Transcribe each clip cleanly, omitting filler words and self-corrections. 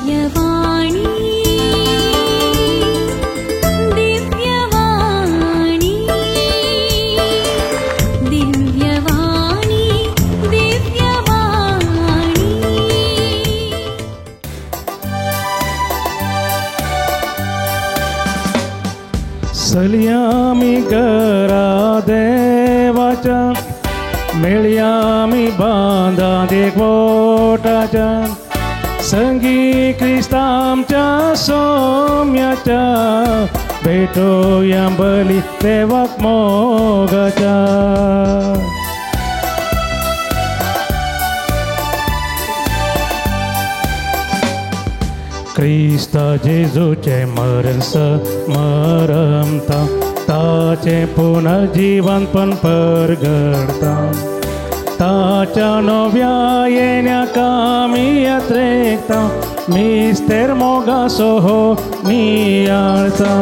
दिव्यवाणी दिव्यवाणी दिव्यवाणी दिव्यवाणी। सलयामी घरा देवाच्या मेळयामी बांदा एकवटाच्या संगी क्रिस्तांच्या सोम्याच्या भेटोया बली देवाक मोगाच्या। क्रिस्ता जेजूचें मरण स्मरमता ताचें पुनर्जीवनपण परगडता ताच्या नव्या येण्या कामी यात्रेकता मिस्तेर मोगासो हो नियाळता।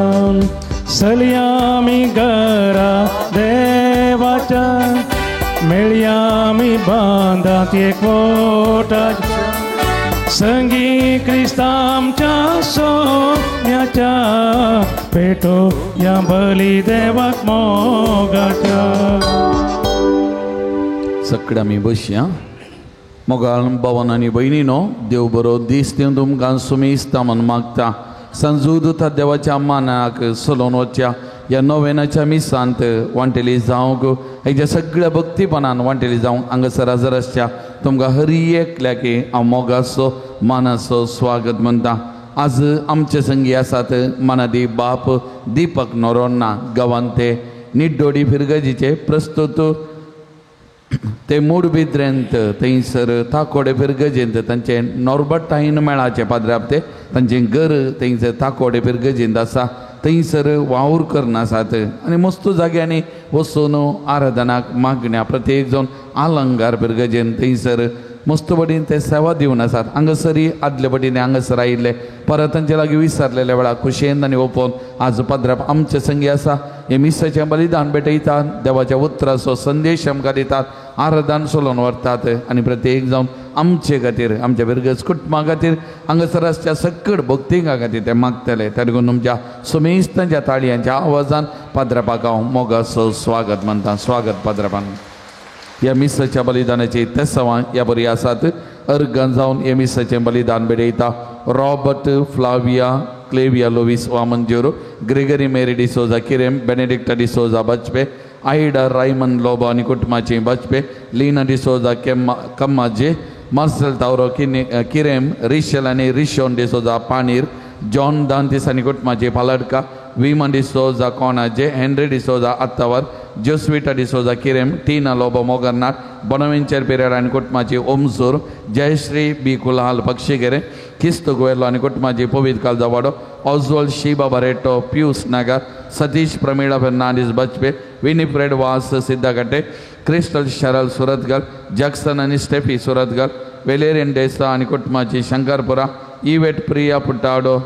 सलयामी घरा देवाच्या मेळयामी बांदात एकवटाच्या संगी क्रिस्तांच्या सोम्याच्या पेटोया बली देवाक मोगाच्या। सगळे आमी बसया। मोगाळ बावन आनी भयणीनो, देव बरो दीस दिवन तुमकां सुमेस्ता म्हूण मागता। संजूद देवाच्या मानाक सलोन वचच्या ह्या नोवेनाच्या मिसांत वांटेली जावंक हेच्या सगळ्या भक्तीपणान वांटेली जावंक हांगासर हजर आसच्या तुमकां हरी एकल्याक हांव मोगाचो मानाचो स्वागत म्हणटा। आज आमचे संगी आसात मानादी बाप दीपक नोरोन्ना गांवांत ते निड्डोडी फिरगजीचे प्रस्तुत ते मूडबिद्रेंत थंयसर ताकोडे फिरगजेंत तांचे नॉर्बर्टायन मेळाचे पाद्राप ते तांचें घर थंयसर ताकोडे फिरगजेंत आसा थंयसर वावर करून आसात आनी मस्त जाग्यांनी वचून आराधनाक मागण्या प्रत्येक जावन आलंगार फिरगजेन थंयसर मस्त पटीन ते सेवा दिवन आसात। हांगासरय आदले पटीन हांगासर आयिल्ले परत तांचे लागीं विसरलेल्या वेळार खुशयेन आनी ओपोवन आज पाद्राप आमचे संगी आसा। हे मिसाचें बलिदान भेटयतात, देवाच्या उतराचो संदेश आमकां दितात, आराधन सोलोवन व्हरतात आनी प्रत्येक जावन आमचे खातीर आमच्या बिरगज कुटुंबा खातीर हांगासर आसच्या सकट भक्तिंगा खातीर ते मागतले। त्या देखून तुमच्या सुमेस्तांच्या ताळयांच्या आवाजान पाद्रापाक हांव मोगाचो स्वागत मानता। स्वागत पाद्रापान। ह्या मिसाच्या बलिदानाची तेसावां ह्या बरी आसात। अर्गान जावन ह्या मिसाचें बलिदान भेटयता Robert Flavia Clevia Luis Vamanjoor, Gregory Mary D'Souza Querim, Benedicta D'Souza Bajpe, Ida Raymond Lobo आनी कुटुंबाची बजपे, लीना डिसोजा कम्माजे, मार्सेल तावरो किरेम, रिशल आनी रिशोन डिसोजा पाणीर, जॉन दांतीस आनी कुटुंबाची पालडका, विमा डिसोजा कोणाजे, हेनरी डिसोजा आत्तावर, जोस्विटा डिसोजा किरेम, टीना लोबो मोगरनाथ, बोनावेंचर पेरेरा आनी कुटुंबाची ओमसूर, जयश्री बी कुलाल पक्षीगेरे, किस्त गोयलो आनी कुटुंबाची Pavit Kaljawado, Oswald Shiba Barreto, Pius Nagar, Satish Pramila Fernandes Bajpe, Winifred Vaz Siddakatte, Crystal Sharal Surathkal, Jackson आनी स्टेफी सुरतगल, वेलेरियन डेसा आनी कुटुंबाची शंकरपुरा, इवेट प्रिया पुट्टाडो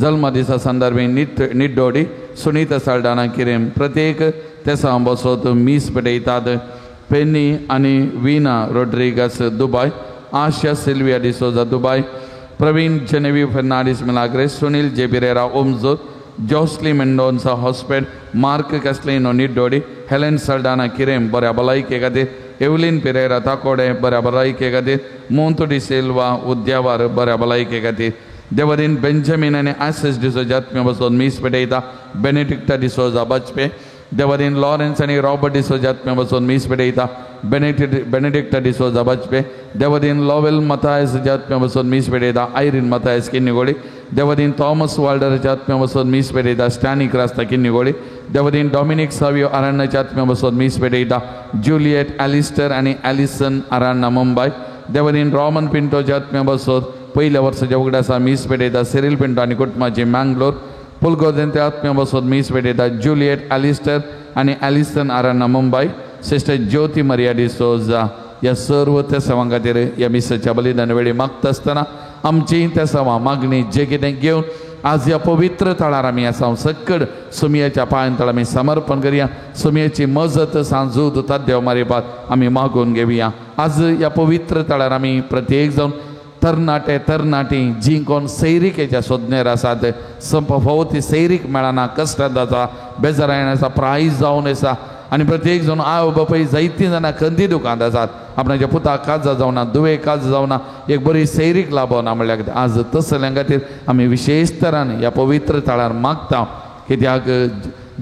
जल्मदिसा संदर्भी निड्डोडी, सुनीता साल्डाना किरेम। प्रत्येक तेसां बसोत मीस पेटयतात। पेनी आनी Veena Rodrigues Dubai, Asha Sylvia D'Souza Dubai, Praveen Genevieve Fernandes Milagres, Sunil J Pereira Omjoor, Josly Mendonca Hospet, Mark Castelino Niddodi, Helen Saldanha Querim बऱ्या भलायके खातीर, aeolian Pereira ताकोडे बऱ्या भलायके खातीर, मोंतू डिसिल्वा उद्यावर बऱ्या भलायके खातीर, देवदीन बेंजामीन आनी आसिस डिसोजा आत्म्या बसोवन मीस पेटयता, बेनेडिक्टा डिसोजा बजपे, देवदीन लॉरेन्स आनी रॉबर्ट डिसोजा आत्म्या बसोवन मीस पेटयता, बेनेडिक्टा डिसोजा बजपे, देवदीन लॉवेल मथायस आत्म्या बसोवन मीस पेटयता, आयरीन मथायस किन्निगोळी, देवदीन थॉमस वाल्डराच्या आत्म्या बसोवन मीस पेटयता, स्टॅनी क्रास्ता किन्निगोळी, देवदीन डॉमिनिक सावियो आरण्णाच्या आत्म्या बसोवन मीस पेटयता, जुलियट ॲलिस्टर आनी ॲलिसन आरण्णा मुंबय, देवदीन रॉमन पिंटोच्या आत्म्या बसोवन पयल्या वर्साच्या उगडासा मीस पेटयता, सिरील पिंटो आनी कुटुंबाची मँगलोर, पुलगोदेंते आत्म्या बसोवन मीस पेटयता, जुलियट ॲलिस्टर आनी ॲलिसन आरण्णा मुंबय, सिस्टर ज्योती मरिया डिसोजा। ह्या सर्व त्या सेवां खातीर ह्या मिसाच्या बलिदान वेळी मागता आसतना आमची त्या सेवा मागणी जे कितें घेवन आज ह्या पवित्र थळार आमी आसा सक्कड सुमयेच्या पांयां तळ आमी समर्पण करया। सुमयेची मजत सांजू दुतात देव मारिपात आमी मागून घेवया। आज ह्या पवित्र थळार आमी प्रत्येक जावन तरणाटे तरणाटी जी कोण सैरिकेच्या सोदनेर आसात संप फावो ती सैरीक मेळना कश्टांत आसा बेजारायण आसा प्रायज जावन आसा आनी प्रत्येक जाण आवय बापाय जायतीं जाणां खंती दुकांत आसात आपणाच्या पुताक काजा जावना दुवे काज जावना एक बरी सैरीक लाभना म्हणल्यार आज तसल्यां खातीर आमी विशेश तरान ह्या पवित्र थळार मागता कित्याक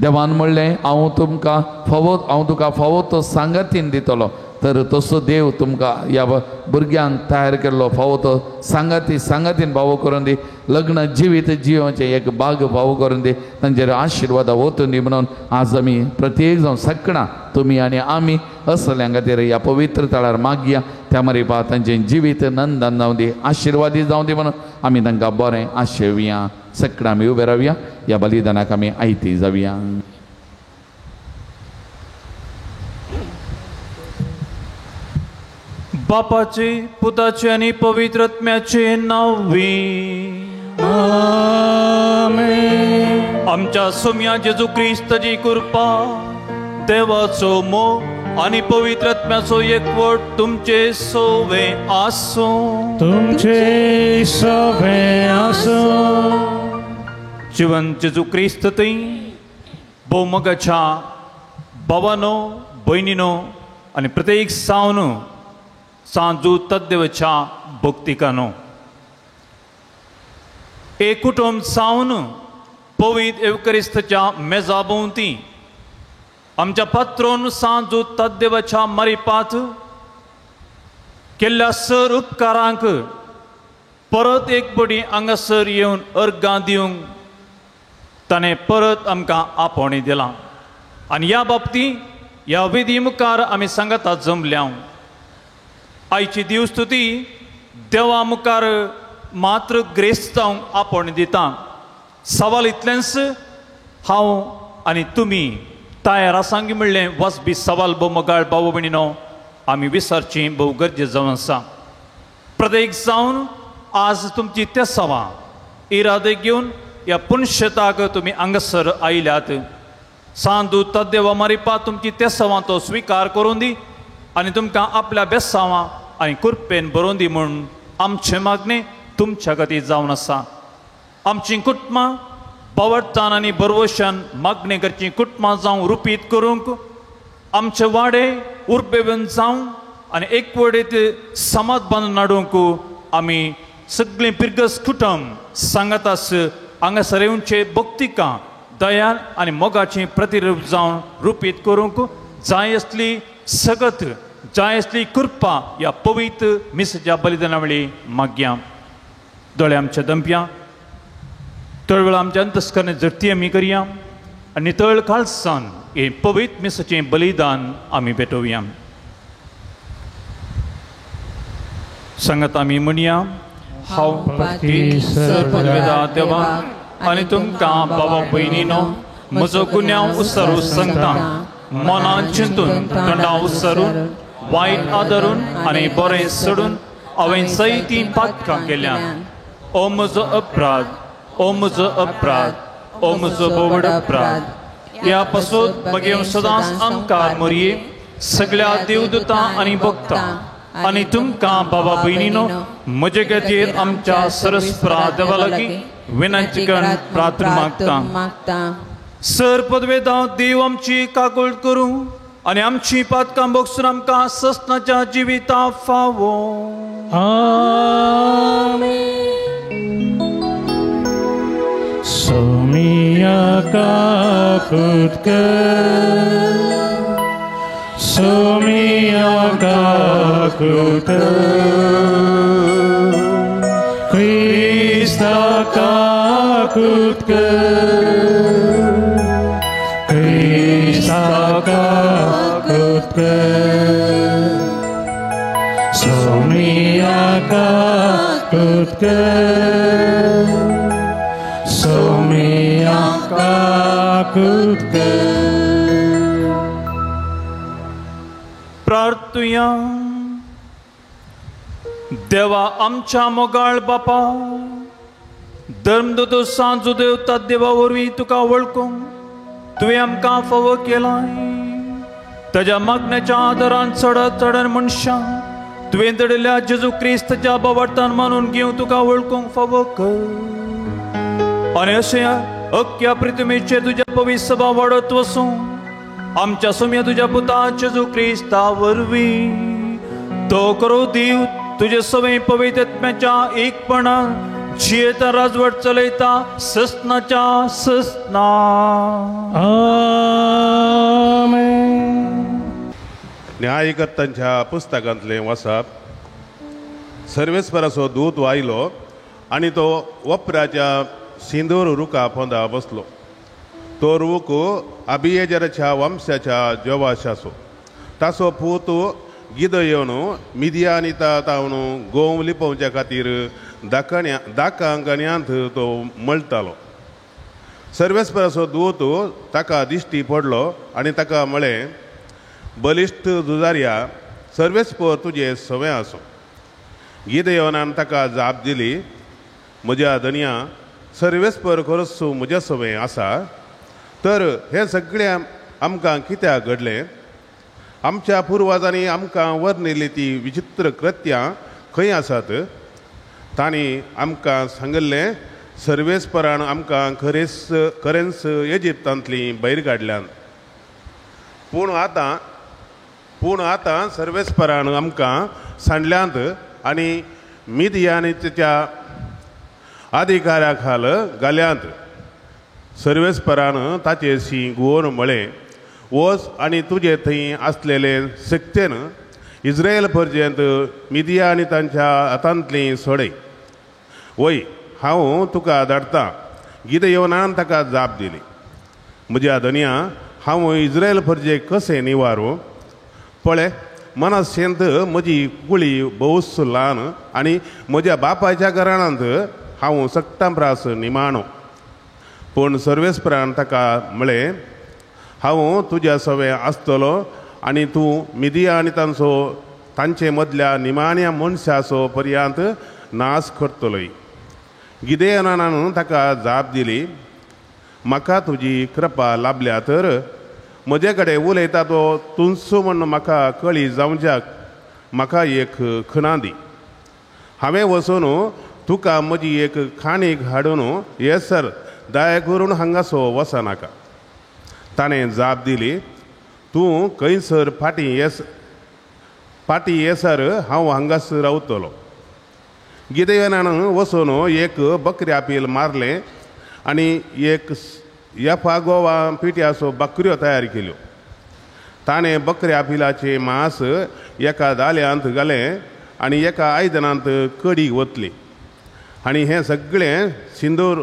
देवान म्हणलें हांव तुमकां फावो हांव तुका फावो तो सांगातीन दितलो तर तसो देव तुमकां ह्या भुरग्यांक तयार केल्लो फावो तो सांगाती सांगातीन फावो करून दी लग्न जिवीत जिवनाचें एक बाग फावो करून दी तांचेर आशिर्वादा वतून दी म्हणून आज आमी प्रत्येक जावन सकणां तुमी आनी आमी असल्यां खातीर ह्या पवित्र थळार मागया त्या मारिपा तांचें जिवीत नंदन जावं दी आशिर्वादी जावं दी म्हणून आमी तांकां बरें आशेवया सकणां आमी उबे रावया ह्या बलिदानाक आमी आयती जावया. बापाचे पुताचे आनी पवित्र आत्म्याचे नांवी आमेन. आमच्या सोम्या जेजू क्रिस्ताची कृपा देवाचो मोग आनी पवित्र आत्म्याचो एकवट तुमचे सोवे आसूं. तुमचे सोवे आसूं. जिवन जेजू क्रिस्त थंय भोवमोगाच्या भावानो भयणीनो आनी प्रत्येक सावन सांजू तद्देवाच्या भक्तिकानो एक कुटुंब सावन पवित्र एवकरिस्तच्या मेजा भोंवती आमच्या पात्रोन सांजू तद्देवाच्या मारिपात केल्ल्या सर उपकारांक परत एक बडी हांगासर येवन अर्गां दिवंक ताणें परत आमकां आपोवणें दिलां आनी ह्या बाबतींत ह्या विधी मुखार आमी सांगाता जमल्या. आयची दिवस्तुती देवा मुखार मात्र ग्रेस्त जावंक आपोवणें दिता. सवाल इतलेंच हांव आनी तुमी तयार आसांगी म्हणलें वाजबी सवाल भोव मोगाळ भाव भयणीनो आमी विसरची भोव गरजे जावन आसा. प्रत्येक जावन आज तुमची तेसावां इरादे घेवन ह्या पुनशेताक तुमी हांगासर आयल्यात. सांदू तद्देवा मारिपा तुमची तेसावां तो स्विकार करून दी आनी तुमकां आपल्या बेसावां आनी कृपेन बरोवन दी म्हूण आमचें मागणें तुमच्या खातीर जावन आसा. आमचीं कुटुंबां बावडतान आनी बरवशान मागणें करचीं कुटुंबां जावं रुपीत करूंक आमचे वाडे उर्बेवन जावं आनी एकवडीत समाज बांदून हाडूंक आमी सगळीं पिरगस कुटुंब सांगातास हांगासर येवचे भक्तिकां दयान आनी मोगाचें प्रतिरूप जावन रुपीत करूंक जाय आसली सगत जाय आसली कृपा ह्या पवित्र मिसाच्या बलिदाना वेळी मागया. दोळे आमच्या दंपया तळ वेळा आमच्या अंतस्करणे जडती आमी करया आनी तळ काळसान हें पवित्र मिसाचें बलिदान आमी भेटोवया. सांगात आमी म्हणया हांव सर्वदा देवा आनी तुमकां बाबा भयणीनो म्हजो गुन्यांव उसरू सांगता मनान चिंतून तोंडा उसरून वायट आदरून आनी बरें सोडून हांवें जायतीं पातकां केल्यात. ओ म्हजो अपराध, ओ म्हजो अपराध, ओ म्हजो बोवड अपराध. ह्या पासून म्हगे सदांच आमकार मोरये सगळ्या देवदूतां आनी भक्तां आनी तुमकां बाबा भयणीनो म्हजे खातीर आमच्या सरस्परा देवा लागीं विनंती करून प्रार्थना मागता. सर पदवेदां देव आमची काकूळ करूं आनी आमची पातकां भोगसून आमकां ससनाच्या जिविता फावो. आमेन. सोमिया काकूत कर, सोमिया काकूत क्रिस्ता काकूत कर, क्रिस्ता काकूत कर, सोमिया काकूत कर, सोमिया काकूत कर. प्रार्थुया. देवा आमच्या मोगाळ बापा धर्मदूत सांजू देवता देवा वरवीं तुका वळखूंक तुवें आमकां फावो केलाय. ताज्या मागण्याच्या आदारान चडत चडन मनशां तुवें धाडिल्ल्या जेजू क्रिस्ताच्या बावडतान मानून घेवंक तुका वळखूंक फावो कर आनी अशें अख्ख्या पृथ्वीचेर तुज्या पवित्र सभा वाडत वसूं आमच्या सोम्या तुज्या पुता जेजू क्रिस्ता वरवीं तो करो दीव तुजे सवय पवित्र आत्म्याच्या एकपणान जियेता राजवट चलयता ससनाच्या ससना. आमेन. न्यायकर्त्यांच्या पुस्तकांतलें वाचप. सर्वेस्पराचो दूत आयलो आनी तो वपराच्या सिंदूर रुखा पोंदा बसलो. तो रूख अबियेजराच्या वंशाच्या जोवाशाचो. ताचो पूत गिदयोन मिदियानिता तावन गोंव लिपोवच्या खातीर दाकांगण्यांत तो मळटालो. सर्वेस्पराचो दूत ताका दिश्टी पडलो आनी ताका म्हळें, बलिश्ट झुजार्या, सर्वेस्पर तुजे सवें आसूं. गिदयोनान ताका जाप दिली, म्हज्या धनया, सर्वेस्पर खरोच म्हज्या सवें आसा, तर हें सगळें आमकां कित्याक घडलें? आमच्या पुर्वजांनी आमकां वर्णिल्ली ती विचित्र कृत्यां खंय आसात? तांणी आमकां सांगिल्लें, सर्वेस्परान आमकां खरेंच इजिप्तांतलीं भायर काडल्यान. पूण आतां सर्वेस्परान आमकां सांडल्यांत आनी मिदियानीच्या अधिकाऱ्या खाल घाल्यांत. सर्वेस्परान ताचे शीं गोवन म्हळें, वच आनी तुजे थंय आसलेले शक्तेन इस्रायल पर्यंत मिदिया आनी तांच्या हातांतलीं सोडय. वय, हांव तुका धाडटां. गिदयोनान ताका जाप दिली, म्हज्या धनया, हांव इस्रायल फर्जेक कशें निवारूं? पळय, मनाशेंत म्हजी कुळी भोवच ल्हान आनी म्हज्या बापायच्या घराण्यांत हांव सगटां प्रास निमाणो. पूण सर्वेस्परान ताका म्हळें, हांव तुज्या सवें आसतलो आनी तूं मिदिया आनी तांचो तांचे मदल्या निमाण्या मनशाचो पर्यांत नाश करतलोय. गिदेयनान ताका जाप दिली, म्हाका तुजी कृपा लाभल्या तर म्हजे कडेन उलयता तो तूंच म्हण म्हाका कळी जावच्याक म्हाका एक खणां दी. हांवें वचून तुका म्हजी एक खाणीक हाडून ये सर दया करून हांगासो वचनाका. ताणें जाप दिली, तूं खंयसर फाटीं येसर हांव हांगासर रावतलो. गिदयोनान वचून एक बकऱ्या पील मारलें आनी एक एफा गोवा पिठ्याचो बकऱ्यो तयार केल्यो. ताणें बकऱ्या पिलाचें मांस एका दाल्यांत घालें आनी एका आयदनांत कडी ओतली आनी हें सगळें सिंदूर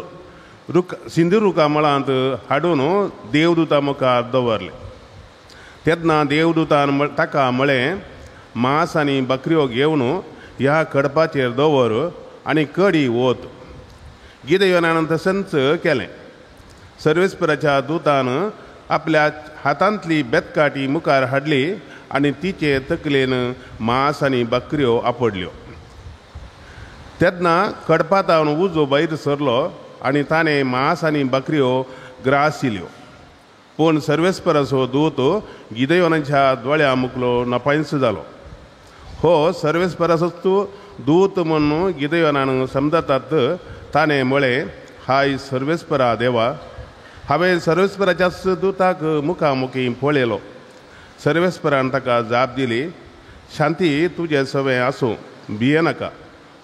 रुखा मळांत हाडून देवदूता मुखार दवरलें. तेन्ना देवदूतान ताका म्हळें, मांस आनी बकऱ्यो घेवन ह्या कडपाचेर दवर आनी कडी ओत. गिदयोनान तशेंच केलें. सर्वेस्पराच्या दूतान आपल्या हातांतली बेतकाटी मुखार हाडली आनी तिचे तकलेन मांस आनी बकऱ्यो आपडल्यो. तेन्ना कडपातावन उजो भायर सरलो आनी ताणें मांस आनी बकऱ्यो ग्रासिल्यो. पूण सर्वेस्पराचो दूत गिदयोनाच्या दोळ्या मुखलो नपायंस जालो. हो सर्वेस्पराचो दूत म्हूण गिदयोनान समजतात. ताणें म्हळें, हाय सर्वेस्परा देवा, हांवें सर्वेस्पराच्याच दूताक मुखामुखी पळयलो. सर्वेस्परान ताका जाप दिली, शांती तुजें सवें आसूं, भियेनाका,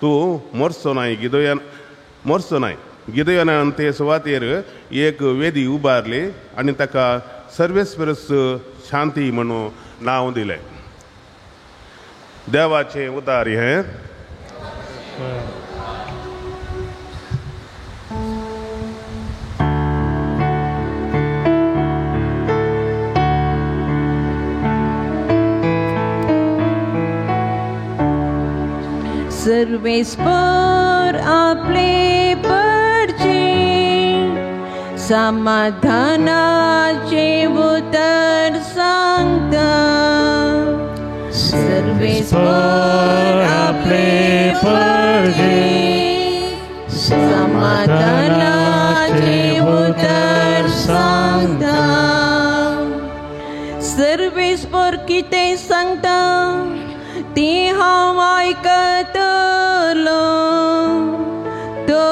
तूं मरचो नाय. गिदयोनान ते सुवातेर एक वेदी उबारली आनी ताका सर्वेस्परस शांती म्हणून नांव दिलें. देवाचें उदार हें. सर्वेस्पर आपले परचे समाधानाचे उतर सांगता. सर्वेस्पर आपले परचे समाधानाचे उतर सांगता. सर्वेस्पर कितें सांगता तें हांव आयकतलो तो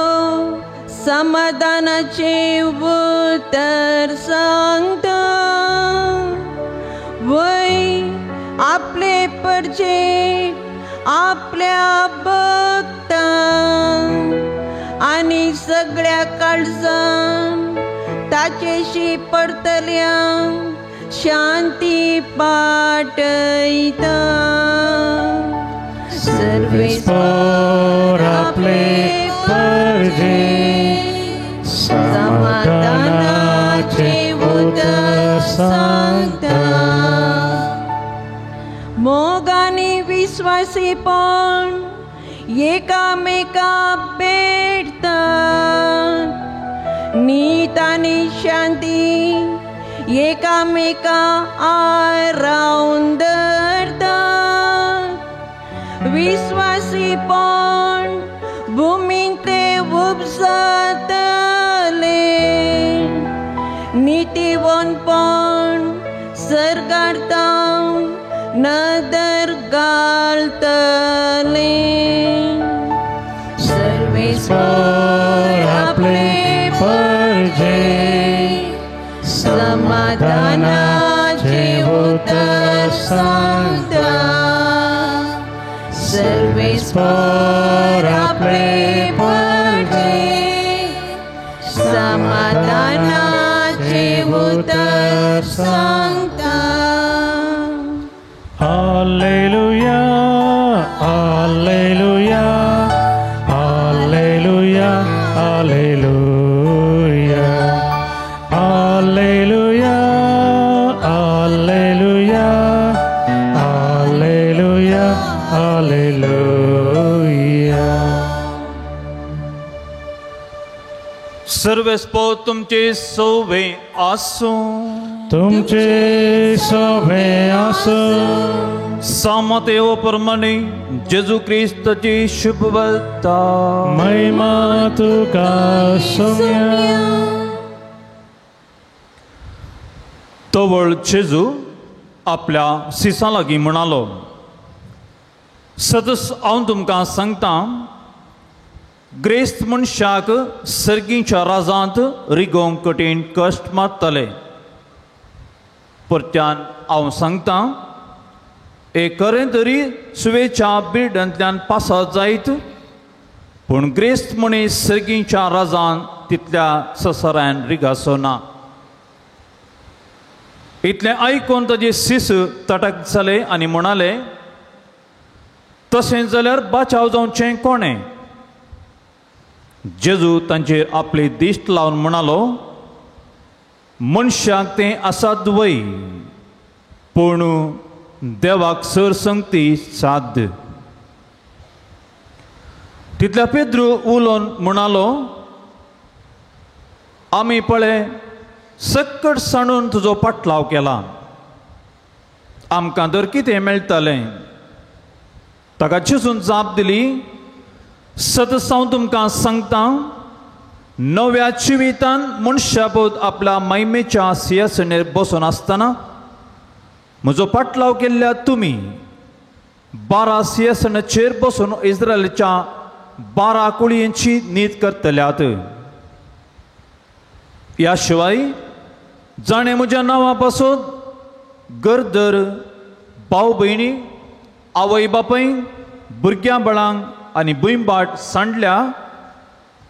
समाधानाचें उतर सांगता वय आपले परजे आपल्या भक्तांक आनी सगळ्या काळजान ताचेशी परतल्यांक शांती पाटयता. सर्वेस्पर आपले परजे समाधानाचें उतर सांगता. मोग आनी विस्वासीपण एकामेका भेटतात नीत आनी शांती एकामेका आरावन धरतात. विस्वासीपण भुमींतले उपजतले नितीवंतपण सरकारतां नदर घालतले. सर्वेस्पर आपले परजे समाधानाचें उतर सांगता. सर्वेस्पर आपले परजे समाधानाचें उतर सांगता. Alleluia, alleluia, alleluia, alleluia, alleluia, alleluia, alleluia, alleluia. सर्वेस्पर तुमचे सोवे आसूं. तुमचे सोवे आसूं. सामतेव प्रमाणे जेजू क्रिस्ताची शुभवार्ता. महिमा तुका सोम्या. तवळ जेजू आपल्या सिसां लागीं म्हणालो, सदस हांव तुमकां सांगता, ग्रेस्त मनशाक सर्गीच्या राजांत रिगोवंक कठीण कश्ट मारतले. परत्यान हांव सांगता, एक खरें तरी सुवेच्या बिर्डांतल्यान पासार जायत, पूण ग्रेस्त मनीस सर्गीच्या राजान तितल्या ससरान रिगासो ना. इतलें आयकून ताजे सीस तटक जाले आनी म्हणाले, तशें जाल्यार बाचाव जावचें कोणें? जेजू तांचेर आपली दिश्ट लावन म्हणालो, मनशाक तें आसात वय, पूण देवाक सर संगती साध्य. तितल्या पेद्रू उलोवन म्हणालो, आमी पळय सक्कट सांडून तुजो पाटलाव केला, आमकां तर कितें मेळटलें? ताका जेजून जाप दिली, सदस हांव तुमकां सांगता, नव्या जिवितान मनशाबोध आपल्या महिमेच्या सिंहासनार बसून आसतना म्हजो पाटलाव केल्ल्या तुमी 12 सिंहासनाचेर बसून इस्रायलाच्या 12 कुळयेंची नीत करतल्यात. ह्या शिवाय जाणें म्हज्या नांवा पासून गरदर, भाव भयणी, आवय बापाय, भुरग्यां बाळांक आनी भुंयबाट सांडल्या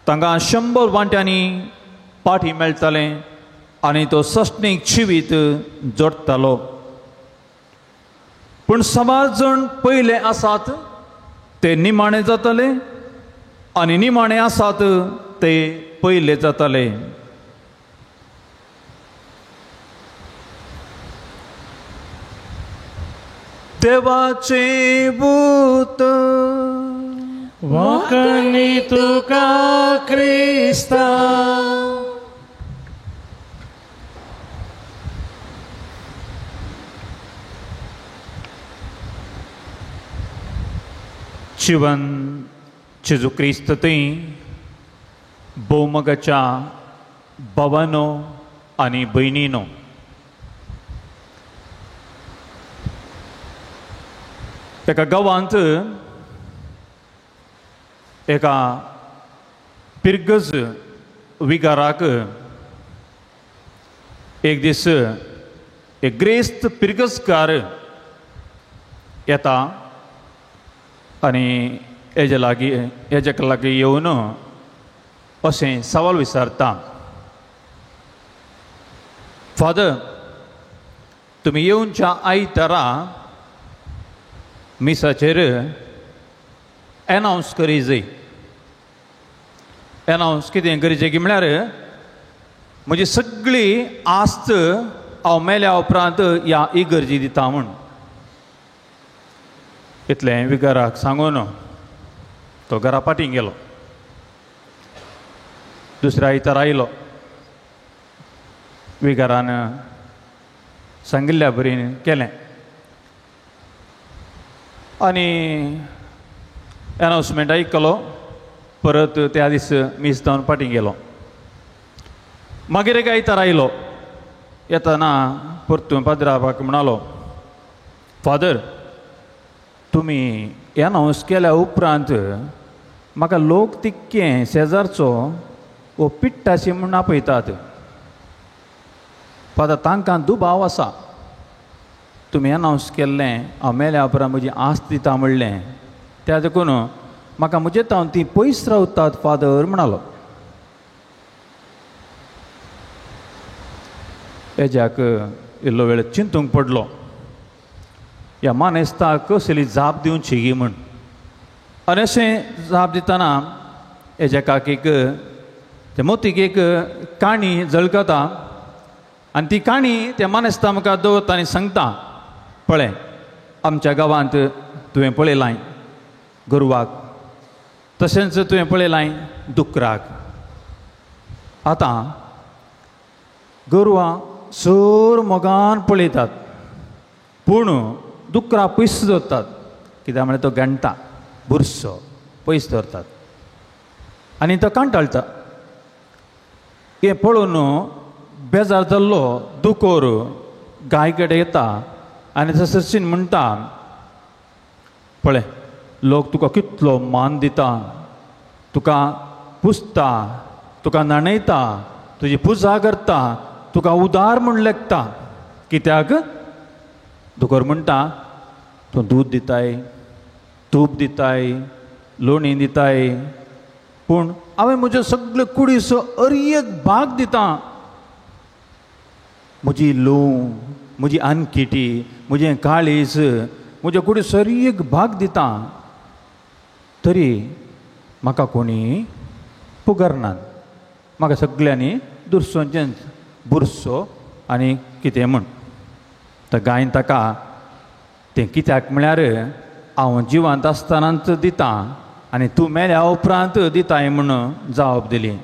तांकां 100 वांट्यांनी पाठी मेळटालें आनी तो सस्नीक जिवीत जोडटालो. पूण समाज जण पयले आसात ते निमाणे जातले आनी निमाणे आसात ते पयले जातले. देवाचें भूत वाकणी तुका क्रिस्ता. जिवन जेजू क्रिस्त थंय भोवमगाच्या भावानो आनी भयणीनो, एका गांवांत एका पिरगज विगाराक एक दीस एक ग्रेस्त पिरगजकार येता आनी हेजे लागीं हेजे लागीं येवन अशें सवाल विचारता, फादर तुमी येवच्या आयतारा मिसाचेर एनावन्स करी जाय. एनावन्स कितें करीचे की म्हळ्यार म्हजी सगळी आस्त हांव मेल्या उपरांत ह्या इगर्जी दिता म्हूण. इतलें विगाराक सांगून तो घरा फाटीं गेलो. दुसऱ्या आयतारा आयलो, विगारान सांगिल्ल्या बरीन केलें आनी एनावन्समेंट आयकलो. परत त्या दीस मीस जावन फाटीं गेलो. मागीर एक आयतार आयलो, येतना परतून पाद्राबाक म्हणालो, फादर तुमी एनावन्स केल्या उपरांत म्हाका लोक तिक्के शेजारचो वो पिट्टाशी म्हूण आपयतात. फादर तांकां दुबाव आसा, तुमी एनावन्स केल्लें हांव मेल्या उपरांत म्हजी आस्त दिता म्हणलें, त्या देखून म्हाका म्हजे तावन ती पयस रावतात फादर म्हणालो. हेज्याक इल्लो वेळ चिंतूंक पडलो, ह्या मानेस्ताक कसली जाप दिवची गी म्हूण. आनी अशें जाप दितना हेज्या काकीक ते मोतीक एक काणी झळकता आनी ती काणी त्या मानेस्ता मुखार दवरता आनी सांगता, पळय आमच्या गांवांत तुवें पळयलां गोरवाक, तशेंच तुवें पळयलां दुकराक. आतां गोरवां सर मोगान पळयतात पूण दुकरा पयस दवरतात, कित्याक म्हळ्यार तो गणटा बुरसो पयस दवरतात आनी तो कांटाळटा. हें पळोवन बेजार जाल्लो दुकोर गाय कडेन येता आनी तशें म्हणटा, पळय लोक तुका कितलो मान दिता, तुका पुजता, तुका न्हाणयता, तुजी पुजा करता, तुका उदार म्हूण लेखता. कित्याक? दुकोर म्हणटा, तूं दूद दिताय, तूप दिताय, लोणी दिताय, पूण हांवें म्हज्यो सगळे कुडीचो अर एक भाग दिता. म्हजी लोव, म्हजी आनकिटी, म्हजें काळीज, म्हज्या कुडीचो अर एक भाग दिता, तरी म्हाका कोणी पुगरनात, म्हाका सगळ्यांनी दुरसोचेंच बुरसो आनी कितें म्हूण. तर गायन ताका तें कित्याक म्हळ्यार हांव जिवांत आसतनाच दिता आनी तूं मेल्या उपरांत दिताय म्हूण जाप दिली.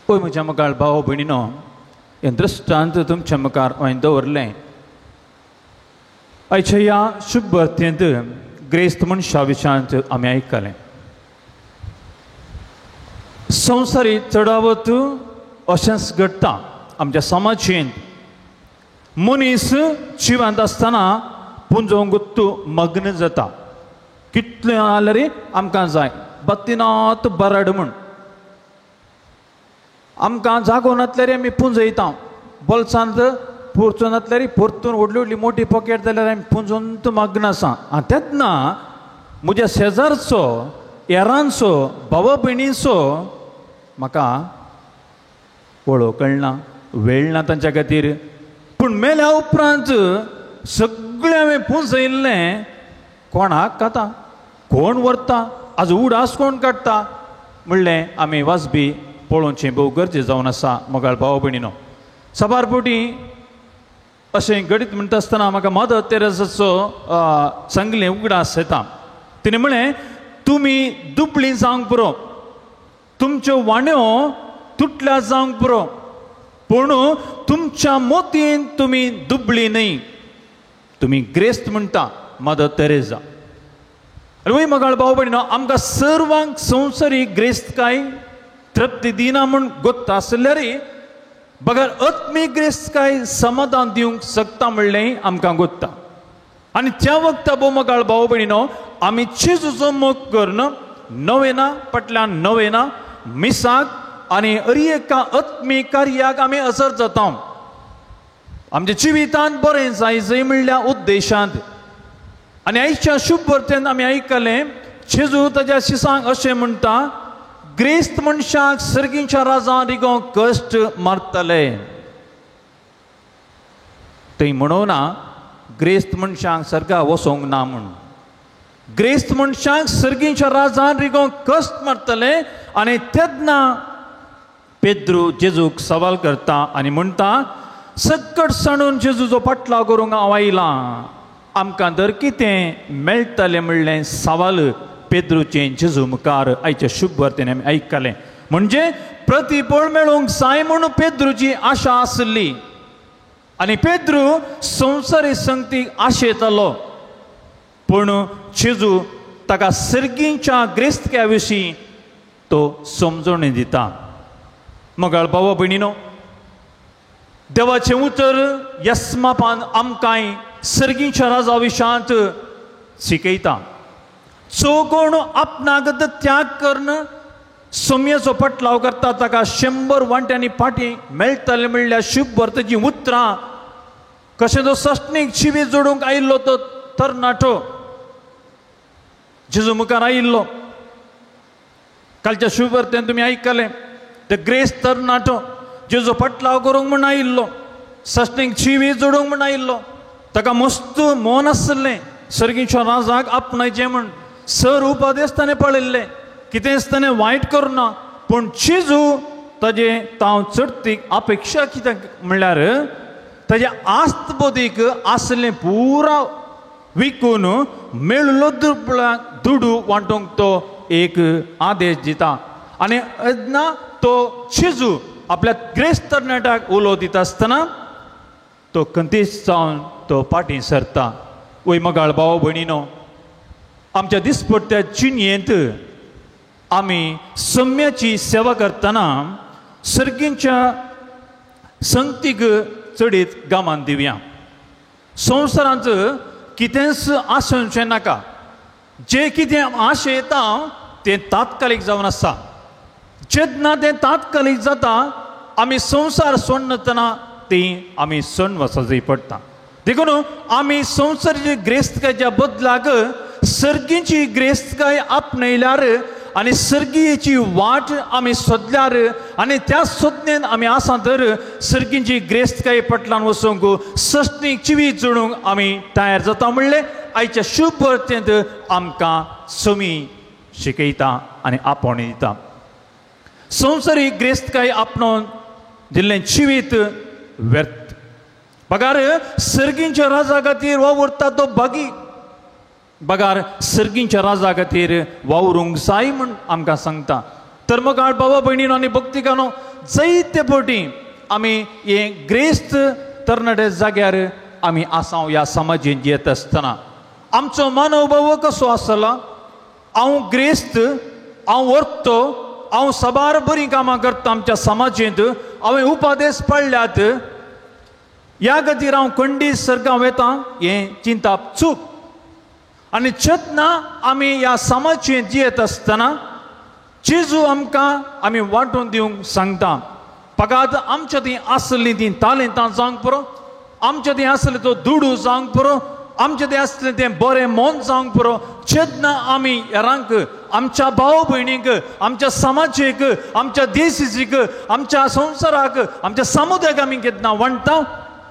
पळय म्हज्या मुखार भाव भयणीनो, हें दृश्टांत तुमच्या मुखार हांवें दवरलें. आयच्या ह्या शुभर्थेंत ग्रेस्त मनशा विशयांत आमी आयकलें. संवसारीक चडावत अशेंच घडटा आमच्या समाजेंत. मनीस जिवांत आसतना पुंजोवंक मग्न जाता, कितलें जाल्यार आमकां जाय बत्तीनाथ बरड म्हूण, आमकां जागो नासल्यार आमी पुंजयता, बोल्सांत पुरचो नासल्यार परतून व्हडली व्हडली मोटी पॉकेट जाल्यार आमी पुंजोवन मग्न आसा. आनी तेन्ना म्हज्या शेजारचो, हेरांचो, भावा भयणीचो म्हाका वळख कळना, वेळ ना तांच्या खातीर. पूण मेल्या उपरांत सगळें हांवें पुंजयल्लें कोणाक खाता, कोण व्हरता, आज उडास कोण काडटा म्हणलें आमी वाजबी पळोवचें भोव गरजें जावन आसा. मोगाळ भाव भयणीनो, साबार फावटी अशें घडीत म्हणटा आसतना म्हाका मदर तेरेसाचो सांगलें उगडास येता. तिणें म्हणलें, तुमी दुबळीं जावंक पुरो, तुमच्यो वाण्यो तुटल्या जावंक पुरो, पूण तुमच्या मोतीन तुमी दुबळी न्हय, तुमी ग्रेस्त म्हणटा मदर तेरेसा. आनी वय मोगाळ भाव भयणीनो, आमकां सर्वांक संवसारीक ग्रेस्तकाय तृप्ती दिना म्हूण गोत्त आसल्यार बगर आत्मीक ग्रेस्तकाय समाधान दिवंक शकता म्हणलें आमकां गोत्ता. आनी त्या वखता भोव मोगाळ भाव भयणीनो आमी जेजूचो मोग करून नवेना फाटल्यान नवेना मिसाक आनी अरी एका आत्मीक कार्याक आमी असर जाता. आमच्या जिवितांत बरें जाय जंय म्हणल्या उद्देशांत. आनी आयच्या शुभ वार्तेन आमी आयकलें जेजू ताज्या शिसांक अशें म्हणटा, ग्रेस्त मनशाक सर्गीच्या राजान रिगोवंक कश्ट मारतले. थंय म्हणोना ग्रेस्त मनशांक सर्गा वचोंक ना म्हूण. ग्रेस्त मनशांक सर्गीच्या राजान रिगोवंक कश्ट मारतले. आनी तेन्ना पेद्रू जेजूक सवाल करता आनी म्हणटा, सकट सांडून जेजूचो पाटलाव करूंक हांव आयलां, आमकां दर कितें मेळटलें म्हणलें सवाल पेद्रूचें जेजू मुखार आयच्या शुभ वार्तेन आमी आयकलें. म्हणजे प्रतिफळ मेळूंक जाय म्हूण पेद्रूची आशा आसली आनी पेद्रू संवसारी संगतीक आशेतालो. पूण जेजू ताका सर्गींच्या ग्रेस्तक्या विशीं तो समजवणी दिता. मोगाळ भावा भयणीनो, देवाचें उतर यस्मापान आमकांय सर्गींच्या राजा विशांत शिकयता. जो कोण आपणाक त्याग करून सोम्याचो पटलाव करता ताका 100 वांट्यांनी फाटीं मेळटलें म्हणल्यार शुभ वार्तेचीं उतरां. कशें तो सस्नीक शिवी जोडूंक आयिल्लो तो तरणाटो जेजू मुखार आयिल्लो. कालच्या शुभ वार्तेन तुमी आयकलें, the grace तरणाटो जेजू पटलाव करूंक म्हूण आयिल्लो, सस्नीक शिवी जोडूंक म्हूण आयिल्लो. ताका मस्त मन आसलें सर्गीच्या राजाक आपणायचें म्हूण. सर उपदेश ताणें पळयल्लें, कितेंच ताणें वायट करुना. पूण जेजू ताजे तांव चडतीक अपेक्षा कित्याक म्हणल्यार ताजे आस्त बोधीक आसलें पुरा विकून मेळलो दुडू वांटूंक तो एक आदेश दिता. आनी तेन्ना तो जेजू आपल्या ग्रेस्त तरणाट्याक उलो दिता आसतना तो खंतीस जावन तो फाटीं सरता. वय मोगाळ भाव भयणीनो, आमच्या दिसपट्ट्या जिणेंत आमी सम्याची सेवा करतना सर्गींच्या संगतीक चडीत गामान दिवया. संवसारांत कितेंच आसचें नाका, जें कितें आशेता तें तात्कालीक जावन आसा. जेन्ना तें तात्कालीक जाता आमी संवसार सोडनासतना ती आमी सण वचपाची पडटा. देखून आमी संवसाराची ग्रेस्तकायच्या बदलाक सर्गीची ग्रेस्तकाय आपणयल्यार आनी सर्गीची वाट आमी सोदल्यार आनी त्या सोदनेन आमी आसा तर सर्गीची ग्रेस्तकाय पटलान वचूंक सस्नीक जिवीत जोडूंक आमी तयार जाता म्हणलें आयच्या शुभ वार्तेंत आमकां समी शिकयता आनी आपोवणी दिता. संवसारीक ग्रेस्तकाय आपणोवन दिल्लें जिवीत व्यर्थ. बगार सर्गींच्या राजा खातीर वावुरता तो भागी, बगार सर्गींच्या राजा खातीर वावरूंक जाय म्हूण आमकां सांगता. तर मोगाळ बाबा भयणीनो आनी भक्तिकानो, जायते फावटी आमी हे ग्रेस्त तरणाटे जाग्यार आमी आसाव ह्या समाजेंत जियेत आसतना आमचो मानवभाव कसो आसला, हांव ग्रेस्त, हांव व्हरतो, हांव साबार बरीं कामां करता आमच्या समाजेंत, हांवें उपादेश पडल्यात, ह्या खातीर हांव खंडीत सर्गां वता हें चिंताप चूक. आनी जेन्ना आमी ह्या समाजेंत जियेत आसतना जेजू आमकां आमी वांटून दिवंक सांगता. फकत आमच्या थंय आसलीं तीं तालेंतां जावंक पुरो, आमच्या थंय आसलें तो दुडू जावंक पुरो, आमच्या थंय आसलें तें बरें मन जावंक पुरो. जेन्ना आमी हेरांक, आमच्या भाव भयणीक, आमच्या समाजेक, आमच्या देशीक, आमच्या संवसाराक, आमच्या समुदायाक आमी केन्ना वांट्टा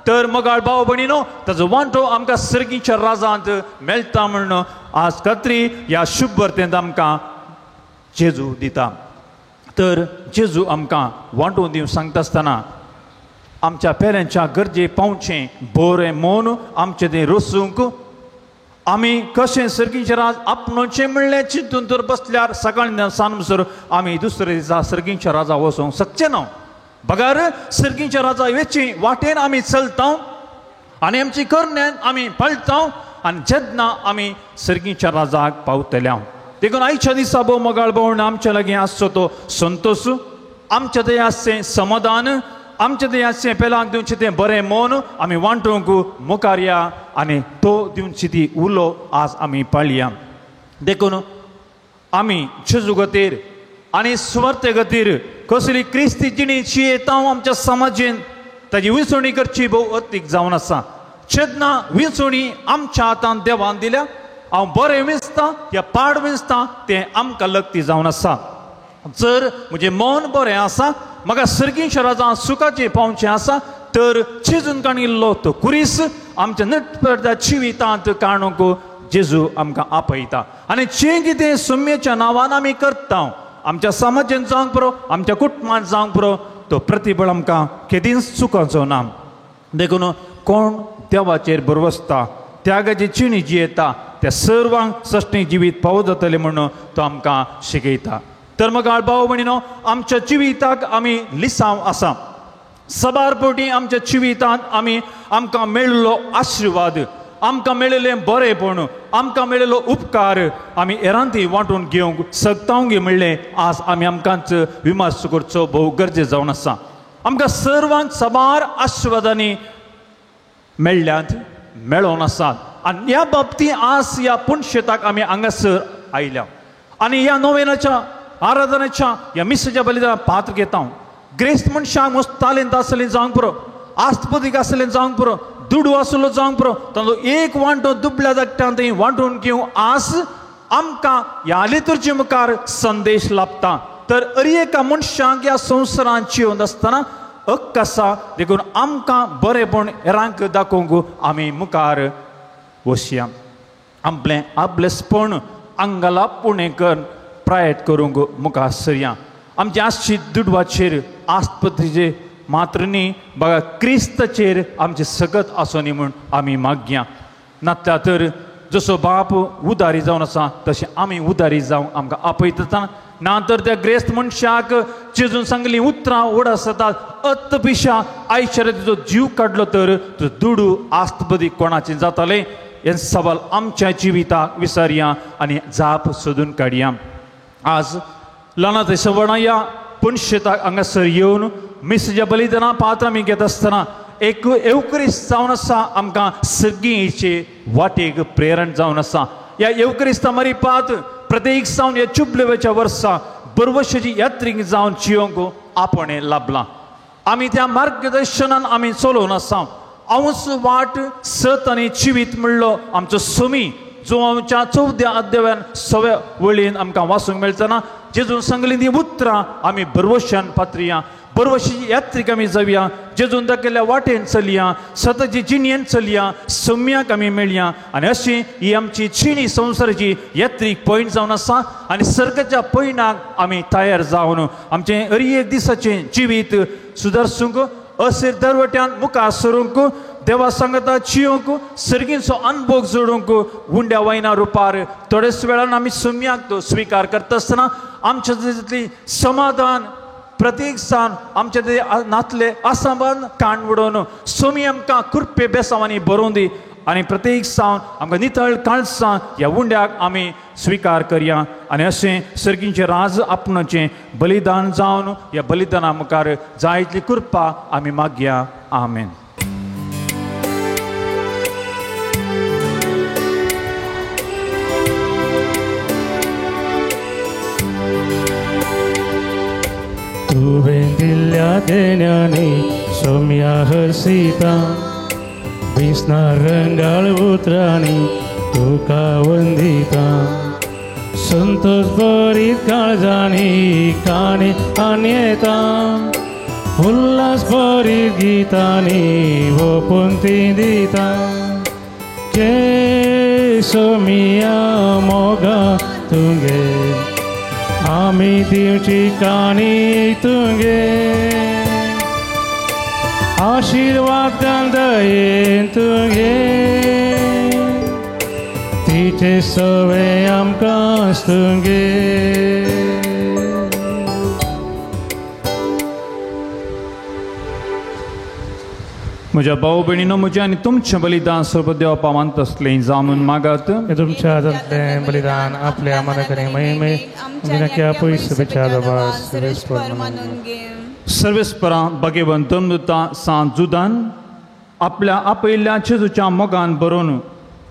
तर मोगाळ भाव भयणीनो ताजो वांटो आमकां सर्गीच्या राजांत मेळटा म्हूण आज खात्री ह्या शुभ वार्तेंत आमकां जेजू दिता. तर जेजू आमकां वांटून दिवंक सांगता आसतना आमच्या पेरेंच्या गरजे पावचें बरें मन आमचें तें रसूंक आमी कशें सर्गीचें राज आपणोचें म्हणलें चिंतून तर बसल्यार सकाळीं सानसर आमी दुसरे दिसा सर्गीच्या राजा वचूंक शकचे ना. बगर सर्गीच्या राजा वेची वाटेन आमी चलता आनी आमची करण्यान आमी पळटा आनी जेन्ना आमी सर्गीच्या राजाक पावतले. देखून आयच्या दिसा भोव मोगाळ भोवण आमच्या लागीं आसचो तो संतोश, आमच्या थंय आसचें समाधान, आमचें तें आसचें पेलांक दिवचें तें बरें मन आमी वांटूंक मुखार या आनी तो दिवची ती उलो आज आमी पाळया. देखून आमी जेजू खातीर आनी सुवार्थे खातीर कसली क्रिस्ती जिणी जियेता आमच्या समाजेन ताजी विंचवणी करची भोव अर्थीक जावन आसा. जेन्ना विंचवणी आमच्या हातान देवान दिल्या, हांव बरें विंचता या पाड विंचता तें आमकां लग्ती जावन आसा. जर म्हजें मन बरें आसा, म्हाका सर्गीं शराजां सुखाचें पावचें आसा तर जेजून काणिल्लो तो कुरीस आमच्या नटपर्दा जिवितांत काणूंक जेजू आमकां आपयता. आनी जें कितें सुम्येच्या नांवान आमी करता आमच्या समाजेन जावंक पुरो, आमच्या कुटुंबान जावंक पुरो, तो प्रतिबळ आमकां केदींच चुकोवचो ना. देखून कोण देवाचेर भरवसता, त्यागाची जिणी जियेता त्या सर्वांक सश्टी जिवीत पावो जातलें म्हणून तो आमकां शिकयता. तर मग भाव भयणीनो, आमच्या जिविताक आमी लिसांव आसा. सबार पटी आमच्या जिवितांत आमी आमकां मेळिल्लो आशिर्वाद, आमकां मेळिल्लें बरेंपण, आमकां मेळिल्लो उपकार आमी एरांती वांटून घेवंक सकतावंक म्हणलें आज आमी आमकांच विमर्श करचो भोव गरजे जावन आसा. आमकां सर्वांक सबार आशिर्वादांनी मेळ्ळ्यात, मेळोन आसात आनी ह्या बाबतींत आज ह्या पुणशेताक आमी हांगासर आयल्या आनी ह्या नोवेनाच्या आराधनेच्या ह्या मिसाच्या बलिदान पात्र घेता. ग्रेस्त मनशांक मस्त तालेंत आसलें जावंक पुरो, आस्तपदीक आसलें जावंक पुरो, दुडू आसलो जावंक पुरो, तांचो एक वांटो दुबल्या धाकट्यान थंय वांटून घेवं आज आमकां ह्या लितुर्जे मुखार संदेश लाभता. तर अरी एका मनशांक ह्या संवसारांत जिवन आसतना हक्क आसा, देखून आमकां बरेंपण हेरांक दाखोवंक आमी मुखार वसया. आपलें आपलेसपण आंगाला पुणें कर प्रायत करूंक मुखार सरया. आमची आसची दुडवाचेर आस्पतीचे मात्र न्ही बघा क्रिस्ताचेर आमचें सगत आसूं न्ही म्हूण आमी मागया. नातल्या तर जसो बाप उदारी जावन आसा तशें आमी उदारी जावंक आमकां आपयता. ना तर त्या ग्रेस्त मनशाक जेजून सांगली उतरां ओड आसतात अत्त पिशा आयच्या तुजो जीव काडलो तर तुजो दुडू आस्तबदी कोणाचें जातालें हें सवाल आमच्या जिविताक विसरया आनी जाप सोदून काडया. आज ल्हाना ते सवणां ह्या पुनशेताक हांगासर येवन मिसाच्या बलिदाना पात्र आमी घेत आसतना एक येवक्रिस्त जावन आसा आमकां सर्गीचे वाटेक प्रेरण जावन आसा. ह्या येवक्रिस्ता मरिपात प्रत्येक जावन ह्या चुबलेवेच्या वर्सा बरवशाची यात्रीक जावन जियोंक आपणें लाभलां. आमी त्या मार्गदर्शनान आमी चलोवन आसा. हांवूच वाट सत आनी जिवीत म्हणलो आमचो सुमी जो आमच्या चवद्या अध्यायान सव्या वळीन आमकां वाचूंक मेळटना जेजून सांगली ती उतरां आमी बरवशान पात्रया, बरवशी यात्रीक आमी जावया, जेजून दाखयल्ल्या वाटेन चलया, सताची जिणयेन चलया, सम्याक आमी मेळया आनी अशी ही आमची जिणी संवसाराची यात्रीक पयण जावन आसा. आनी सर्गाच्या पयणाक आमी तयार जावन आमचें हर एक दिसाचें जिवीत सुदारसूंक, असेर दरवट्यान मुखार सरूंक, देवा सांगता जियोंक, सर्गींचो अनभोग जोडूंक उंड्या वायना रुपार थोडेच वेळान आमी सम्याक तो स्विकार करता आसतना आमच्या जितली समाधान प्रत्येक सान आमच्या ते नातले आसामान काण उडोवन सोमी आमकां कृपे बेसांवांनी बरोवन दी आनी प्रत्येक सावन आमकां नितळ काळसां ह्या उंड्याक आमी स्विकार करया आनी अशें सर्गींचें राज आपणाचें बलिदान जावन ह्या बलिदाना मुखार जायतली कृपा आमी मागया. आमेन. तुवें दिल्ल्या देण्यानी सोम्या हर्षिता विस्ना रंगाळ उतरांनी तुका वंदिता संतोष भरीत काळजांनी काणी आनी येता उल्हास भरीत गितांनी ओपून ती दिता के सोमिया मोगा तुगे आमी दिवची काणी तुगे आशीर्वाद दयेन तुगे तिचे सवे आमकां तुगे. म्हज्या भाव भयणीनो, म्हजें आनी तुमचें बलिदान सर्व देवा मानतसलें जावन मागात. तुमच्या हातांतलें बलिदान आपल्या मनाकडे महिमे सर्वेस्परा भगवंत धर्मदूता सांत जुदान आपल्या आपयिल्ल्या जेजूच्या मोगान बरोवन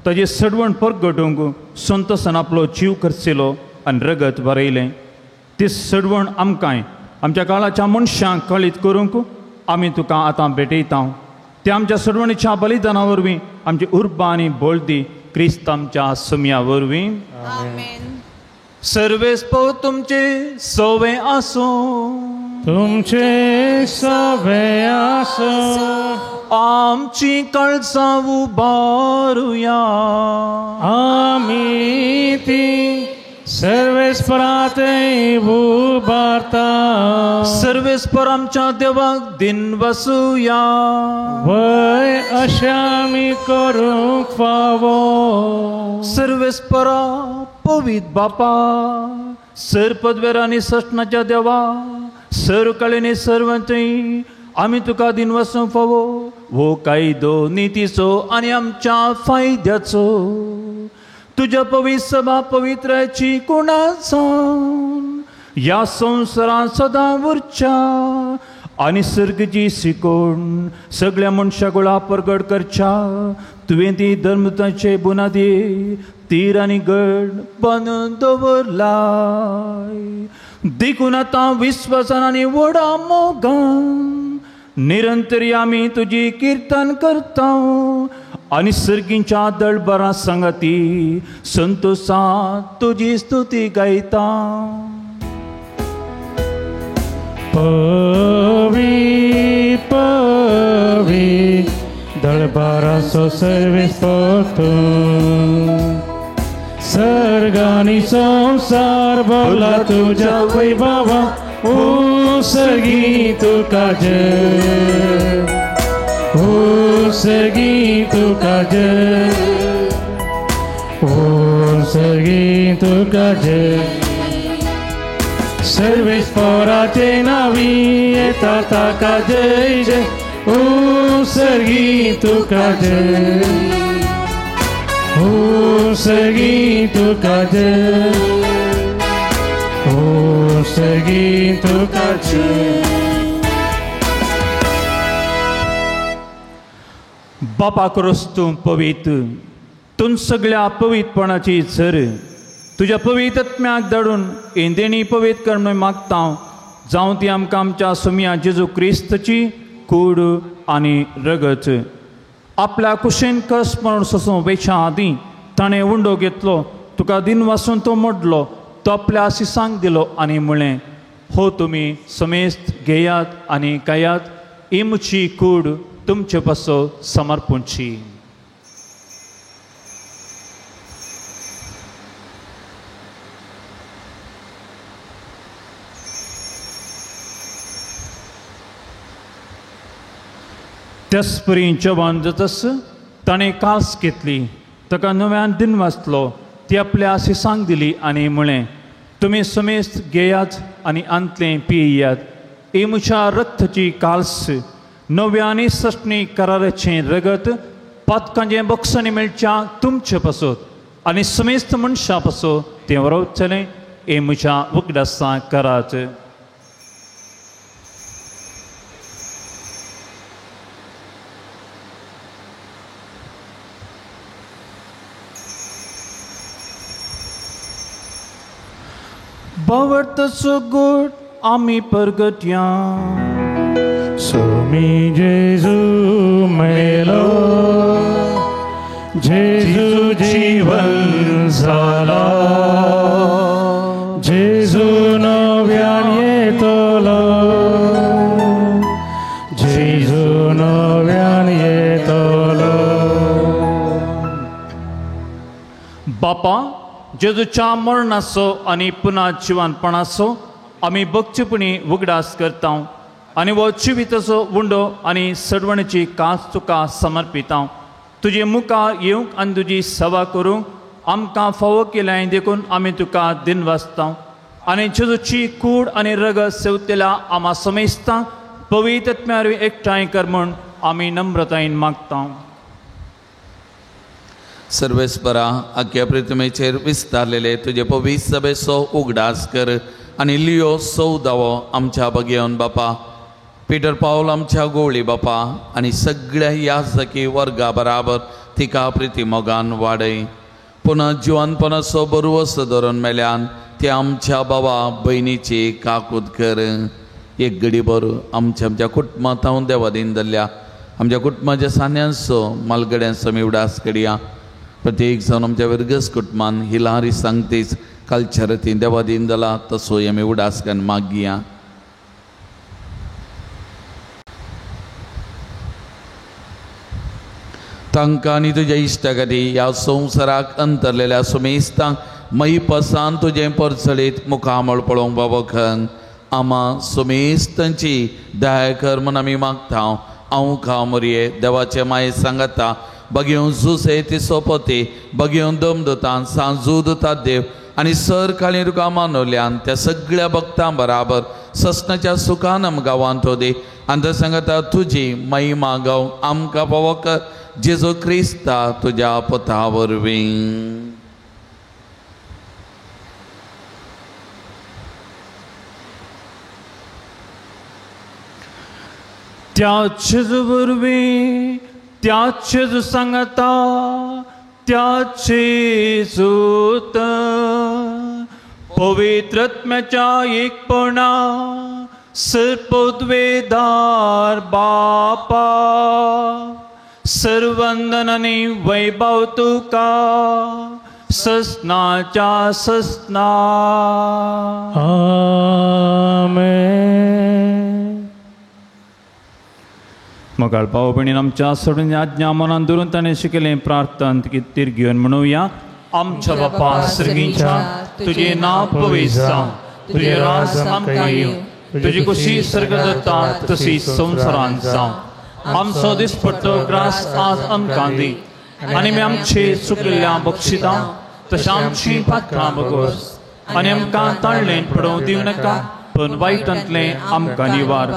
ताजें सडवण परगटूंक संतोसान आपलो जीव खर्चिलो आनी रगत बरयलें. ती सडवण आमकांय आमच्या काळाच्या मनशांक कळीत करूंक आमी तुका आतां भेटयता. ते आमच्या सडवणीच्या बलिदाना वरवीं आमची उर्बा आनी बळदी क्रिस्त आमच्या सुमया वरवीं. सर्वेस्पर तुमचे सवे आसूं. तुमचे सवे आसूं. आमची कळसां उबारुया. आमी ती सर्वेस्परांतय उबारता. सर्वेस्पर आमच्या देवाक दिन वसुया. वय अशें आमी करूंक फावो. सर्वेस्परा पवित्र बापा, सर पदवेर आनी सस्नाच्या देवा, सर कळेनी सर्वांचें आमी तुका दिन वसूंक फावो. हो कायदो नितीचो आनी आमच्या फायद्याचो तुज्या पवित्र सभा पवित्राची कुणासान ह्या संवसारांत सदां उरच्या आनी सर्गची शिकोवन सगळ्या मनशा गोळा परगट करच्या. तुवें ती धर्मताचे बुनादी तीर आनी गड बांदून दवरलाय. देखून आतां विस्वासान आनी व्हडा मोगान निरंतर आमी तुजी किर्तन करता आनी सर्गींच्या दळबरां सांगाती संतोषान तुजी स्तुती गायता. पवी पवी दळबाराचो सर्वेस्पर तूं, सर्गानी संवसार भरला तुज्या वैभवा. ओ सर्गी तुका जय, ओ सर्गी तुका जय, ओ सर्गी तुका जय. सर्वेस्पराचे नावी येता ताका जय जय. ओ सर्गी तुका जय, ओ सर्गी तुका जय, ओ सर्गी तुका जय. बापा क्रोस तूं पवित्र, तूं सगळ्या पवित्रपणाची झर. तुज्या पवित्र आत्म्याक धाडून इंदेणी पवित्र कर म्हणून मागता. जावं ती आमकां आमच्या सुमया जेजू क्रिस्तची कूड आनी रगत. आपल्या कुशेन कस म्हणून सोसूं वेच्या आदीं ताणें उंडो घेतलो, तुका दिन वासून तो मोडलो, तो आपल्या आशिसांक दिलो आनी म्हळें, हो तुमी समेस्त घेयात आनी खायात, ही म्हजी कूड तुमचे पासो समर्पूंची. त्याच परी जेवण जातस ताणें कास घेतली, ताका नव्यान दिन वाचलो, ती आपल्या आशिसांक दिली आनी म्हळें, तुमी समेस्त घेयात आनी आंतलें पियात, ही म्हज्या रक्ताची काल्स, नव्या आनी सस्नी कराराचें रगत, पातकांचें बक्षांनी मेळच्या तुमचे पासत आनी समेस्त मनशां पासत तें वरोवचलें. हें म्हज्या उगडासां करात. बावडतचो गोड आमी परगटया. सोमी जेजू मेलो, जेजू जीवन जाला, जेजू नव्यान येतलो, जेजू नव्यान येतलो. बापा, जेजूच्या मरणाचो आनी पुना जिवानपणाचो आमी भक्तीपणी उगडास करता आनी हो जिविताचो उंडो आनी सडवणीची कास तुका समर्पिता. तुजे मुखार येवंक आनी तुजी सेवा करूंक आमकां फावो केल्याय देखून आमी तुका दिन वाचता आनी जेजूची कूड आनी रगत सेवतेल्या आमा समेस्ता पवित्र आत्म्या वरवीं एकठांय कर म्हूण आमी नम्रतायेन मागता. सर्वेस्परा आख्या प्रतिमेचेर विस्तारलेले तुजे पवित्र सभेचो उगडास कर आनी लियो सौदावो आमच्या बगेवन बापा, पीटर पावल आमच्या गोवळी बापा आनी सगळ्या याजकी वर्गा बराबर तिका प्रिती मोगान वाडय. पुनः जिवनपणाचो बरवस धरून मेल्यान ते आमच्या बाबा भयणीची काकूत कर. एक घडीभर आमच्या आमच्या कुटुंबांत हांव देवादीन धरल्या आमच्या कुटुंबाच्या सान्यांचो मालगड्यांचो आमी उडास करया. प्रत्येक जावन आमच्या वर्गस कुटुंबान ही लहारी सांगतीच कालच्या रतीन देवादीन जाला तसोय आमी उडास करून मागया. तांकां आनी तुज्या इश्टा खातीर ह्या संवसाराक अंतरलेल्या सुमेस्तांक महीपसान तुजें परचळीत मुखामळ पळोवंक बाबखन आमा सुमेस्तांची दया कर म्हूण आमी मागता. हांव खाव मोरये देवाचे माये सांगता बगेवन जुसे ती सोपती बगेवन दमदतान सांजू दता देव आनी सर काळी तुका मानवल्यान त्या सगळ्या भक्तां बराबर ससनाच्या सुखान आमकां वांतो दी आनी ते सांगता तुजी महिमा गाव आमकां फावो कर जेजू क्रिस्ता तुज्या पुता वरवीं. त्याच वरवीं त्याच सांगता त्याच जोत पवित्रत्म्याच्या एकपणा सर्पद्वेदार बापा सर्वंदन आनी वैभव तुका ससनाच्या ससना. आमेन. मोगाळ भाव भयणीन आमच्या सोडून आज्ञा मनान धरून ताणें शिकयलें प्रार्थन तीर घेवन म्हणुया. आमच्या बापा सर्गीच्या तुजें नांव पवित्र जावं, तुजें राज आमकां येवं, तुजी खुशी सर्ग जाता तशी संवसारांत जावं. आमचो दिसपट्टो ग्रास आज आमकां दी आनी आमी आमचे चुकलेल्या बक्षिता तशें आमची पात्रां बगोस आनी आमकां ताळलें पडोवं दिवं नाका पण वायटांतलें आमकां निवार.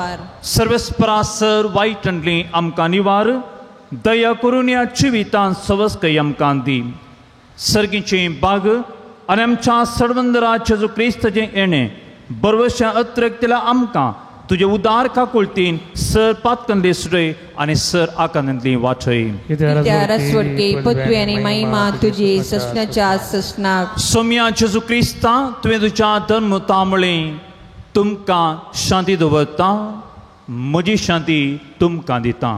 सर्वेस्परा सर वायटांतलें आमकां निवार, दया करून ह्या जिवितांत सवस्कय आमकां दी. सर्गीचें बाग आनी आमच्या सर्वंदरा जेजू क्रिस्ताचें येणें बरवश्या अत्रक्तेल्या आमकां तुजे उदार काकुळतीन सर पातकनली सुटय आनी सर आकांतांतली वाचय. पृथ्वी आनी महिमा तुजी ससनाच्या ससनाक. सोम्या जेजू क्रिस्ता तुवें तुज्या धर्म तांबळे तुमकां शांती दवरता, म्हजी शांती तुमकां दिता.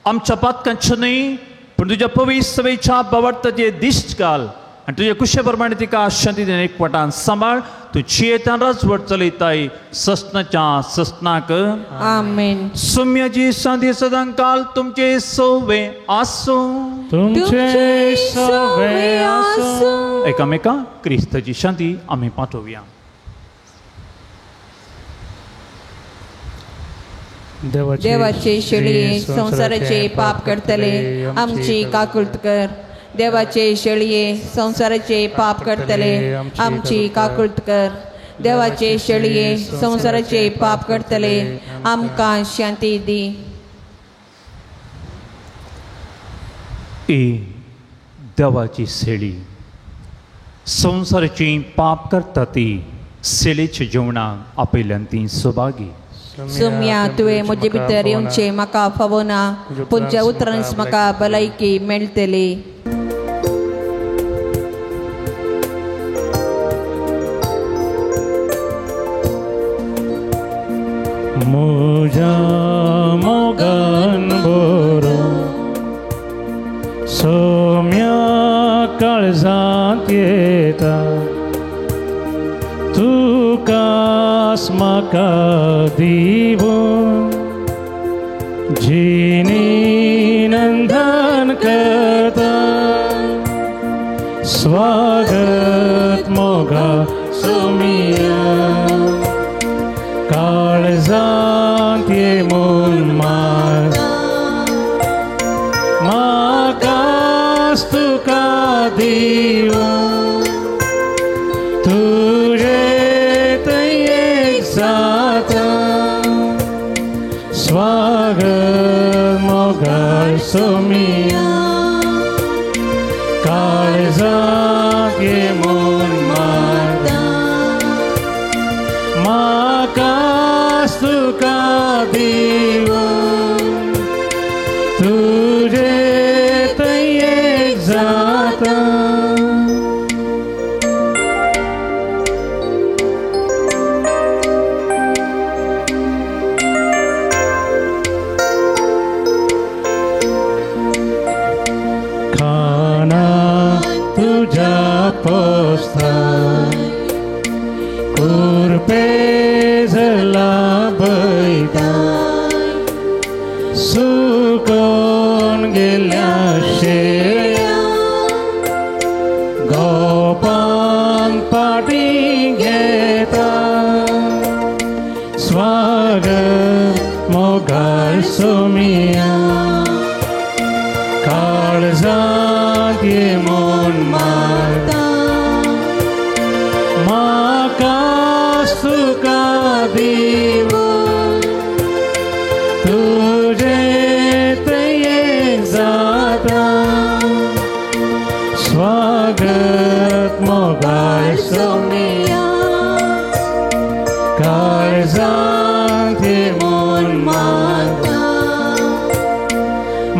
आमच्या पातकांचें न्हय पूण तुज्या पवित्र सभेच्या बावडताचे दिश्ट घाल आनी तुजे कुशे प्रमाणे तिका शांती दिवन एकवटान सांबाळ. तूं जियेतान राजवट चलयताय ससनाच्या ससनाक. आमेन. सुम्याची शांती सदांकाल तुमचे सोवे आसूं. तुमचे सोवे आसूं. एकामेका क्रिस्ताची शांती आमी पाठोवया. देवाचे शेळये संवसाराचे पाप करतले आमची काकुळट कर. देवाचे शेळये संवसाराचे पाप करतले आमची काकुळट कर. देवाचे शेळये संवसाराचे पाप करतले आमकां शांती दी. ए देवाची शेळी संवसाराची पाप करता ती शेळीच्या जेवणाक आपयल्यान ती सभागी. सुम्या तुवें म्हजे भितर येवचें म्हाका फावना, पूण ज्या उतरांच म्हाका भलायकी मेळटली. म्हज्या मोगान बरो सोम्या काळजांत येता, तुकास म्हाका दिवूं जिणी नंदन करता. स्वागत मोगा सोमिया काळजांत ये म्हूण म्हाकास तुका दिवूं तुजे थंय एक जाता. स्वागत. सोमिया काळजाक ये म्हूण मारता म्हाकाच तुका दिवन तुजे थंय एक जाता. खाना तुझ्या पोस्ताय कुरपेजला बैता सुकोन गेल्या शेळ्या गोपान पाटी घेता स्वागत मोगाळ सोमिया काळजांत ये म्हूण मारता म्हाकाच तुका दिवन तुजे थंय एक जाता स्वागत मोगाळ सोमिया काळजांत ये म्हूण मारता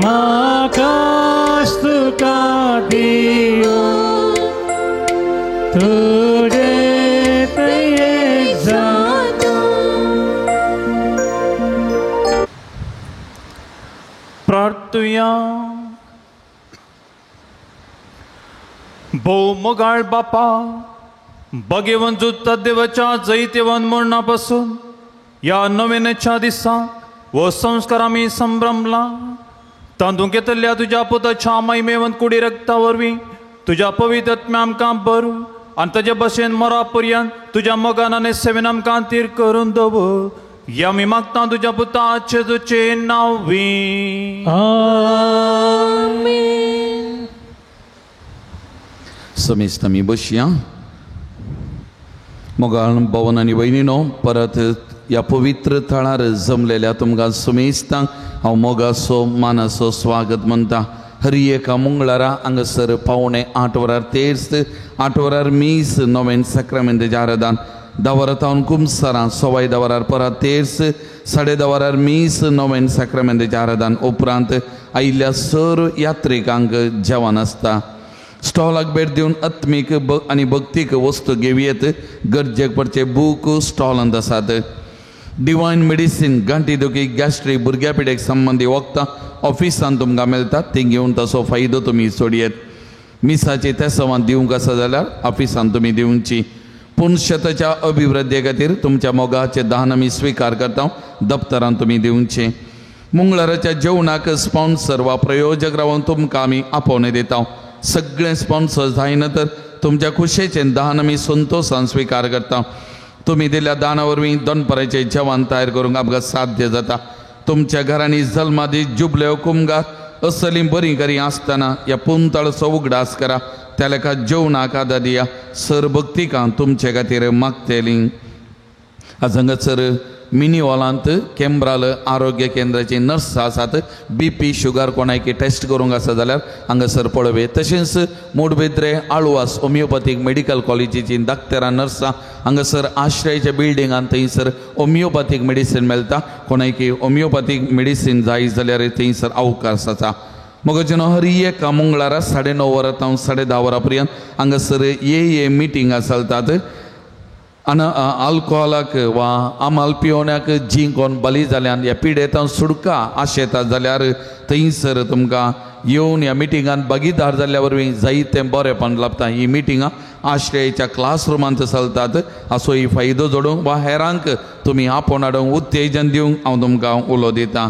म्हाकाच तुका दिवन तुजे थंय एक जाता. प्रार्थुया. भोव मोगाळ बापा, बगेवन जुत्ता देवाच्या जैतेवन मरणा पासून ह्या नवेनेच्या दिसा हो संस्कार आमी संभ्रमला. तांदूंक घेतल्या तुज्या पुताच्या महिमेवन कुडी रक्ता वरवीं तुज्या पवित्र आत्म्या आमकां बरू आनी ताजे भशेन मरा पर्यंत तुज्या मोगान आनी सेवेन आमकां तीर करून दवर. ह्या आमी मागता तुज्या पुताचे तुजे नांवी. आमेन. समेस्त आमी बसया. मोगाळ भवन आनी भयणीनो, परत ह्या पवित्र थळार जमलेल्या तुमकां समेस्तांक हांव मोगाचो मानाचो स्वागत म्हणटा. हर एका मंगळारा हांगासर 7:45 वरार तेर्स, 8 वरार मीस, नोवेन साक्रामेंताच्या आराधन, 10 वरां तावन कुमसारां, 10:15 वरार परत तेर्स, 10:30 वरार मीस, नोवेन साक्रामेंताच्या आराधन. उपरांत आयिल्ल्या सर यात्रिकांक जेवण आसता. स्टॉलाक भेट दिवन आत्मीक आनी भक्तीक वस्तू घेवयेत. गरजेक पडचे बूक स्टॉलांत आसात. डिवायन मेडिसीन, गांठी दुखी, गॅस्ट्रीक, भुरग्या पिडेक संबंदी वखदां ऑफिसान तुमकां मेळटात, ती घेवन ताचो फायदो तुमी सोडयेत. मिसाची तेसवां दिवंक आसा जाल्यार ऑफिसान तुमी दिवची. पूण शेताच्या अभिवृद्धी खातीर तुमच्या मोगाचे दान आमी स्विकार करता, दप्तरान तुमी दिवचें. मंगळाराच्या जेवणाक स्पॉन्सर वा प्रयोजक रावन तुमकां आमी आपोवणें दिता. सगळे स्पॉन्सर जायना तर तुमच्या खुशेचें दान आमी संतोशान स्विकार करता. तुमी दिल्ल्या दाना वरवीं दनपाराचें जेवण तयार करूंक आमकां साध्य जाता. तुमच्या घरांनी जल्मादी जुबले कुमगार असलीं बरीं करी आसतना ह्या पुंतळचो उगडास करा. त्या लेखा जेवणाक आदार दिया. सर भक्तिकां तुमचे खातीर मागतलीं. आज हांगासर मिनी हॉलांत केंब्राल आरोग्य केंद्राची नर्स आसात. बी पी शुगर कोणायकी टेस्ट करूंक आसा जाल्यार हांगासर पळोवया. तशेंच मुडबेद्रे आळवास होमियोपॅथीक मेडिकल कॉलेजीची डाक्टरां नर्सां हांगासर आश्रयाच्या बिल्डिंगान थंयसर होमियोपॅथीक मेडिसीन मेळटा. कोणायकी होमियोपॅथीक मेडिसीन जाय जाल्यार थंयसर अवकाश आसा. मगजनो हर एका मंगळारा 9:30 वरां तावन 10:30 वरां पर्यंत हांगासर ए मिटिंगां चलतात. आनी आल्कोहोलाक वा आमाल पिवण्याक जी कोण बली जाल्यान ह्या पिडेतान सुडका आशेता जाल्यार थंयसर तुमकां येवन ह्या मिटिंगान भागीदार जाल्ल्या वरवीं जायतें बरेंपण लाबता. ही मिटिंगां आश्रयाच्या क्लासरुमांत चलतात. असो ही फायदो जोडूंक वा हेरांक तुमी आपोवन हाडूंक उत्तेजन दिवंक हांव तुमकां उलो दितां.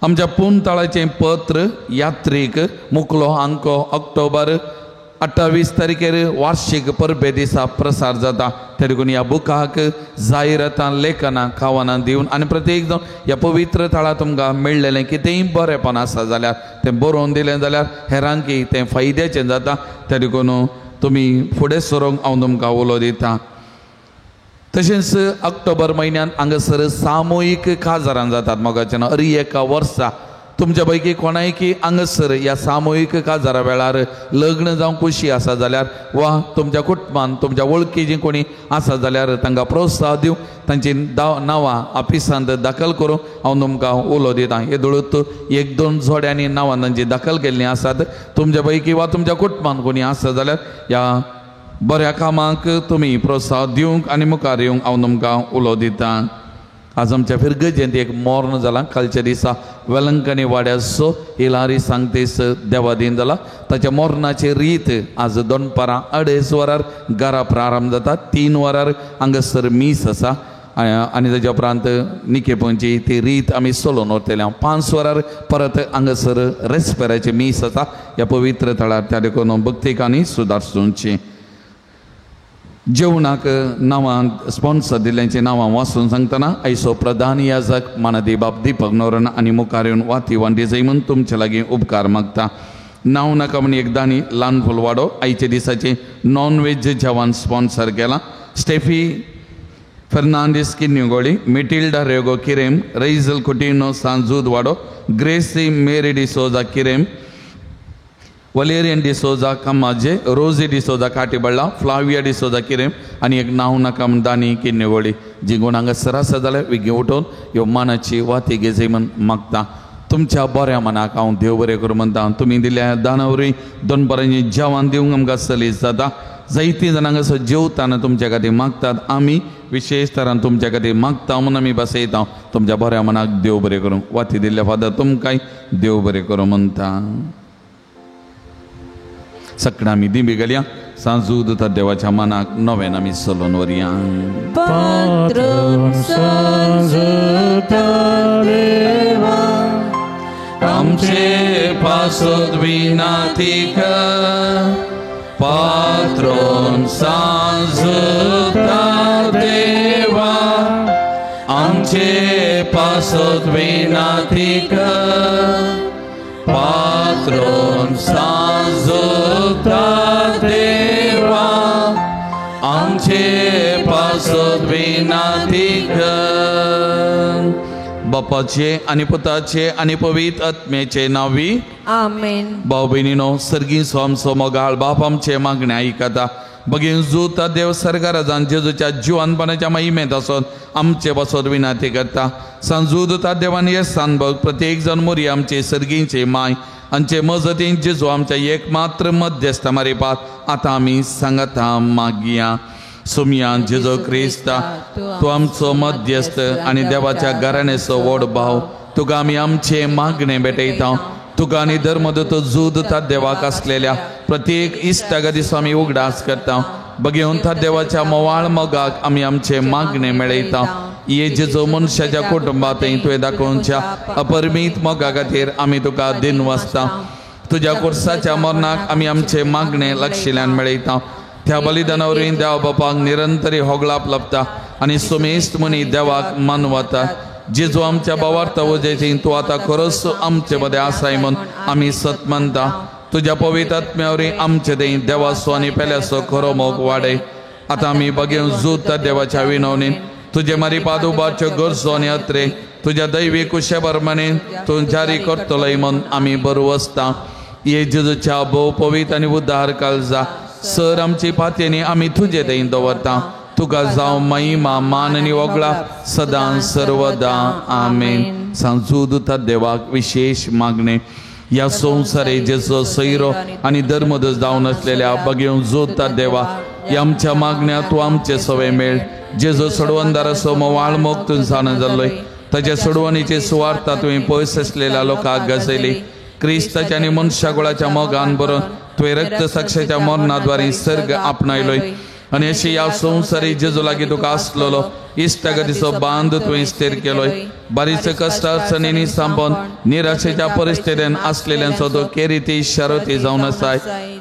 आमच्या पुनतळाचें पत्र यात्रीक मुकलो अंको ऑक्टोबर 28 तारखेर वार्षिक परबे दिसा प्रसार जाता. देखून ह्या बुकाक जायरातां लेखनां खावनां दिवन आनी प्रत्येक जावन ह्या पवित्र थळां तुमकां मेळ्ळेलें कितेंय बरेंपण आसा जाल्यार तें बरोवन दिलें जाल्यार हेरांकी तें फायद्याचें जाता. देखून तुमी फुडें सरूंक हांव तुमकां उलो दितां. तशेंच ऑक्टोबर म्हयन्यांत हांगासर सामुहीक काजारां जातात. मोगाचें हर एका वर्सा तुमच्या पैकी कोणायकी हांगासर ह्या सामुहीक काजारा वेळार लग्न जावंक खुशी आसा जाल्यार वा तुमच्या कुटुंबान तुमच्या वळखीची कोणी आसा जाल्यार तांकां प्रोत्साहन दिवंक तांची नांवां ऑफिसांत दाखल करूंक हांव तुमकां उलो दितां. येदोळूच एक दोन जोड्यांनी नांवां तांची दाखल केल्लीं आसात. तुमच्या पैकी वा तुमच्या कुटुंबान कोणी आसा जाल्यार ह्या बऱ्या कामाक तुमी प्रोत्साहन दिवंक आनी मुखार येवंक हांव तुमकां उलो दितां. आज आमच्या फिरगजेंत एक मोर्न जाला. कालच्या दिसा वेलंकणी वाड्याचो हिलारी सांगतेस देवादीन जाला. ताच्या मोर्नाची रीत आज दनपारां 2:30 वरार घरा प्रारंभ जाता. 3 वरार हांगासर मीस आसा आनी ताच्या उपरांत निकेपंची ती रीत आमी सोलोवन व्हरतले. 5 वरार परत हांगासर रेस्पेराची मीस आसा ह्या पवित्र थळार. त्या देखून भक्तिकांनी सुदारचुंची. जेवणाक नांवां स्पॉन्सर दिल्ल्यांची नांवां वाचून सांगतना आयचो प्रधान याजक मानदी बाब दीपक नोरन आनी मुखार येवन वाती वांटी जाय म्हूण तुमचे लागीं उपकार मागता. नांव नाका म्हूण एक दानी ल्हान फुलवाडो आयच्या दिसाचें नॉन वेज जेवण स्पॉन्सर केलां. स्टेफी फेर्नांडीस किन्युगोळी, मिटिल्डा रेगो किरेम, रैजल कुटिनो सांजूद वाडो, ग्रेसी मेरी डिसोजा किरेम, वलेरियन डिसोजा कमाजे, रोजी डिसोजा काटीबळ्ळा, फ्लाविया डिसोजा किरेम आनी एक नांव नाका म्हूण दानी किन्नेगोळी. जी कोण हांगा आसा जाल्यार विगी उठोवन ह्यो मानाची वाती घेजय म्हूण मागता. तुमच्या बऱ्या मनाक हांव देव बरें करूं म्हणटा. तुमी दिल्या दाना वरवीं दनपारांचें जेवण दिवंक आमकां सलीस जाता. जायतीं जाणां हांगासर जेवताना तुमच्या खातीर मागतात. आमी विशेश तरान तुमच्या खातीर मागता म्हूण आमी बसयता. तुमच्या बऱ्या मनाक देव बरें करूं. वाती दिल्ल्या फादर तुमकांय देव बरें करूं म्हणटा. सगळ्या आमी दिंबी घालया. सांजू दुता देवाच्या मनाक नव्यान आमी चलोवन व्हरया. आमचे पासत विनाती कर, पात्रोन सांजुता देवा, आमचे पासत विनाती कर, पात्रोन सांजुता देवा, आमचे पासत विनाती कर. बापाचे आनी पुताचे आनी पवित्र आत्म्याचे नांवी आमेन. भाव भयणीनो, सर्गी आमचो मोगाळ बाप आमचे मागणे आयकता. बगीन जुता देव सरकाराजान जेजूच्या जिवानपणाच्या महिमेंत आसत आमचे पासत विनाती करता. सांजूदता देवान येसान बग प्रत्येक जण मोरी आमचे सर्गींचे माय आमचे मजतीन जेजू आमच्या एकमात्र मध्यस्थ मारिपात आतां आमी सांगता मागया. सुमया जेजू क्रिस्ता, तूं आमचो मध्यस्थ आनी देवाच्या घराण्याचो व्हड भाव, तुका आमी आमचे मागणे भेटयता. तुका आनी धर्मदूत जूद देवाक आसलेल्या प्रत्येक इश्टागतीचो आमी उगडास करता. बगेवन देवाच्या मोवाळ मोगाक आमी आमचे मागणे मेळयता. ये जेजू मनशाच्या कुटुंबांत तुवें दाखोवच्या अपरमीत मोगा खातीर आमी तुका दिनवासता. तुज्या कुर्साच्या मरणाक आमी आमचे मागणे लक्षिल्यान मेळयता. त्या बलिदाना वरवीं देव बापाक निरंतरी होगळाप लभता आनी सुमेस्त मनी देवाक मानवता. जेजू आमच्या भावार्थ वजेची तूं आतां खरोच आमचे मदें आसाय म्हूण आमी सत मानता. तुज्या पवित्र आत्म्या वरवीं आमचे दें देवाचो आनी पेल्याचो खरो मोग वाडय. आतां आमी बगेवन जुता देवाच्या विनवणीन तुजे मारी पादुबाच्यो गरजो आनी अत्रे तुज्या दैवी कुशे प्रमाणे तूं जारी करतलोय म्हूण आमी बरो वसता. ये जेजूच्या भोव पवित्र आनी उद्धार काळजा सर आमची पातयेनी आमी तुजे दें दवरता. तुका जावं महिमा मान आनी वगळा सदां सर्वदा आमेन. सांजूदता देवाक विशेश मागणे ह्या संवसारे जेजो सैरो आनी धर्मदोश जावन आसलेल्या बगेवन जोता देवा ह्या आमच्या मागण्या तूं आमचे सवे मेळ. जेजो सोडवणदाराचो मोवाळ मोग तूं जाणा जाल्लोय ताच्या सोडवणीची सुवार्ता तुवें पयस आसलेल्या लोकांक गजयली. क्रिस्ताच्या आनी मनशाकुळाच्या मोगान भरून तुवें रक्त साक्षाच्या मरणाद्वारे सर्ग आपणायलोय आनी अशी ह्या संवसारी जेजू लागीं तुका आसलेलो इश्टागतीचो बांद तुवें स्थिर केलोय. बारीच कश्ट अडचणींनी सांपोन निराशेच्या परिस्थितीन आसलेल्यांचो तो केरिती शरती जावन आसाय.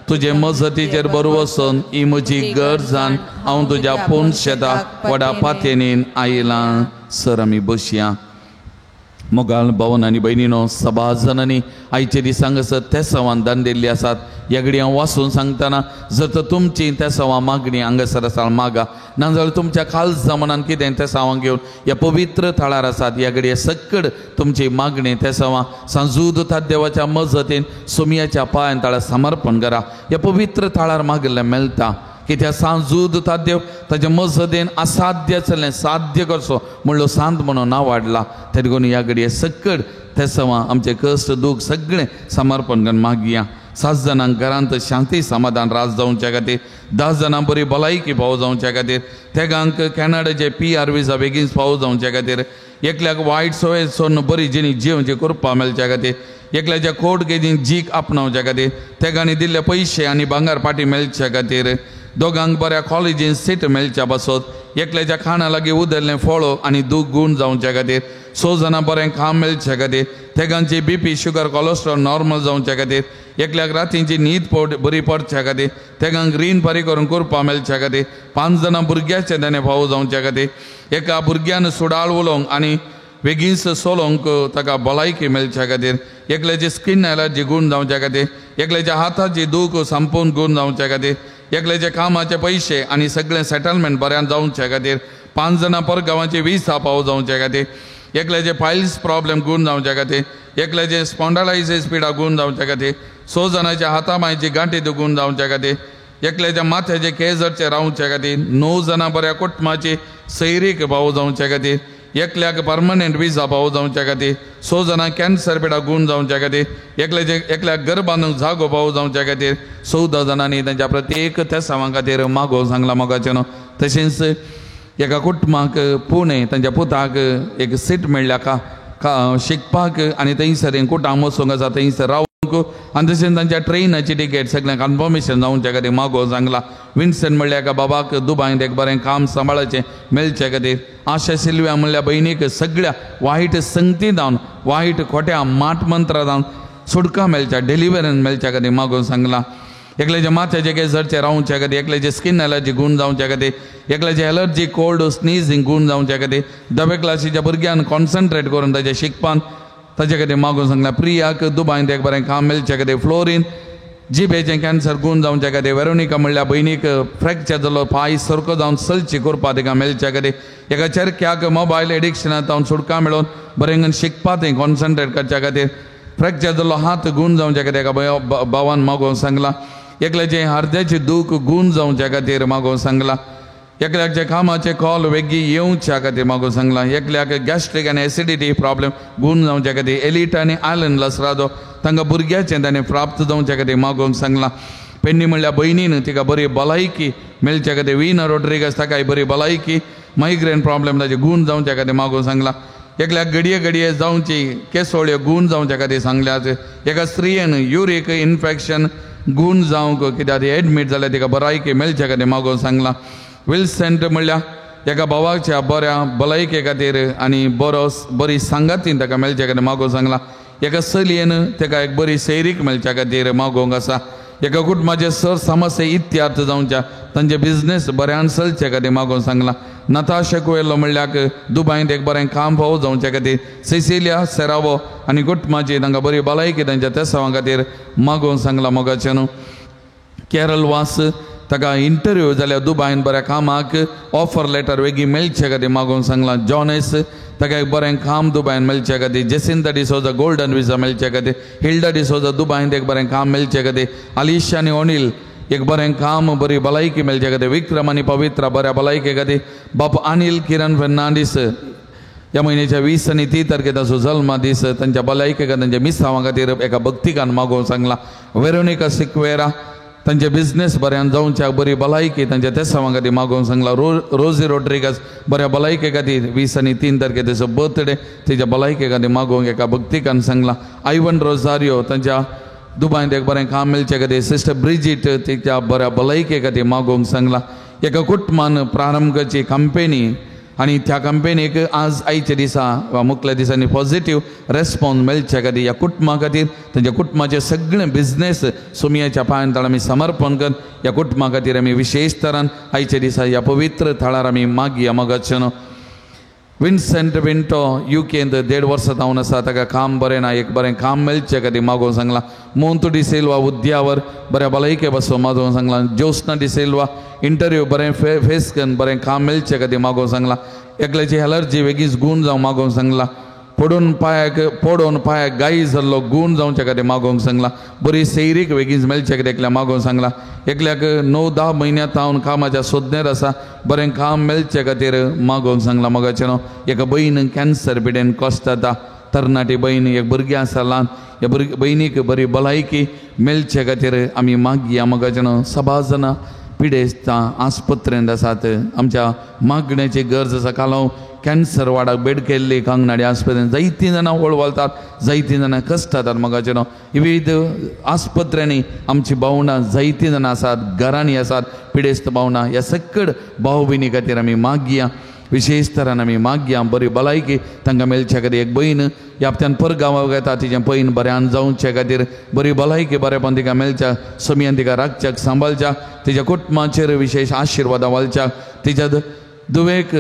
तुजे मजतीचेर बरो वचून ही म्हजी गरजान हांव तुज्या पूर्ण शेताक व्हडा पातयेनीन आयलां. सर आमी बसया. मोगाल भावन आनी भयणीनो, सभा जणांनी आयचे दिसा हांगासर तेसांवान दान दिल्ली आसात. ह्या घडी हांव वाचून सांगतना जर तर तुमची तेसांवां मागणी हांगासर आसा मागा, नाजाल्यार तुमच्या खालसा मनान कितें तेसांवां घेवन ह्या पवित्र थळार आसात. ह्या घडये सक्कड तुमची मागणी तेसांवां सांजूद देवाच्या मजतीन सोमयाच्या पांयान ताळा समर्पण करा. ह्या पवित्र थळार मागिल्लें मेळटा कित्याक सांजूद देव ताच्या मजतीन असाध्य चल्लें साध्य करचो म्हणलो सांत म्हणून नांव वाडला. तें देखून ह्या घडये सक्कड तेसांवां आमचें कश्ट दूख सगळें समर्पण करून मागया. 7 जाणांक घरांत शांती समाधान राज जावच्या खातीर, 10 जाणां बरी भलायकी पावो जावच्या खातीर, तेगांक कॅनडाचे PR विजा बेगीन पावो जावच्या खातीर, एकल्याक वायट सवय सोडून बरी जिणी जिवची कृपा मेळच्या खातीर, एकल्याच्या कोर्ट केजीन जीक आपणावच्या खातीर, तेगांनी दिल्ले पयशे आनी भांगर पाटी मेळच्या खातीर, दोगांक बऱ्या कॉलेजीन सीट मेळच्या पासत, एकल्याच्या खाणा लागीं उदरलें फळो आनी दूख गूण जावच्या खातीर, 6 जाणां बरें काम मेळच्या खातीर, तेगांची BP sugar cholesterol normal जावच्या खातीर, एकल्याक रातींची न्हीद बरी पडच्या खातीर, तेगांक रीण फारीक करून कृपा मेळच्या खातीर, 5 जाणां भुरग्याचें देणें फावो जावच्या खातीर, एका भुरग्यान सुडाळ उलोवंक आनी बेगीनच सोलोवंक ताका भलायकी मेळच्या खातीर, एकल्याची स्कीन एलर्जी गूण जावच्या खातीर, एकल्याच्या हाताची दूख संपूर्ण गूण जावच्या खातीर, एकल्याच्या कामाचे पयशे आनी सगळें सेटलमेंट बऱ्यान जावच्या खातीर, 5 जाणां परगांवाची विसा पावो जावच्या खातीर, एकल्याचे पायल्स प्रॉब्लेम गूण जावच्या खातीर, एकल्याचे स्पॉन्डलायसीस पिडा गूण जावच्या खातीर, 6 जाणांच्या हाता मायची गांठी दुगून जावच्या खातीर, एकल्याच्या माथ्याचे केजरचे रावच्या खातीर, 9 जाणां बऱ्या कुटुंबाची सैरीक पावो जावच्या खातीर, एकल्याक परमनंट विजा पावो जावच्या खातीर, 6 जाणां कॅन्सर पिडा गूण जावच्या खातीर, एकल्याक घर बांदूंक जागो पावो जावच्या खातीर, 14 जाणांनी तांच्या प्रत्येक तेसांवां खातीर मागो सांगला मोगाचें न्हू. तशेंच एका कुटुंबाक पुणे तांच्या पुताक एक सीट मेळ्ळ्या का शिकपाक आनी थंयसर कुटाम वचूंक आसा थंयसर रावंक आनी तशेंच तांच्या ट्रेनाची टिकेट सगळें कन्फर्मेशन जावच्या खातीर मागो सांगला. विन्सन म्हणल्या एका बाबाक दुबायंत एक बरें काम सांबाळचें मेळचे खातीर, आशा सिल्व्या म्हणल्या भयणीक सगळ्या वायट संगती जावन वायट खोट्या माट मंत्रा जावन सुटका मेळच्या डिलिवरन्स मेळच्या खातीर मागो सांगला. एकल्याच्या माथ्याचे केसरचे रावच्या खातीर, एकल्याचे स्कीन एलर्जी गूण जावच्या खातीर, एकल्याचे एलर्जी कोल्ड स्नीजिंग गूण जावच्या खातीर, 10वे क्लासीच्या भुरग्यान कॉन्सन्ट्रेट करून ताच्या शिकपान ताच्या खातीर मागून सांगला. प्रियाक दुबायंत एक बरें काम मेळच्या खातीर, फ्लोरीन जिबेचें कॅन्सर गूण जावच्या खातीर, वेरोनिका म्हणल्या भयणीक फ्रॅक्चर जालो पांय सारको जावन सलची करपा तिका मेळच्या खातीर, एका चरक्याक मोबायल एडिक्शनांत जावन सुटका मेळोवन बरें शिकपा थंय कॉन्सन्ट्रेट करच्या खातीर, फ्रॅक्चर जालो हात गूण जावच्या खातीर एका भावान मागोवन सांगला. एकल्याचें अर्द्याचें दूख गूण जावच्या खातीर मागोवन सांगला. एकल्याचे कामाचे कॉल वेगीं येवच्या खातीर मागोवन सांगला. एकल्याक गॅस्ट्रीक आनी एसिडिटी प्रॉब्लेम गूण जावच्या खातीर, एलिट आनी आयलन लसरादो तांकां भुरग्याचें ताणें प्राप्त जावच्या खातीर मागोवंक सांगला. पेडणी म्हणल्या भयणीन तिका बरी भलायकी मेळच्या खातीर, विना रोड्रिगस ताकाय बरी भलायकी मायग्रेन प्रॉब्लेम ताचे गूण जावच्या खातीर मागोवंक सांगला. एकल्याक घडये घडये जावची केसोळ्यो गूण जावच्या खातीर सांगल्यात. एका स्त्रियेन युरीक इन्फेक्शन गूण जावंक कित्याक एडमीट जाल्यार तिका भलायकी मेळच्या खातीर मागोवंक सांगला. विल्सेंट म्हणल्यार एका भावाच्या बऱ्या भलायके खातीर आनी बरो बरी सांगातीन ताका मेळच्या खातीर मागोवंक सांगला. एका चलयेन ताका एक बरी सैरीक मेळच्या खातीर मागोवंक आसा. एका कुटुंबाचे सर समस्या इत्यार्थ जावच्या तांचे बिजनेस बऱ्यान चलचे खातीर मागोवंक सांगला. नताशा कुवेलो म्हणल्याक दुबायंत एक बरें काम फावो जावच्या खातीर, सिसिलिया सेरावो आनी कुटुंबाची तांकां बरी भलायकी तांच्या तेसांवां खातीर मागोवंक सांगला. मोगाचें न्हू. केरल वास ताका इंटरव्यू जाल्यार दुबायन बऱ्या कामाक ऑफर लेटर वेगीं मेळचे खातीर मागोवंक सांगला. जॉनेस ताका एक बरें काम दुबायन मेळचे खातीर, जेसिंता डिसोजा गोल्डन विजा मेळचे खातीर, हिल्डा डिसोजा दुबायन एक बरें काम मेळचे खातीर, आलिशा आनी ओनील एक बरें काम बरी भलायकी मेळचे खातीर, विक्रम आनी पवित्रा बऱ्या भलायके खातीर, बाप अनिल किरण फेर्नांडीस ह्या म्हयन्याच्या 20 आनी 30 तारखे ताचो जल्मा दीस तांच्या भलायके खातीर तांच्या मिसांवा खातीर एका भक्तिकान मागोवंक सांगला. वेरोनिका सिक्वेरा तांचे बिजनेस बऱ्यान जावच्या बरी भलायकी तांच्या तेसांवा खातीर मागोवंक सांगला. रोजी रोड्रिगस बऱ्या भलायके खातीर 20 आनी 3 तारखे ताचो बर्थडे तेच्या भलायके खातीर मागोवंक एका भक्तिकान सांगला. आयवन रोजारियो तांच्या दुबायंत एक बरें काम मेळचे खातीर, सिस्टर ब्रिजीट तिच्या बऱ्या भलायके खातीर मागोवंक सांगला. एका कुटुंबान प्रारंभ करची कंपेनी आनी त्या कंपेनीक आज आयच्या दिसा वा मुखल्या दिसांनी पॉझिटीव रेस्पॉन्स मेळच्या खातीर ह्या कुटुंबा खातीर तांच्या कुटुंबाचे सगळे बिजनेस सोमयाच्या पांयान आमी समर्पण कर ह्या कुटुंबा खातीर आमी विशेश तरान आयच्या दिसा ह्या पवित्र थळार आमी मागया. मोगाचें न्हू. विन्सेंट विंटो युकेंत 1.5 वर्सां जावन आसा ताका काम बरें ना एक बरें काम मेळचें खातीर मागोवंक सांगलां. मोंतू डिसिल्वा उद्यावर बऱ्या भलायके पासून मागोवंक सांगलां. ज्योत्सना डिसिल्वा इंटरव्यू बरें फेस करून बरें काम मेळचें खातीर मागोवंक सांगलां. एकल्याची एलर्जी वेगीच गूण जावं मागोवंक सांगलां. पडून पांयाक गायी जाल्लो गूण जावच्या खातीर मागोवंक सांगलां. बरी सैरीक वेगीच मेळचे खातीर एकल्या मागोवंक सांगलां. एकल्याक 9-10 म्हयन्या तावन कामाच्या सोदनेर आसा बरें काम मेळचे खातीर मागोवंक सांगलां. मोगाचें न्हू एका भयण कॅन्सर पिडेन कश्ट जाता तरणाटी भयण एक भुरगें आसा ल्हान ह्या भयणीक बरी भलायकी मेळचे खातीर आमी मागया. मोगाचें न्हू सभा जाणां पिडेस्तां आस्पत्रेंत आसात आमच्या मागण्याची गरज आसा. काल कॅन्सर वाडाक बेड केल्ली कांगनाडी आस्पत्रेंत जायतीं जाणां वळवळतात जायतीं जाणां कश्टातात. मोगाचें न्हू विविध आस्पत्र्यांनी आमची भावणां जायतीं जाणां आसात घरांनी आसात पिडेस्त भावणां ह्या सकड भाव भयणी खातीर आमी मागया. विशेष तरान आमी मागया बरी भलायकी तांकां मेळच्या खातीर. एक भयण ह्या हप्त्यान परगांवाक येता तिचें पयन बऱ्यान जावचे खातीर बरी भलायकी बरेपण तिका मेळच्या समियान तिका राखच्याक सांबाळच्या तिच्या कुटुंबाचेर विशेष आशिर्वादां वालच्या तिच्या दुवेक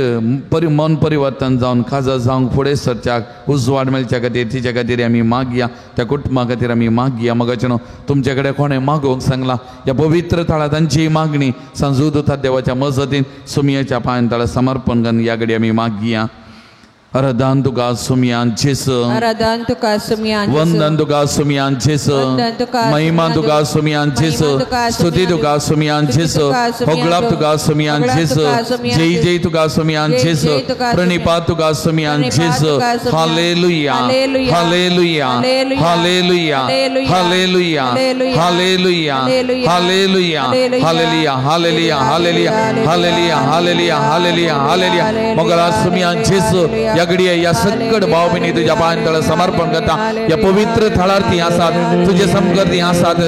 मन परिवर्तन जावन खाजा जावंक फुडें सरच्याक उजवाड मेळच्या खातीर तिच्या खातीर आमी मागया. त्या कुटुंबा खातीर आमी मागया. मोगाचें न्हू तुमचे कडेन कोणें मागोवंक सांगलां ह्या पवित्र थळा तांची मागणी सांजूद देवाच्या मजतीन सुमयाच्या पांयान तळा समर्पण करून ह्या कडेन आमी मागया. आराधन तुका सुमयान जेसू, आराधन तुका सुमयान जेसू, वंदन तुका सुमयान जेसू, महिमा तुका सुमयान जेसू, स्तुती तुका सुमयान जेसू, होगळाप तुका सुमयान जेसू, जय जय तुका सुमयान जेसू, प्रणिपात तुका सुमयान जेसू. Hallelujah, hallelujah, hallelujah, hallelujah, hallelujah, hallelujah, hallelujah, hallelujah, hallelujah, hallelujah, hallelujah, hallelujah, hallelujah. Mogla सुमयान जेसू ह्या घडये ह्या सकड भाव भयणी तुज्या पांयां तळा समर्पण करता. ह्या पवित्र थळार ती आसात तुजे समकर ती आसात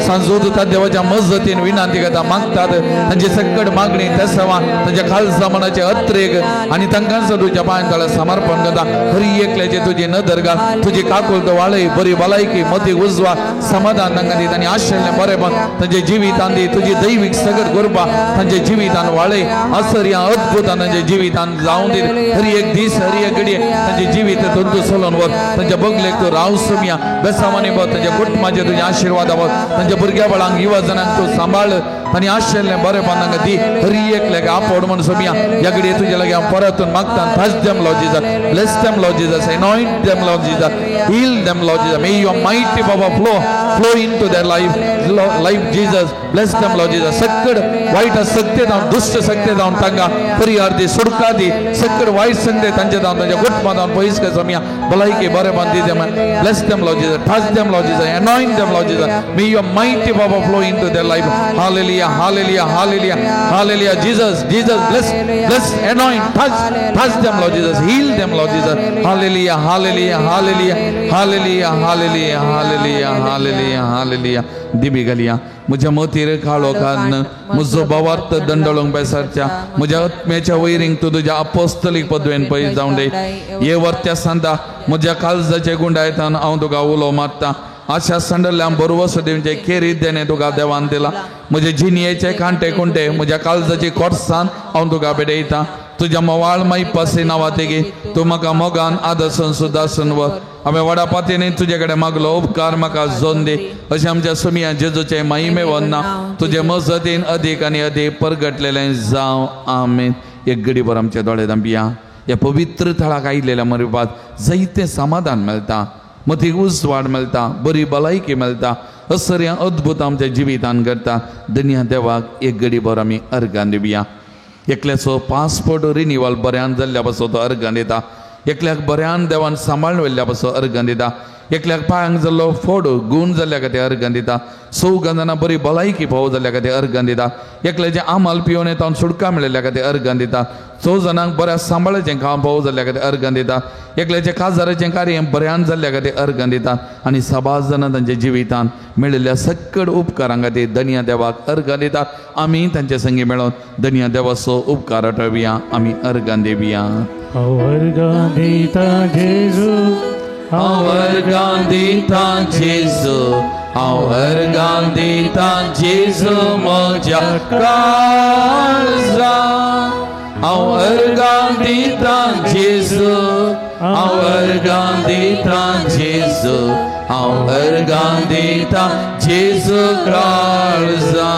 सांजोदता देवाच्या मजतीन विनंती करता मागतात तांची सकड मागणी तेसवा तांच्या खालसा मनाचे अत्रेक आनी तांकां तुज्या पांयां तळा समर्पण करता. हरी एकल्याचे तुजी नदर घाल तुजी काकुळट वाळय बरी भलायकी मती उजवा समाधान तांकां दी आनी आशिल्लें बरेपण तांच्या जिवितान दी. तुजी दैवीक सगट गोरपा तांच्या जिवितान वाळय आसर्या अद्भुतान तांच्या जिवितान जावन दी. हरी एक दीस हरी एक घडये तांचे जिवीत तूं चलोवन वच तांच्या बगलेक तूं राव सुमया बेसावानी वच तांच्या कुटुंबाचेर तुज्या आशिर्वाद वच तांच्या भुरग्या बाळांक युवा जणांक तूं सांबाळ आनी आशिल्लें बरेपण तांकां दी. हरी एकल्याक आपोड म्हूण सुमया ह्या घडये तुज्या लागीं हांव परतून मागता. Touch them Lord Jesus, bless them Lord Jesus, anoint them Lord Jesus, heal them Lord Jesus. May your mighty power flow into their life Jesus. Bless them Lord Jesus. सकड वायट शक्ती जावन दुश्ट शक्ती जावन तांकां परिहार दी सुटका दी. सकड वायट संगते तांचे जावन तांच्या कुटुंबा जावन पयस कर समिया भलायकी बरेपण दी. Bless them Lord Jesus, touch them Lord Jesus, anoint them Lord Jesus. May your mighty power flow into their life. Hallelujah, hallelujah, hallelujah, hallelujah. Jesus, Jesus, bless, bless, anoint, touch, touch them Lord Jesus, heal them Lord Jesus. Hallelujah, hallelujah, hallelujah, hallelujah, hallelujah, hallelujah, hallelujah, hallelujah. दिबी घालया म्हज्या मोतीर काळो कान्न म्हजो भावार्थ दंडळूंक बेसारच्या म्हज्या आत्म्याच्या वैरींक तूं तुज्या अपोस्तलीक पदवेन पयस जावं दी. हे वर्त्या सांदा म्हज्या काळजाचे गुंडायतान हांव तुका उलो मारता. आशा सांडल्या बरवस दिवचे केरी देणे तुका देवान दिला. म्हजे जिणयेचे कांटे कुंटे म्हज्या काळजाची कोर्सान हांव तुका भेटयता. तुज्या मोवाळ मायपासी नांवा तेगी तूं म्हाका मोगान आदर्शन सुदासन वर. हांवें व्हडा पातयेन तुजे कडेन मागलो उपकार म्हाका जोन दी. अशें आमच्या सुमया जेजूचे महिमे वन्ना तुजे मजतीन अदीक आनी अदीक परगटलेलें जावं. आमेन. एक घडीभर आमचे दोळे धांपया. ह्या पवित्र थळाक आयिल्ल्या मरपात जायतें समाधान मेळटा, मतीक उजवाड मेळटा, बरी भलायकी मेळटा, असर्या अद्भुत आमच्या जिवितान करता. दनया देवाक एक घडीभर आमी अर्गां दिवया. एकल्याचो पासपोर्ट रिनिवल बऱ्यान जाल्ल्या पासून तो अर्गां दिता. एकल्याक बऱ्यान देवान सांबाळून व्हेल्ल्या पासून अर्गां दिता. एकल्याक पांयांक जाल्लो फोड गूण जाल्ल्या खातीर अर्गां दिता. चौगां जाणां बरी भलायकी फावो जाल्ल्या खातीर अर्गां दिता. एकल्याचें आमाल पिवन येता सुटका मेळिल्ल्या खातीर अर्गां दिता. 4 जाणांक बऱ्या सांबाळाचें काम फावो जाल्ल्या खातीर अर्गां दिता. एकल्याचें काजाराचें कार्य बऱ्यान जाल्ल्या खातीर अर्गां दिता. आनी सबाज जाणां तांच्या जिवितान मेळिल्ल्या सकड उपकारां खातीर दनया देवाक अर्गां दिता. आमी तांचे संगी मेळोन दनया देवाचो उपकार आठोवया. आमी अर्गां दिवया. अर्गां दिता जेजू, अर्गां दिता जेजू, अर्गां दिता जेजू म्हज्या काळजा. हांव अर्गां दितां जेजू, हांव अर्गां दितां जेजू, हांव अर्गां दितां जेजू काळजां.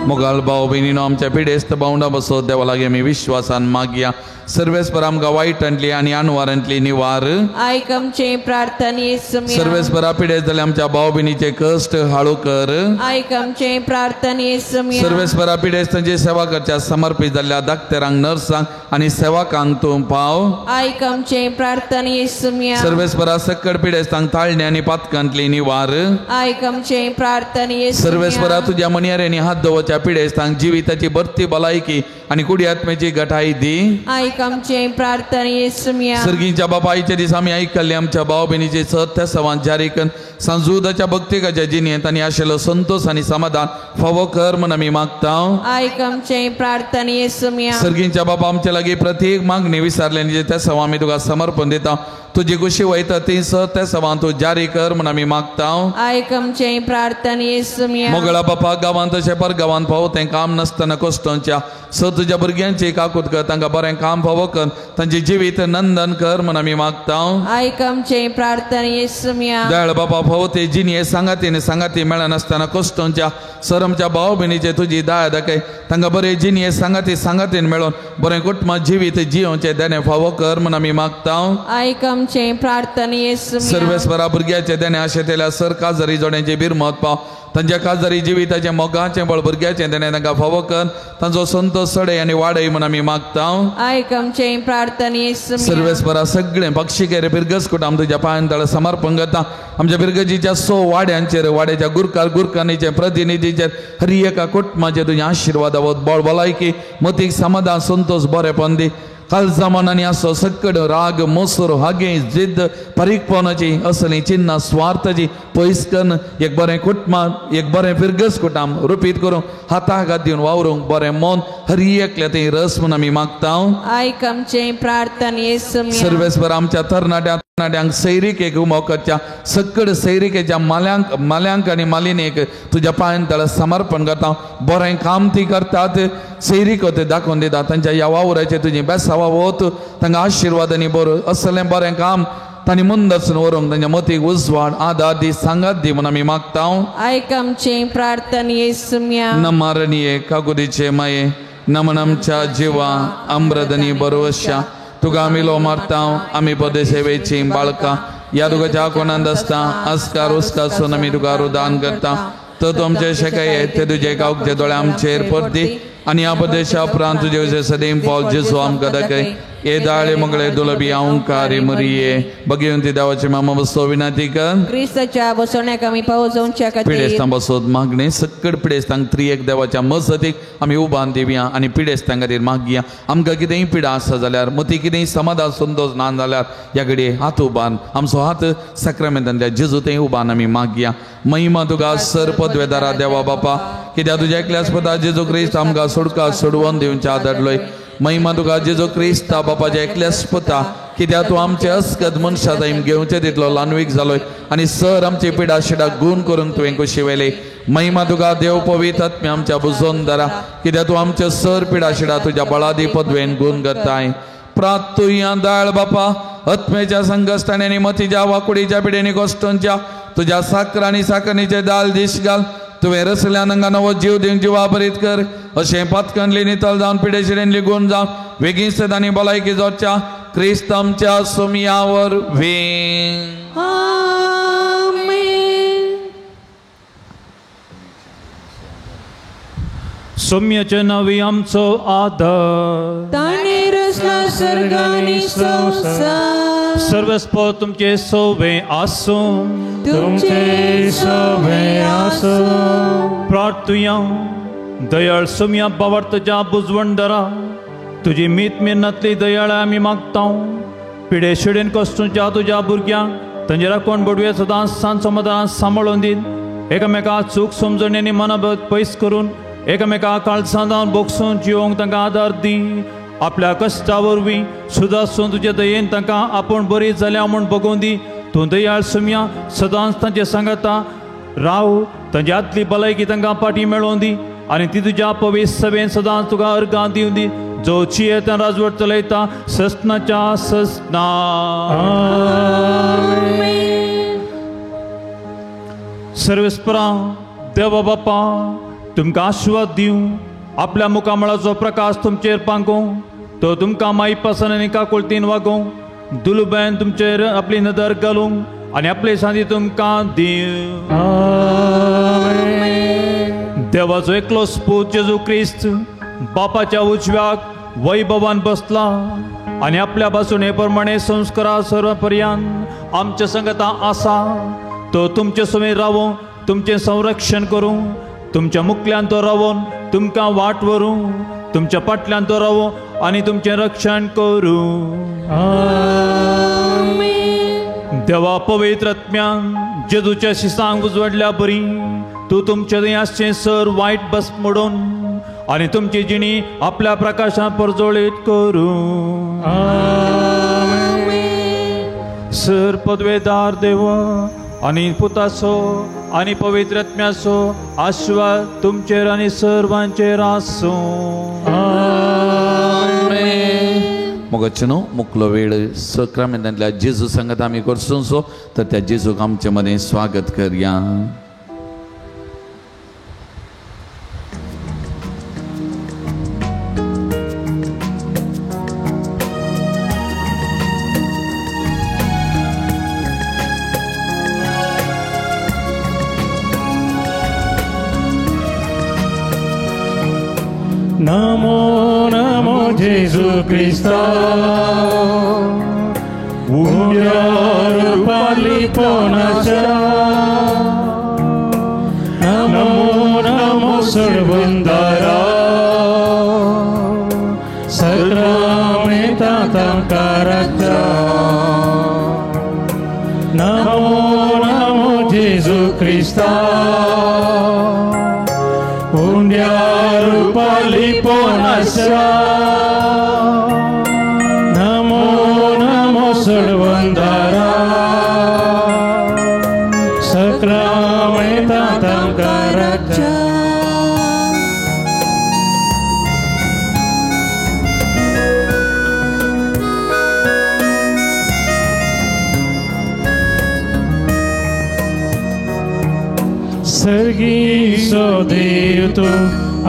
मोगाल भाव भयणीनो, आमच्या पिडेस्त भावंडा बसो देवा लागीं आमी विश्वासान मागया. सर्वेस्पर आमकां वायटांतली आनी अनवारांतली निवार. आयक आमचे प्रार्थने सुम्या. सर्वेस्परा पिडेस्त जाल्ले आमच्या भाव भयणीचे कश्ट हाळू कर. आयक आमचे प्रार्थने सुम्या. सर्वेस्परा पिडेस्तांची सेवा करच्या समर्पित जाल्ल्या डाक्टरांक, नर्सांक आनी सेवकांक तूं पाव. आयक आमचे प्रार्थने सुम्या. सर्वेस्परा सक्कड पिडेस्तांक ताळणे आनी पातकांतली निवार. आयक आमचे प्रार्थने. सर्वेस्परा तुज्या मणयाऱ्यांनी हात दवरच्या पिडेस्तांक जिविताची भरती भलायकी आनी कुडी आत्म्याची गठाई दी. आयक आमचे प्रार्थने सुम्या. सर्गीच्या बापायच्या दिसा आमी आयकल्ले आमच्या भाव भयणीचे सत्य सवान जारी करून सांजुदाच्या भक्तिकाच्या जिणेंत आनी आशिल्लो संतोष आनी समाधान फावो कर म्हूण आमी मागता. आयक आमचे प्रार्थने सुम्या. सर्गीच्या बापा, आमच्या लागीं प्रत्येक मागणी विसरले त्या सवा आमी तुका समर्पण दिता. तुजी कुशी वयता ती सत्य सवान तूं जारी कर म्हूण आमी मागता. आयक आमचे प्रार्थने सुम्या. मोगळा बापा, गांवांत तशें परगांवांत फावो तें काम नासतना कश्टांच्या स तुज्या भुरग्यांची काकूत कर, तांकां बरें काम फावो कर, तांचें जिवीत नंदन कर म्हूण आमी मागता. आयक आमचे प्रार्थने सुम्या. दयाळ बापा, फावो ते जिणये सांगातीन सांगाती मेळनासतना कश्टांच्या सर आमच्या भाव भयणीचे तुजी दया दाखय, तांकां बरें जिणये सांगाती सांगातीन मेळोन बरें कुटुंब जिवीत जियोवचें देणें फावो कर म्हूण आमी मागता. आयक आमचे प्रार्थने सुम्या. सर्वेस्परा भुरग्याचे देणें आशेतल्या सर काजारी जोड्यांची बिरमत पाव, तांच्या काजारी जिविताचें मोगाचें बळ भुरग्याचें देणें तांकां फावो कर, तांचो संतोष सडय आनी वाडय म्हूण आमी मागता. आयक आमचे प्रार्थने सुम्या. सर्वेस्परा सगळें पक्षिकेर पिरगस कुटाम तुज्या पांयां तळा समर्पण करता. आमच्या पिरगजीच्या सो वाड्यांचेर, वाड्याच्या गुरकार गुरकानीचेर, प्रतिनिधीचेर, हर एका कुटुंबाचेर तुज्या आशिर्वाद बळ भलायकी मतीक समाधान संतोष बरेपण दी. कालजा मनांनी असो सक्कड राग मोसर हागे जिद्द परीकपणाची असली चिन्नां स्वार्थाची पयस करून एक बरें कुटुंब, एक बरें फिरगस कुटुंब रुपीत करूंक हाताक हात दिवन वावरूंक बरें मन हर एकल्या थंय रस म्हूण आमी मागता. आयक आमचे प्रार्थने सुम्या. सर्वेस्पर आमच्या तरणाट्या तरणाट्यांक सैरिकेक उमो करच्या सक्कड सैरिकेच्या माल्यांक माल्यांक आनी मालिनेक तुज्या पांयां तळा समर्पण करता. बरें काम ती करतात, सैरिको ते दाखोवन दिता. तांच्या ह्या वावराचेर तुजी बेसावा वत, तांकां आशिर्वाद आनी बरो असलें बरें काम तांणी मुंदरसून व्हरूंक तांच्या मतीक उजवाड आदार दी, सांगात दी म्हूण आमी मागता. आयक आमचे प्रार्थने सुम्या. नमारणीये काकुतीचे माये, नमन आमच्या जिवा अमृतनी बरोवश्या तुका आमी लो मारता. आमी पदेसेवेची बाळकां ह्या तुका कोणांत आसता आस्कार उस्कासून आमी तुका रुदान करता. तर तुमचे शेकाय ते तुजे गांवचे दोळे आमचेर परती आनी ह्या प्रदेशा उपरांत तुजे सदैव पावल जेजू आमकां दाखय. हे दाळे मंगळे दुलबी अंकारी मरिये भगवंती देवाचे मामा बसो विनंती कर. क्रिस्ताच्या बसवण्याक आमी पावोवच्या खातीर पिडेस्तां बसोत मागणे सक्कड पिडेस्तांक त्रियेक देवाच्या मजतीक आमी उबान दिवया आनी पिडेस्तां खातीर मागया. आमकां कितेंय पिडा आसा जाल्यार, मती कितेंय समाधान संतोष ना जाल्यार ह्या घडये हात उबान आमचो हात साक्रामेंतांतल्या जेजू थंय उबान आमी मागया. महिमा तुका सर पदवेदारा देवा बापा, कित्याक तुज्या एकल्याच पदा जेजू क्रिस्त आमकां सोडका सोडवून दिवच्या धाडलोय. महिमा तुका जेजू क्रिस्ता बापाच्या एकल्याच पुता, कित्याक तूं आमचे अस्कत मनशा ताईम घेवचे तितलो ल्हानवीक जालोय आनी सर आमची पिडा शिडा गूण करूंक तुवें कुशी वेली. महिमा तुका देव पवित्र आत्म्या आमच्या बुजोन दारा, कित्याक तूं आमचे सर पिडा शिडा तुज्या बळादी पदवेन गूण करताय. प्रातुया दाळ बापा, आत्म्याच्या संकश्टांनी आनी मतीच्या वाकुडीच्या पिडेनी कश्टांच्या तुज्या साकर आनी साकरणीचे दाल दीस घाल. तुवें रसल्यान हांगा नवो जीव दिवन जिवा बरीत कर. अशें पातकांतली नितळ जावन पिडेशिडेन लिगून जावन वेगीं आनी भलायकी जोडच्या क्रिस्त आमच्या सोमयावर वें. आमेन. सोम्याचे नावी आमचो आदर, ताणें रचला सर्ग आनी संवसार. सर्वस्व तुमचे सोवे आसूं, तुमचे सोवे आसूं. प्रार्थुया दयाळ सोम्या बावर्तच्या बुजवंडरा, तुजी मीत मेहनतली दयाळ आमी मागता. पिडे शिडेन कश्टूच्या तुज्या भुरग्यांक तांचे राखण बडवे सदांच सांज समाधान सांबाळून दीत, एकामेका चूक समजणी आनी मनाभत पयस करून एकामेका काळजां जावन बोगसून जिवोंक तांकां आदार दी. आपल्या कश्टा वरवीं सुदासून तुजे दयेन तांकां आपूण बरी जाल्या म्हूण बगोवन दी. तूं दयाळ सोम्या सदांच तांचे सांगाता राव, तांची आदली भलायकी तांकां पाटी मेळोवन दी आनी ती तुज्या पवित्र सभेन सदांच तुका अर्गां दिवन दी. जो जियेता राजवट चलयता ससनाच्या ससना. सर्वेस्परा देवा बापा तुमकां आशिर्वाद दिवं, आपल्या मुखामळाचो प्रकाश तुमचेर पांगूं, तो तुमकां माईपासन आनी काकुळतीन वागोवं, दुलुबायन तुमचेर आपली नदर घालूं आनी आपले शांती तुमकां दिवं. देवाचो एकलो पूत जेजू क्रिस्त बापाच्या उजव्याक वैभवान बसला आनी आपल्या पासून हे प्रमाणे संस्कारा सर्व पर्यंत आमच्या संगता आसा. तो तुमचे समेर रावूं, तुमचें संरक्षण करूं, तुमच्या मुखल्यान तो रावून तुमकां वाट व्हरूं, तुमच्या फाटल्यान तो रावूं आनी तुमचें रक्षण करूं. देवा पवित्र आत्म्यान जेजूच्या शिसांक उजवाडल्या बरी तूं तुमचे थंय आसचें सर वायट बस मोडून आनी तुमची जिणी आपल्या प्रकाशान परजळीत करूं. सर पदवेदार देवा आनी पुताचो आनी पवित्र आत्म्याचो आशिर्वाद तुमचेर आनी सर्वांचेर आसूं. मोगाचे न्हू मुकलो वेळ सक्रामेंतांतल्या जेजू संगत आमी करसो तर त्या जेजूक आमचे मदें स्वागत करया. नमो नमो जेजू क्रिस्ता उंड्यार पालिपोनाच्या, नमो नमो सर्वंदारा सक्रामेंताकाराच्या, नमो नमो जेजू क्रिस्ता उंड्यार पालिपोनाच्या, नमो नमो सर्वंदारा सक्रामेंताकाराच्या. सर्गीचो देव तूं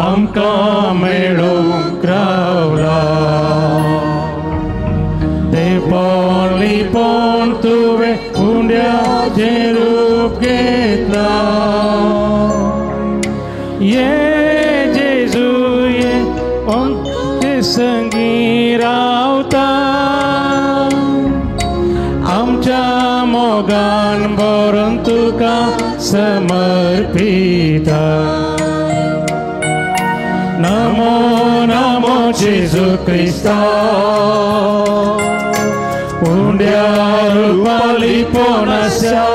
आमकां मेळोवंक रावला, देवपण लिपोवन तुवें उंड्याचें रूप घेतलां. ये जेजू ये आमचे संगीं रावता, आमच्या मोगान भरून तुका समर्पिता. नमो नमो जेजू क्रिस्ता उंड्यार पालिपोनाच्या,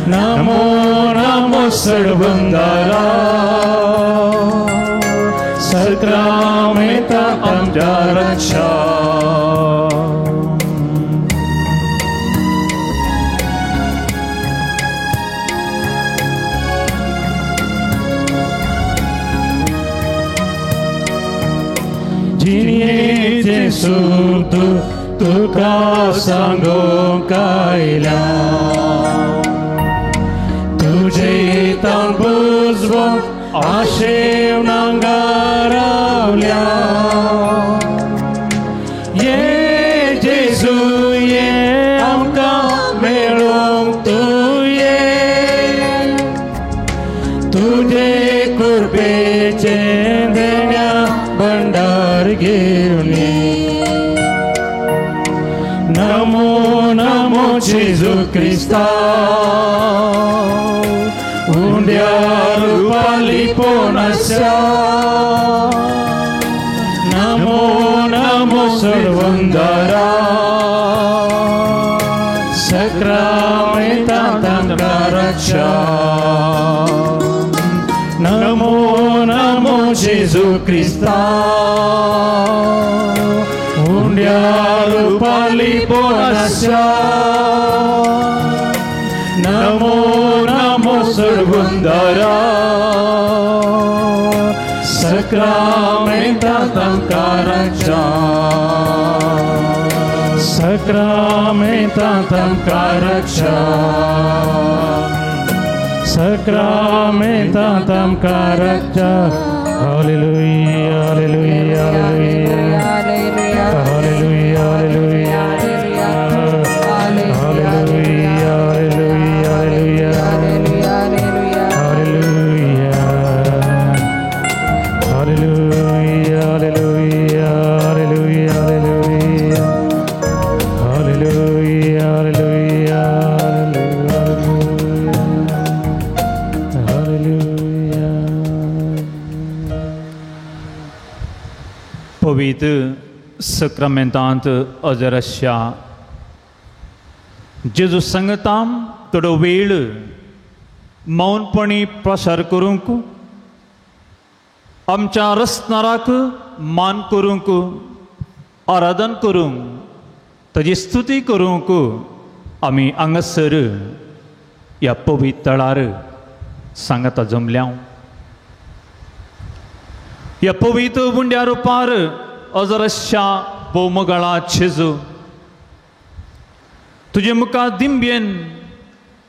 नमो नमो सर्वंदारा सक्रामेंता आमच्या रक्षा. जिणेचें सूख तुका सांगूंक आयल्या, तुजे ताण बुजवून आशेवन हांगा रावल्या. ये जेजू ये आमकां मेळोवंक तूं ये, तुजे कृपेचें देण्या भंडार घेवन ये. नमो नमो जेजू क्रिस्ता उंड्यार पालिपोनाच्या, नमो नमो सर्वंदारा सक्रामेंताकाराच्या, नमो नमो जेजू क्रिस्ता उंड्यार पालिपोनाच्या, नमो नमो सर्वंदारा सक्रामेंताकाराच्या. तुमकां रक्षा, सक्रामेंतां तुमकां रक्षा, सक्रामेंतां तुमकां रक्षा. Hallelujah, hallelujah, hallelujah, hallelujah, hallelujah, hallelujah, hallelujah, hallelujah, hallelujah, hallelujah, hallelujah, hallelujah, hallelujah, hallelujah. पवित्र सक्रामेंतांत अजरश्या जेजू संगताम थोडो वेळ मौनपणी प्रसार करूंक, आमच्या रसनाराक मान करूंक, आराधन करूंक, ताजी स्तुती करूंक आमी हांगासर ह्या पवित्र तळार सांगता जमल्या. ह्या पवित्र उंड्या रुपार अजरश्या भोवमगळा जेजू तुजे मुखार दिंबेन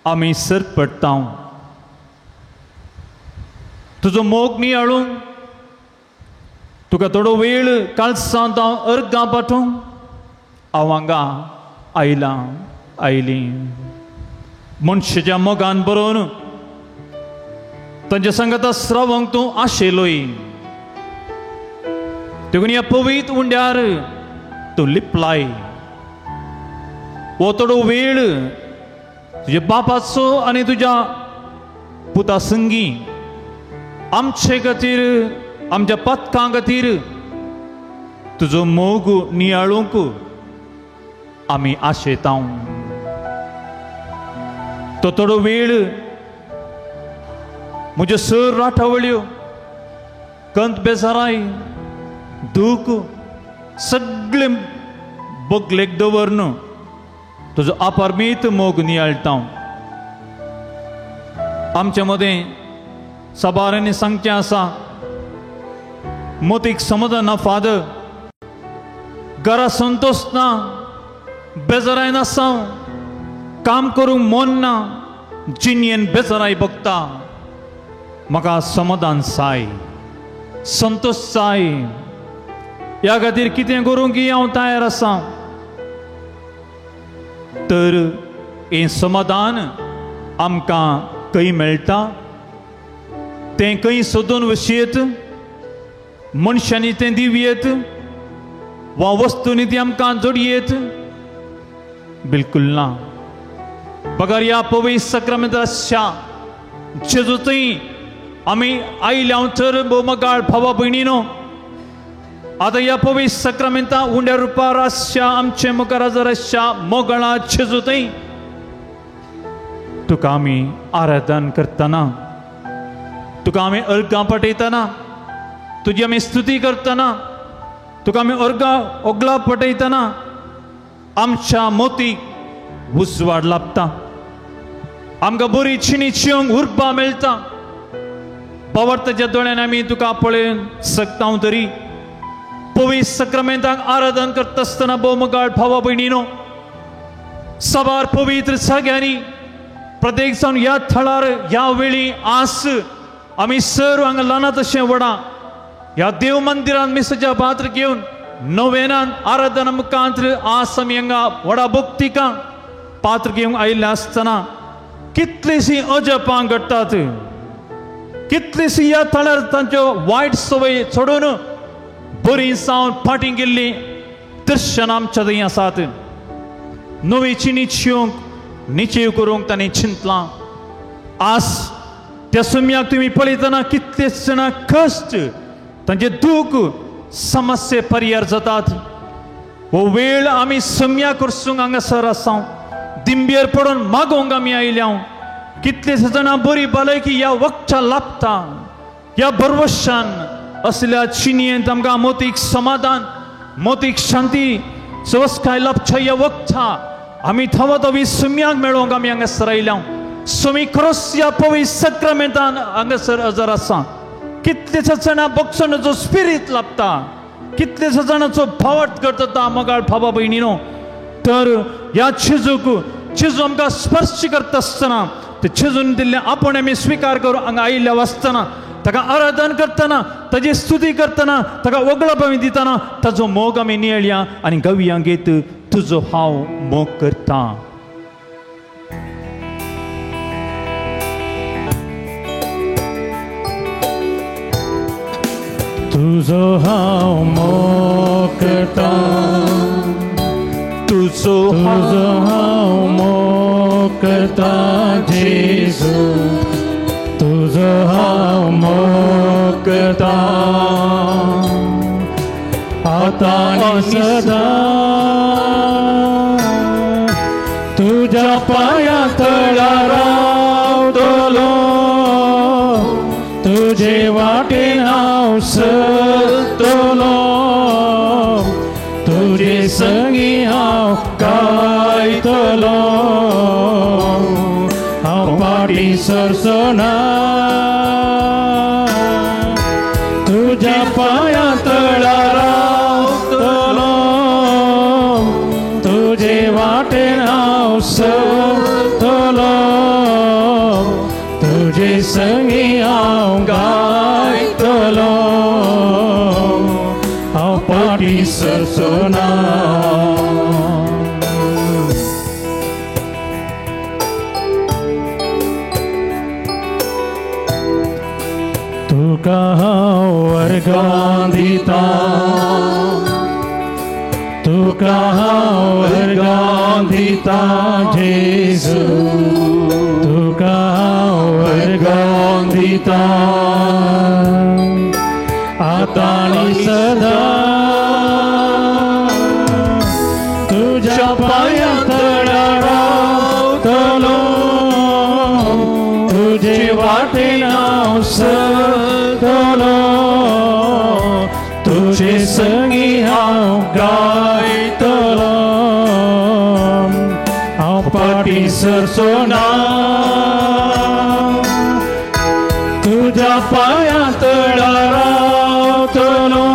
आमी सर पडटा. तुजो मोग नियाळूंक, तुका थोडो वेळ कालसांत हांव अर्गां पाठोवंक हांव हांगा आयलां आयली. मनशाच्या मोगान बरोवन तांच्या सांगाता स्रावंक तूं आशेलोय, देखून ह्या पवित्र उंड्यार तूं लिपलाय. हो थोडो वेळ तुज्या बापाचो आनी तुज्या पुता संगी आमचे खातीर, आमच्या पथकां खातीर तुजो मोग नियाळूंक आमी आशेता. तो थोडो वेळ म्हज्यो सर राठावळ्यो, कंत बेजाराय, दूख सगळे बगलेक दवरन तुजो अपारमीत मोग नियाळटा. आमचे मदें साबारांनी सांगचें आसा, मोतीक समजना फादर, घरा संतोश ना, बेजाराय नासा, काम करूंक मन ना, जिणयेन बेजाराय बगता, म्हाका समाधान जाय, संतोश जाय, ह्या खातीर कितें करूंक हांव तयार आसा. तर हें समाधान आमकां खंय मेळटा, तें खंय सोदून वसयेत, मनशांनी तें दिवयेत वा वस्तूंनी ती आमकां जोडयेत, बिलकुल ना. बगर ह्या पवित्र सक्रामेंताच्या जेजू थंय आमी आयल्या तर भोवमगाळ भावा भयणीनो, आतां ह्या पवित्र सक्रामेंता उंड्या रुपार आसच्या आमचे मुखार हजर आसच्या मोगळा जेजू थंय तुका आमी आराधन करतना, तुका आमी अर्गां पटयतना, तुजी आमी स्तुती करतना, तुका आमी अर्गां ओगला पटयतना आमच्या मोतीक उजवाड लाभता, आमकां बरी चिणी चिवंक उर्बा मेळटा. पवर्तच्या दोळ्यान आमी तुका पळोवन शकता तरी पवित्र सक्रामेंताक आराधन करता आसतना भोवमगाळ भावा भयणीनो, साबार पवित्र जाग्यांनी प्रत्येक जावन ह्या थळार ह्या वेळी आस आमी सर्व हांगा ल्हाना तशें व्हडा ह्या देव मंदिरान मिसाच्या पात्र घेवन नवेनान आराधना मुखांत आस आमी हांगा व्हडा भक्तिकां पात्र घेवंक आयिल्लें आसतना कितलींशीं अजपां घडटात, कितलींशीं ह्या थळार तांच्यो वायट संवय सोडून बरीं जावन फाटीं गेल्लीं दर्शन आमच्या थंय आसात. नवी चिनी चिवंक निचेव करूंक तांणी चिंतलां. आस त्या सुम्याक तुमी पळयतना कितले जाणां कश्ट, तांचे दूख, समस्ये पर्यार जातात. हो वेळ आमी सम्या करसूंक हांगासर आसा, दिंबेर पडून मागोवंक आमी आयल्या. कितले जाणां बरी भलायकी ह्या वखचा लाभता, ह्या भरवशान असल्या चिनयेंत आमकां मोतीक समाधान, मोतीक शांती, सवस्काय लाभच्या ह्या वखचा आमी थवा तवी सुम्याक मेळोवंक आमी हांगासर आयल्या. सुमी खरोच ह्या पवित्र सक्रामेंतान हांगासर हजर आसा. कितलेशा जाणां भोगसणाचो स्पिरीत लाभता, कितलेशा जाणांचो भावार्थ करता मोगाळ भावा भयणीनो। तर ह्या जेजूक जेजू आमकां स्पर्श करता आसतना ते जेजून दिल्लें आपोवणें आमी स्विकार करून हांगा आयिल्ल्या आसतना ताका आराधन करतना ताजी स्तुती करतना ताका वगळप आमी दितना ताजो मोग आमी नियळया आनी गवया घेत तुजो हांव मोग करता। तुजो हांव मोग करता, तुजो हांव मोग करता जेजू, तुजो हांव मोग करता आतां आनी सदां। तुज्या पांयां तळा रावतलो, तुजे वाटेन हांव चलतलो, तुजे संगी हांव गायतलो, हांव फाटीं सरचो ना। तुज्या पांयां तळा रावतलो, तुजे वाटेन हांव चलतलो, तुजे संगी हांव गायतलो, हांव फाटीं सरचो ना। तुका हांव वर्गां दिता, तुका हांव वर्गां दिता जेजू, तुका हांव वर्गां दिता आतां आनी सदां। तुज्या पांयां तळा रावतलो, तुजे वाटेन हांव चलतलो, तुजे संगी हांव गायतलो, हांव फाटीं सरचो ना। तुज्या पांयां तळा रावतलो,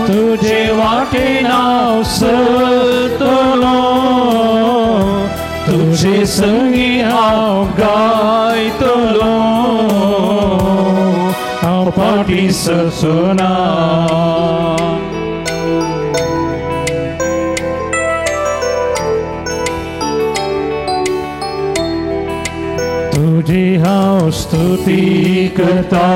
तुजे वाटेन हांव चलतलो, तुजे संगी हांव गायतलो, हांव फाटीं सरचो ना। तुजी हांव स्तुती करता,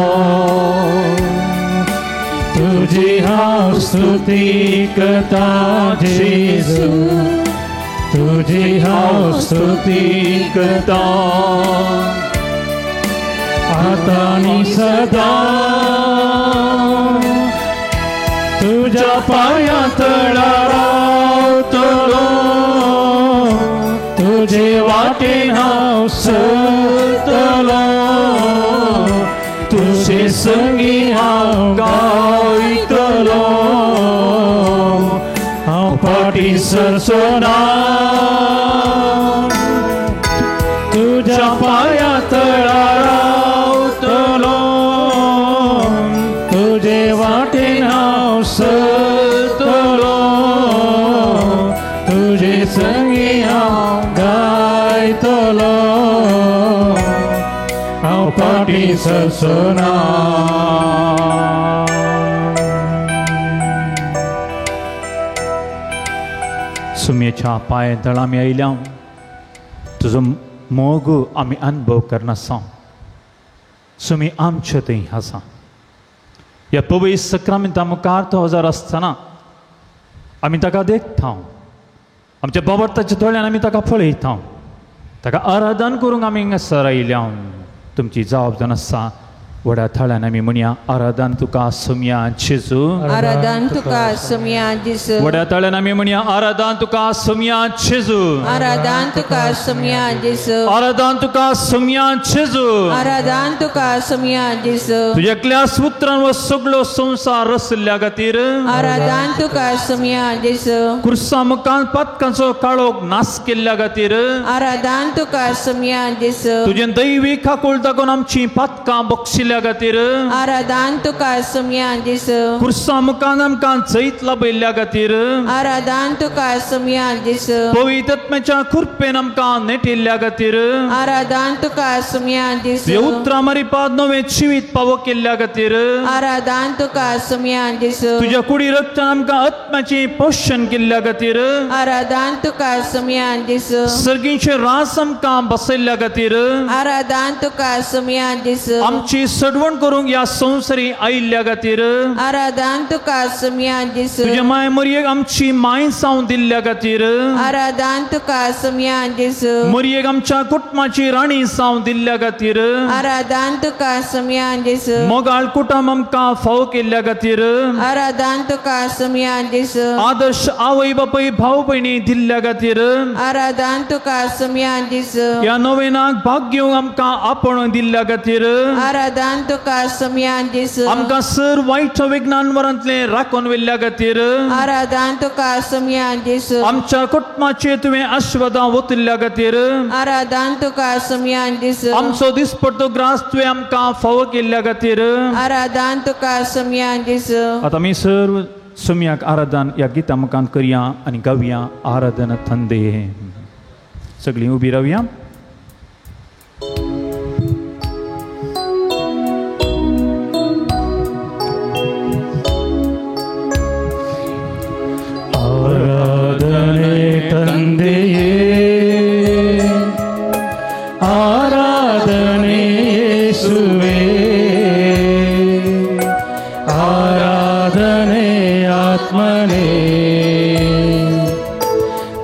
तुजी हांव स्तुती करता जेजू, तुजी हांव स्तुती करता आतां आनी सदां। तुज्या पांयां तळा रावतलो, तुजे वाटेन हांव चलतलो, तुजे संगी हांव गायतलो, हांव फाटीं सरचो ना। तुज्या पांयां तळा रावतलो, तुजे वाटेन हांव चलतलो, तुजे संगी हांव गायतलो, हांव फाटीं सरचो ना। सुमयेच्या पांय तळा आमी आयल्या, तुजो मोग आमी अनुभव करनासा, सुमी आमचे थंय आसा। ह्या पवित्र सक्रामेंता मुखार तो हजर आसतना आमी ताका देखता, आमच्या बाबर्ताच्या दोळ्यान आमी ताका पळयता, ताका आराधन करूंक आमी हांगासर आयल्या। तुमची जबाबदार आसा व्हडा थळ्यान आमी म्हणया आराधन तुका सुमया जेजू, आराधन तुका सुमया जेजू। व्हडा थळ्यान आमी म्हणया आराधन तुका सुमया जेजू, आराधन तुका सुमया जेजू, आराधन तुका सुमया जेजू, आराधन तुका सुमया जेजू। तुज्या एकल्या उतरान हो सगळो संवसार रचल्ल्या खातीर आराधन तुका सुमया जेजू। कुर्सा मुखार पातकांचो काळोख नाश केल्ल्या खातीर आराधन तुका सुमया जेजू। तुजें दैवी काकूळ दाखोवन आमची पातकां बक्षिल्ल्या दिल्ल्या खातीर आराधन तुका सुमया जेसू कुर्सा मुखान आमकां जैत लाभयल्ल्या खातीर आराधन तुका सुमया जेसू पवित्र कृपेन आमकां नेटिल्ल्या खातीर आराधन तुका सुमया जेसू उतरां मारिपाद नवें जिवीत पावो केल्ल्या खातीर आराधन तुका सुमया जेसू तुज्या कुडी रक्तान आमकां आत्म्याचें पोशण केल्ल्या खातीर आराधन तुका सुमया जेसू सर्गींचे रास आमकां बसयल्ल्या खातीर आराधन तुका सुमया जेसू आमची सडवण करूंक ह्या संवसारी आयिल्ल्या खातीर आराधन तुका सुमया जेसू तुज्या माय मरयेक आमची माय सावन दिल्ल्या खातीर आराधन तुका सुमया जेसू मरयेक आमच्या कुटुंबाची राणी सावन दिल्ल्या खातीर आराधन तुका सुमया जेसू मोगाळ कुटुंब आमकां फावो केल्ल्या खातीर आराधन तुका सुमया जेसू आदर्श आवय बापूय भाव भयणी दिल्ल्या खातीर आराधन तुका सुमया जेसू ह्या नोवेनाक भाग घेवंक आमकां आपोवणो दिल्ल्या खातीर आराधन तुका सुमया जेसू आमकां सर वायट विज्ञानवरांतलें राखून व्हेल्ल्या खातीर आराधन तुका सुमया जेसू आमच्या कुटुंबाचेर तुवें आशिर्वादां ओतिल्ल्या खातीर आराधन तुका सुमया जेसू आमचो दिसपट्टो ग्रास तुवें आमकां फावो केल्ल्या खातीर आराधन तुका सुमया जेसू आतां आमी सर्व सुमयाक आराधन ह्या गिता मुखान करया आनी गावया आराधन थंदे सगळीं उबी रावया. ಆರಾಧನೆ ತಂದೆಯೇ ಆರಾಧನೆ ಯೇಸುವೇ ಆರಾಧನೆ ಆತ್ಮನೇ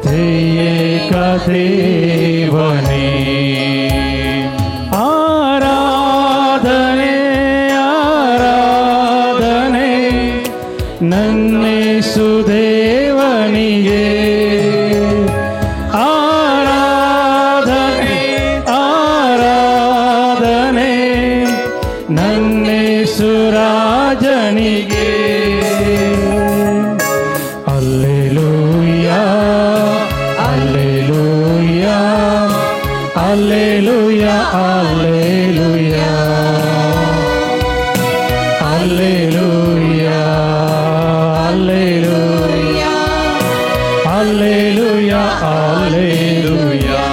ತ್ರಿಯೇಕ ದೇವನೇ ಆರಾಧನೆ ಆರಾಧನೆ ನನ್ನೇಸು ದೇವನಿಗೆ ಆರಾಧನೆ ಆರಾಧನೆ ನನ್ನೇಸು ರಾಜನಿಗೆ alleluia alleluia alleluia alleluia alleluia alleluia alleluia alleluia.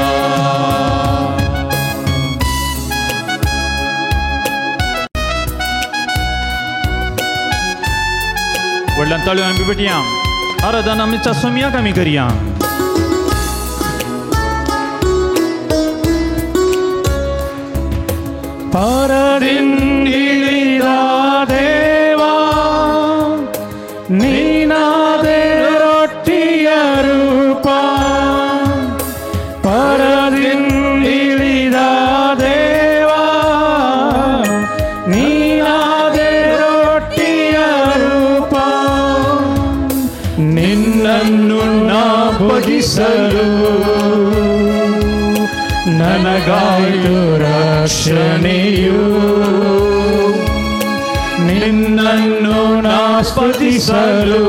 व्हडल्यान ताळयो आमी पेटया आराधन आमच्या सुमयाक आमी करया. ಪರದಿಂದಿಳಿದ ದೇವಾ ನೀನಾದೆ ರೊಟ್ಟಿಯ ರೂಪ ಪರದಿಂದಿಳಿದ ದೇವಾ ನೀನಾದೆ ರೊಟ್ಟಿಯ ರೂಪ ನಿನ್ನನ್ನು ನಾ ಭಜಿಸಲು ನನಗಾಯ್ತು ರಕ್ಷಣೆಯು ನಿನ್ನನ್ನು ನಾ ಸ್ತುತಿಸಲು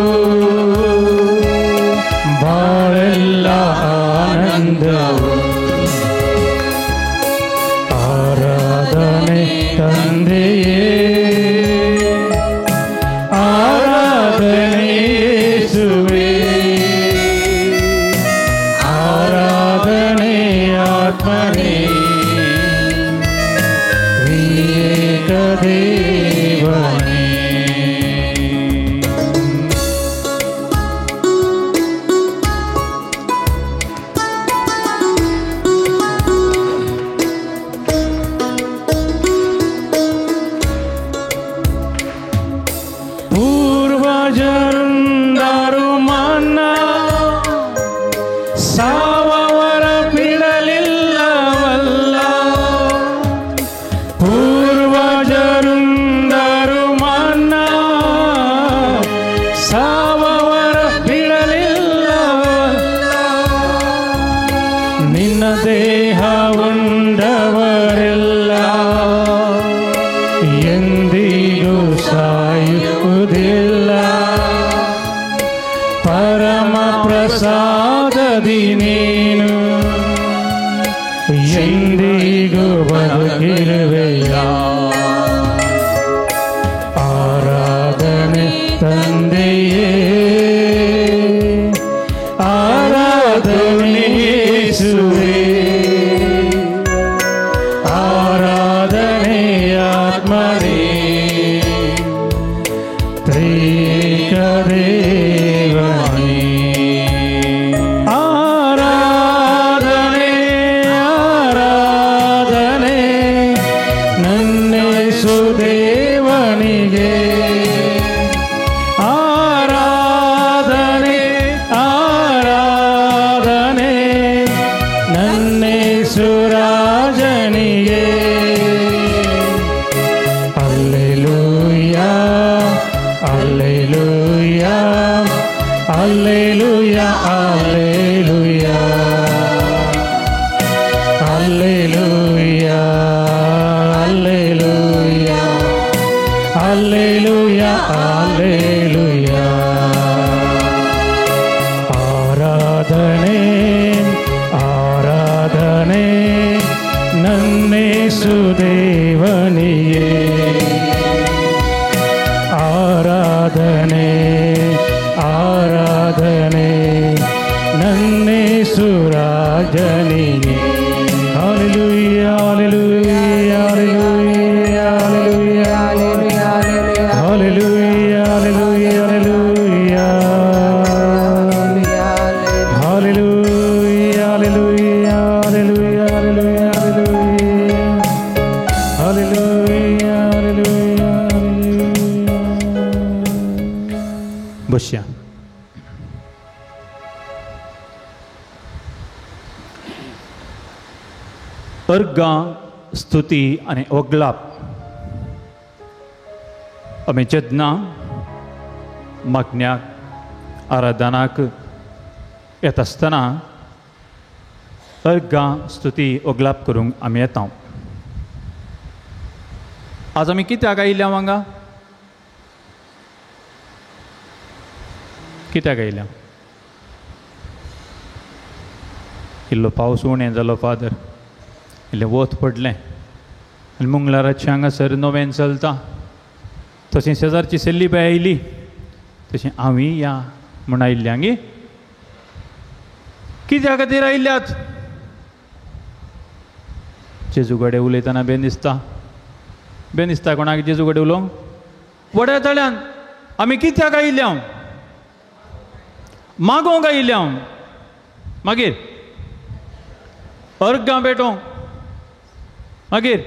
ಬಾಳೆಲ್ಲ ಆನಂದವು ಆರಾಧನೆ ತಂದೆಯೇ ಆರಾಧನೆ ಯೇಸುವೇ ಆರಾಧನೆ ಆತ್ಮನೇ ತ್ರಿಯೇಕ ದೇವನೇ. ಪೂರ್ವಜರುಂದರು ಮನ್ನ ಸಾವವರ ಬಿಡಲಿಲ್ಲವಲ್ಲ ಪೂರ್ವಜರುಂದರು ಮನ್ನ ಸಾವವರ ಬಿಡಲಿಲ್ಲವಲ್ಲ ನಿನ್ನ ದೇಹ ಉಂಡವರೆಲ್ಲ ಎಂದಿಗೂ ಸಾಯುವುದಿಲ್ಲ ಪರಮ ಪ್ರಸಾದದಿ ನೀನು ಎಂದಿಗೂ ಬದುಕಿರುವೆಯ. ಆರಾಧನೆ ಆರಾಧನೆ ನನ್ನೇಸು ದೇವನಿಗೆ ಆರಾಧನೆ ಆರಾಧನೆ ನನ್ನೇಸು ರಾಜನಿಗೆ. Hallelujah hallelujah hallelujah hallelujah hallelujah hallelujah hallelujah hallelujah hallelujah hallelujah hallelujah hallelujah. Basya अर्गां स्तुती आनी ओगलाप आमी जेन्ना मागण्याक आराधनाक येता आसतना अर्गां स्तुती ओगलाप करूंक आमी येता. आज आमी कित्याक आयिल्ल्या हांगा? कित्याक आयिल्ल्या? इल्लो पावस उणें जालो फादर, इल्लें वत पडलें आनी मंगळाराचें हांगासर नव्यान चलता. तशें शेजारची सेल्ली बाय आयली तशें हांवूय या म्हूण आयिल्ल्या गे. कित्या खातीर आयिल्ल्यात? जेजू कडेन उलयतना बेन दिसता, बेन दिसता कोणाक जेजू कडेन उलोवंक? वड्या तळ्यान आमी कित्याक आयिल्ल्या? मागोवंक आयिल्ल्या. मागीर अर्गां भेटोवंक, मागीर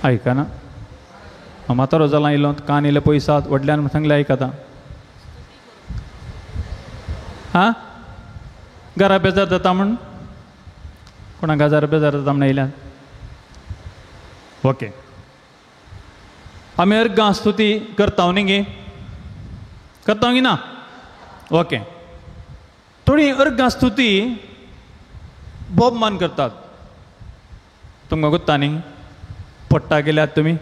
आयकना. हांव म्हातारो जालां येयलो, कान येयले पयसात व्हडल्यान सांगलें आयकता. आं, घरा बेजार जाता म्हूण कोणा गाजार बेजार जाता म्हूण येयल्यान? ओके, आमी अर्गां स्तुती करता न्ही गे? करता गी ना? ओके, थोडी अर्गां स्तुती बोबमान करतात. तुमकां गोत्ता न्ही? पट्टा गेल्यात तुमी?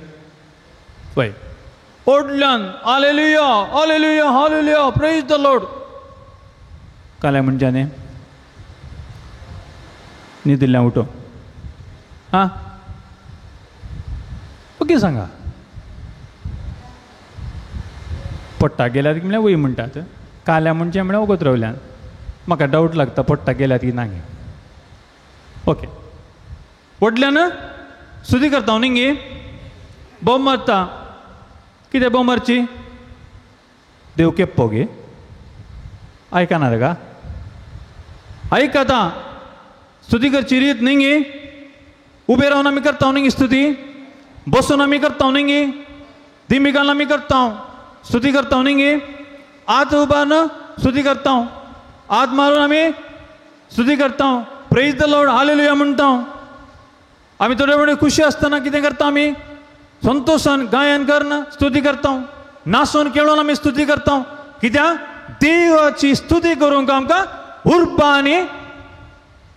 पळय ओडल्यान hallelujah hallelujah hallelujah praise the Lord. काल्या म्हणच्या न्ही न्हिदिल्ल्या उठो. आं, ओके सांगा. पट्टा गेल्यात म्हणल्यार वय म्हणटात, काल्या म्हणचें म्हणल्यार वगत रावल्यान. म्हाका डावट लागता पट्टा गेल्यात की ना गे. ओके, व्हडल्यान स्तुती करता न्ही गे? बोम मारता. कितें बोम मारची? देव केप्पो गे? आयकना रे गा? आयकता. स्तुती करची रीत न्ही गे? उबे रावन आमी करता न्ही गे स्तुती? बसून आमी करता न्ही गे? दिमी घालून आमी करता स्तुती करता न्ही गे? आत उबारून स्तुती करता, हात मारून आमी स्तुती करता, प्रेज the Lord hallelujah म्हणटा. आमी थोडे थोडे खुशी आसतना कितें करता आमी? संतोशान गायन करून स्तुती करता, नाचून खेळून आमी स्तुती करता. कित्याक? देवाची स्तुती करूंक आमकां उर्बा आनी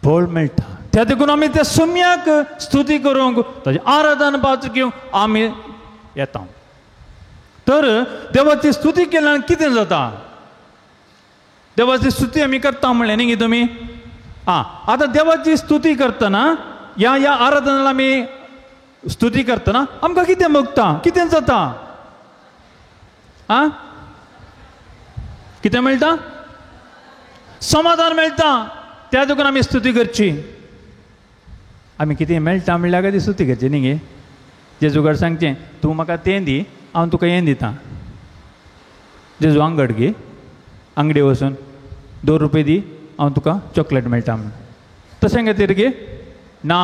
बळ मेळटा. त्या देखून आमी त्या सुम्याक स्तुती करूंक ताजें आराधन बाजू घेवंक आमी येता. तर देवाची स्तुती केल्यान कितें जाता? देवाची स्तुती आमी करता म्हणलें न्ही तुमी? आं, आतां देवाची स्तुती करतना ह्या ह्या आराधनाला आमी स्तुती करतना आमकां कितें मोगता? कितें जाता? आं, कितें मेळटा? समाधान मेळटा. त्या देखून आमी स्तुती करची. आमी कितें मेळटा म्हणल्यार काय ती स्तुती करची न्ही गे? जेजू कडेन सांगचें, तूं म्हाका तें दी, हांव तुका हें दिता. जेजू आंगड गे, आंगडी वचून 2 रुपये दी, हांव तुका चॉकलेट मेळटा म्हूण. तशें खातीर गे ना.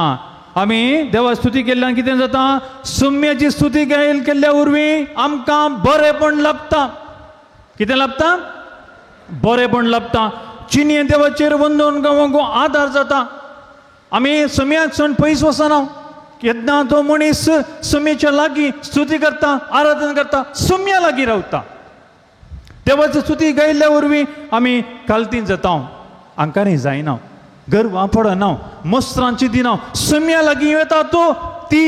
आमी देवा स्तुती केल्ल्यान कितें जाता? सुम्याची स्तुती केल्ल्या वरवीं आमकां बरेपण लाभता. कितें लाभता? बरेपण लाभता. चिन्ये देवाचेर वंदोवन गावंक आदार जाता. आमी सुम्याक सण पयस वचना. केन्ना तो मनीस सुम्याच्या लागीं स्तुती करता, आराधना करता, सुम्या लागीं रावता. देवाची स्तुती गायिल्ल्या वरवीं आमी कालतीन जाता, आंकांनी जायना, गर्वां पडना, मस्त्रांची दिना, सुम्या लागीं येता तो ती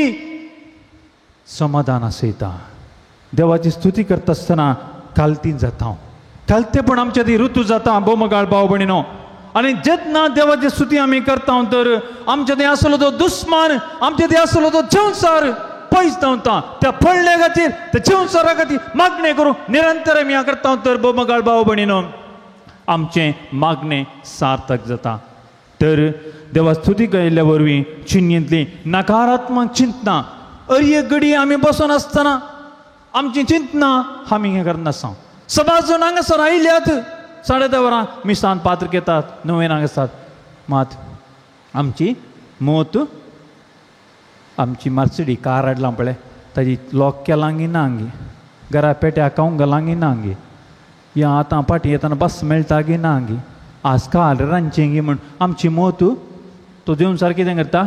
समाधान आसयता. देवाची स्तुती करता आसतना कालती जाता, कालतेपण आमच्या ती ऋतू जाता भोवमगाळ भाव भयणीनो. आनी जेन्ना देवाची स्तुती आमी करता तर आमच्या थंय आसलो तो दुस्मान, आमच्या थंय आसलो तो संवसार पयस धांवता. त्या पडल्या खातीर, त्या संवसारा खातीर मागणें करूं निरंतर आमी हें करता तर भोवमगाळ भाव भयणीनो आमचें मागणें सार्थक जाता. तर देवा स्तुती केल्ल्या वरवीं चिन्नींतली नकारात्मक चिंतना अरये घडी आमी बसून आसतना आमची चिंतना आमी हें करनासा. सदांच हांगासर आयल्यात 10:30 वरां मिसान पात्र घेतात, नवेन हांगासर मात आमची मोत आमची मर्सिडी कार हाडलां पळय ताजी लॉक केलांगी ना गी, घरा पेट्या खावंक घालांगी ना गी, या आतां फाटीं येतना बस मेळटा गी ना गी, आज काल रांदचें गी म्हण आमची मोत तो जेवन सारकें कितें करता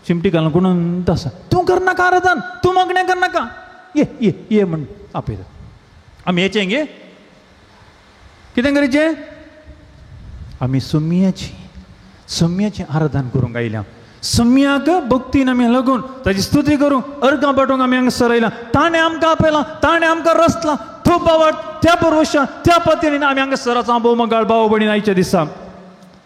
चिमटी घालून कोणून आसा तूं करनाका आराधन, तूं मागणें करनाका, ये ये ये म्हण आपयता. आमी येचें गे कितें करचें, आमी सुम्याची सुम्याचें आराधन करूंक आयल्या, सम्याक भक्तीन आमी लागून ताजी स्तुती करूंक अर्गां पाठोवंक आमी हांगासर आयला. ताणें आमकां आपयलां, ताणें आमकां रचलां, तो बावट त्या परवशा त्या पतीन आमी हांगासर आसा भोवमगाळ भाव भयणीन आयच्या दिसा.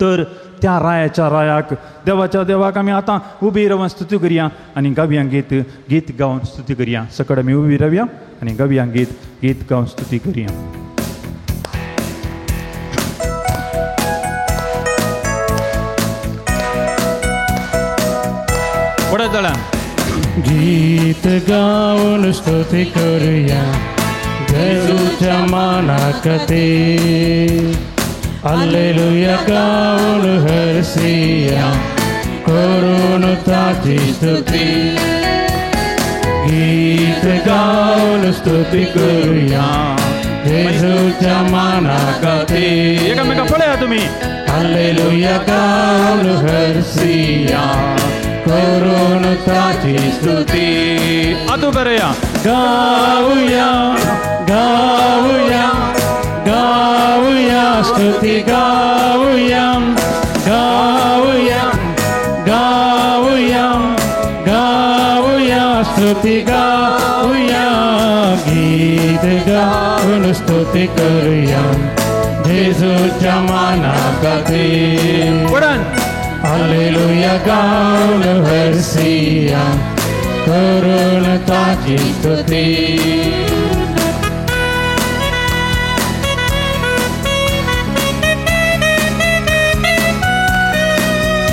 तर त्या रायाच्या रायाक देवाच्या देवाक आमी आतां उबी रावन स्तुती करया आनी गावया गीत गीत गावन स्तुती करया. सकड आमी उबी रावया आनी गावया गीत गीत गावन स्तुती करया. गीत गाऊन स्तुती करूया जेजूच्या मानाखातीर, हालेलुया गाऊन हरसिया करून ताची स्तुती. गीत गाऊन स्तुती करूया जेजूच्या मानाखातीर, एकामेका पळया तुमी, हालेलुया गाऊन हरसिया करून ताची स्तुती. आतू बरया गाऊया गाऊया गाऊया स्तुती गाऊया गाऊया गाऊया गाऊया स्तुती गाऊया. गीत गाऊन स्तुती करूया जेजूच्या मानाखातीर, हालेलुया गाऊन हरसिया करून ताची स्तुती.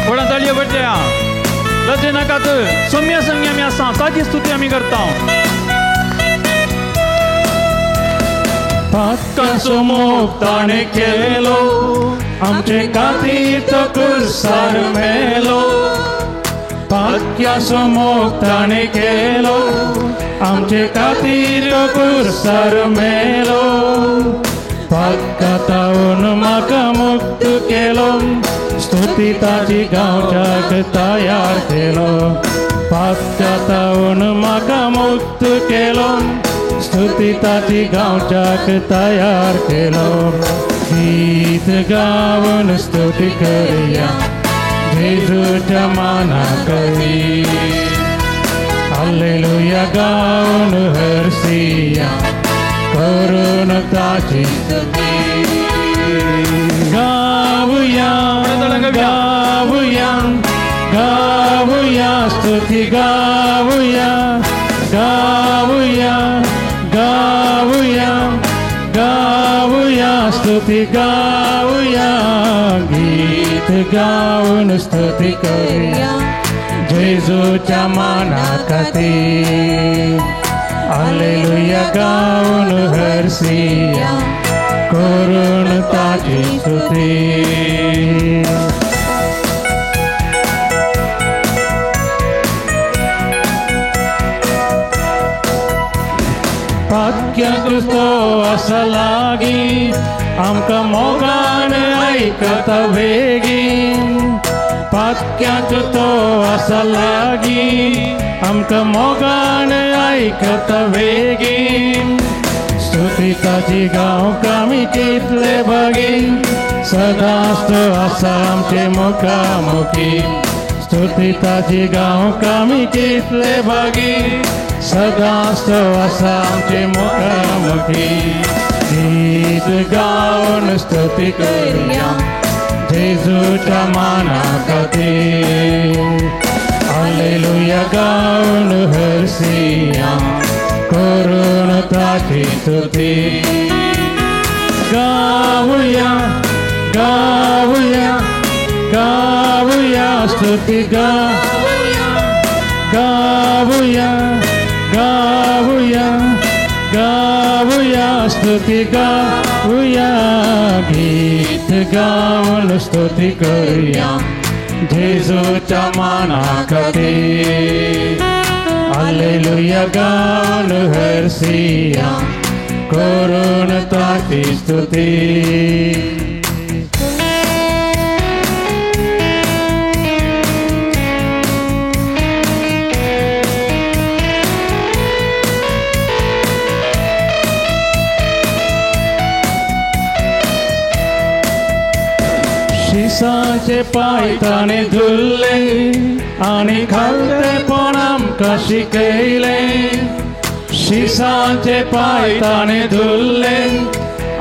व्हडा ताळयो पडल्या, लजे नाकात, सौम्य संगी आमी आसा ताची स्तुती आमी करता. पातकांचो मोग ताणें केलो, आमचे खातीर तो कुर्सार मेलो. पातकांचो मोग ताणें केलो, आमचे खातीर तो कुर्सार मेलो. पातकांतावन म्हाका मुक्त केलो, स्तुती ताची गांवच्याक तयार केलो. पातकांतावन म्हाका मुक्त केलो, स्तुती ताची गांवच्याक तयार केलो. गीत गावन स्तुती करूया जेजूच्या मानाखातीर, हालेलुया गावन हरसिया करून ताची स्तुती. गाऊया गाऊया गाऊया स्तुती गाऊया गाऊया गाऊया गाऊया स्तुती गाऊया. गीत गाऊन स्तुती करूया जेजूच्या मानाखातीर, हालेलुया गाऊन हरसिया करून ताची स्तुती. पाक्यांक तो आसा लागीं, आमकां मोगान आयकता बेगीन. पाक्यांक तो आसा लागीं, आमकां मोगान आयकता बेगीन. स्तुती ताची गावंक आमी कितले भगीन, सदांच तो आसा आमचे मुखामुखी. स्तुती ताची गावंक आमी कितले भगीन, सदांच तो आसा आमचे मुखामुखी. गावन स्तुती करुया जेजूच्या माना खातीर. हालेलुया गावन हरसिया करून ताची स्तुती. गावया गावया गावया स्तुती गावया गावया गावया गावया स्तुती गावया. गीत गावन स्तुती करुया जेजूच्या माना खातीर. हालेलुया गावन हरसिया करून ताची स्तुती. शिसाचे पांय ताणें धुल्ले आनी खालतेपण आमकां शिकयलें. शिसाचे पांय ताणें धुल्ले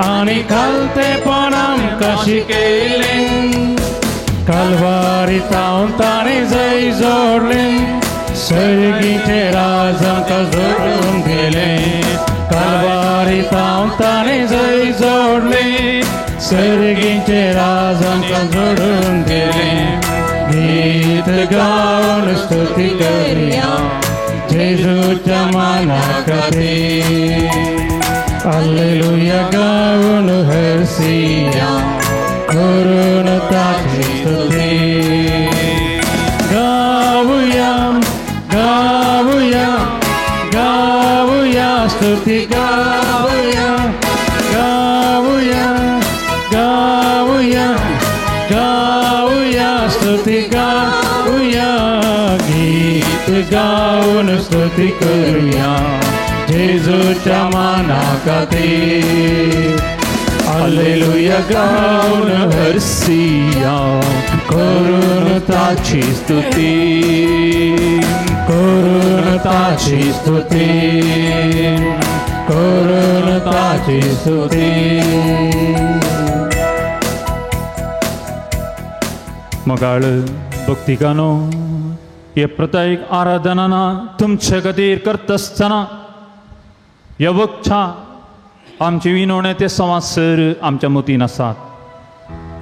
आनी खालतेपण आमकां शिकयलें. कालवारी तावन ताणें जय जोडलें सर्गीचे राज आमकां जोडून दिलें. कालवारी तावन ताणें जय जोडलें सर्गीचे राज आमकां जोडून दिलें. गीत गावन स्तुती करुया जेजूच्या माना खातीर. हालेलुया गावन हरसिया करून ताची स्तुती. गावया गावया गावया स्तुती गावया गावया गावया गावया स्तुती गावया. गीत गावन स्तुती करुया जेजूच्या माना खातीर. हालेलुया गावन हरसिया करून ताची स्तुती करून ताची स्तुती करून ताची स्तुती. मोगाळ भक्तिकानो, हे प्रत्येक आराधना तुमचे खातीर करता आसतना ह्या वखच्या आमचे विनवणे ते संवत्सर आमच्या मतीन आसात.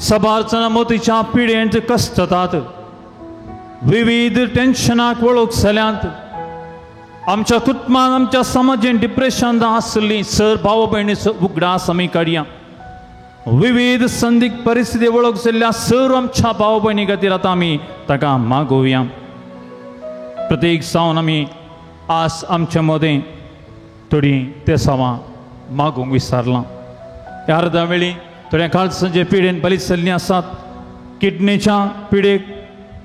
सबार जाणां मोतीच्या पिडेंत कश्टतात, विविध टेन्शनाक वळख जाल्यात. आमच्या कुटुंबान आमच्या समाजेन डिप्रेशन आसली सर भाव भयणी उगडास आमी काडया. विविध संदिग्ध परिस्थिती वळख जाल्ल्या सर आमच्या भाव भयणी खातीर आतां आमी ताका मागोवया. प्रत्येक जावन आमी आज आमच्या मदें थोडीं तेसांवां मागूंक विसरलां. ह्या अर्दा वेळी थोड्या काळसांचे पिडेन बरीच जाल्लीं आसात, किडनीच्या पिडेक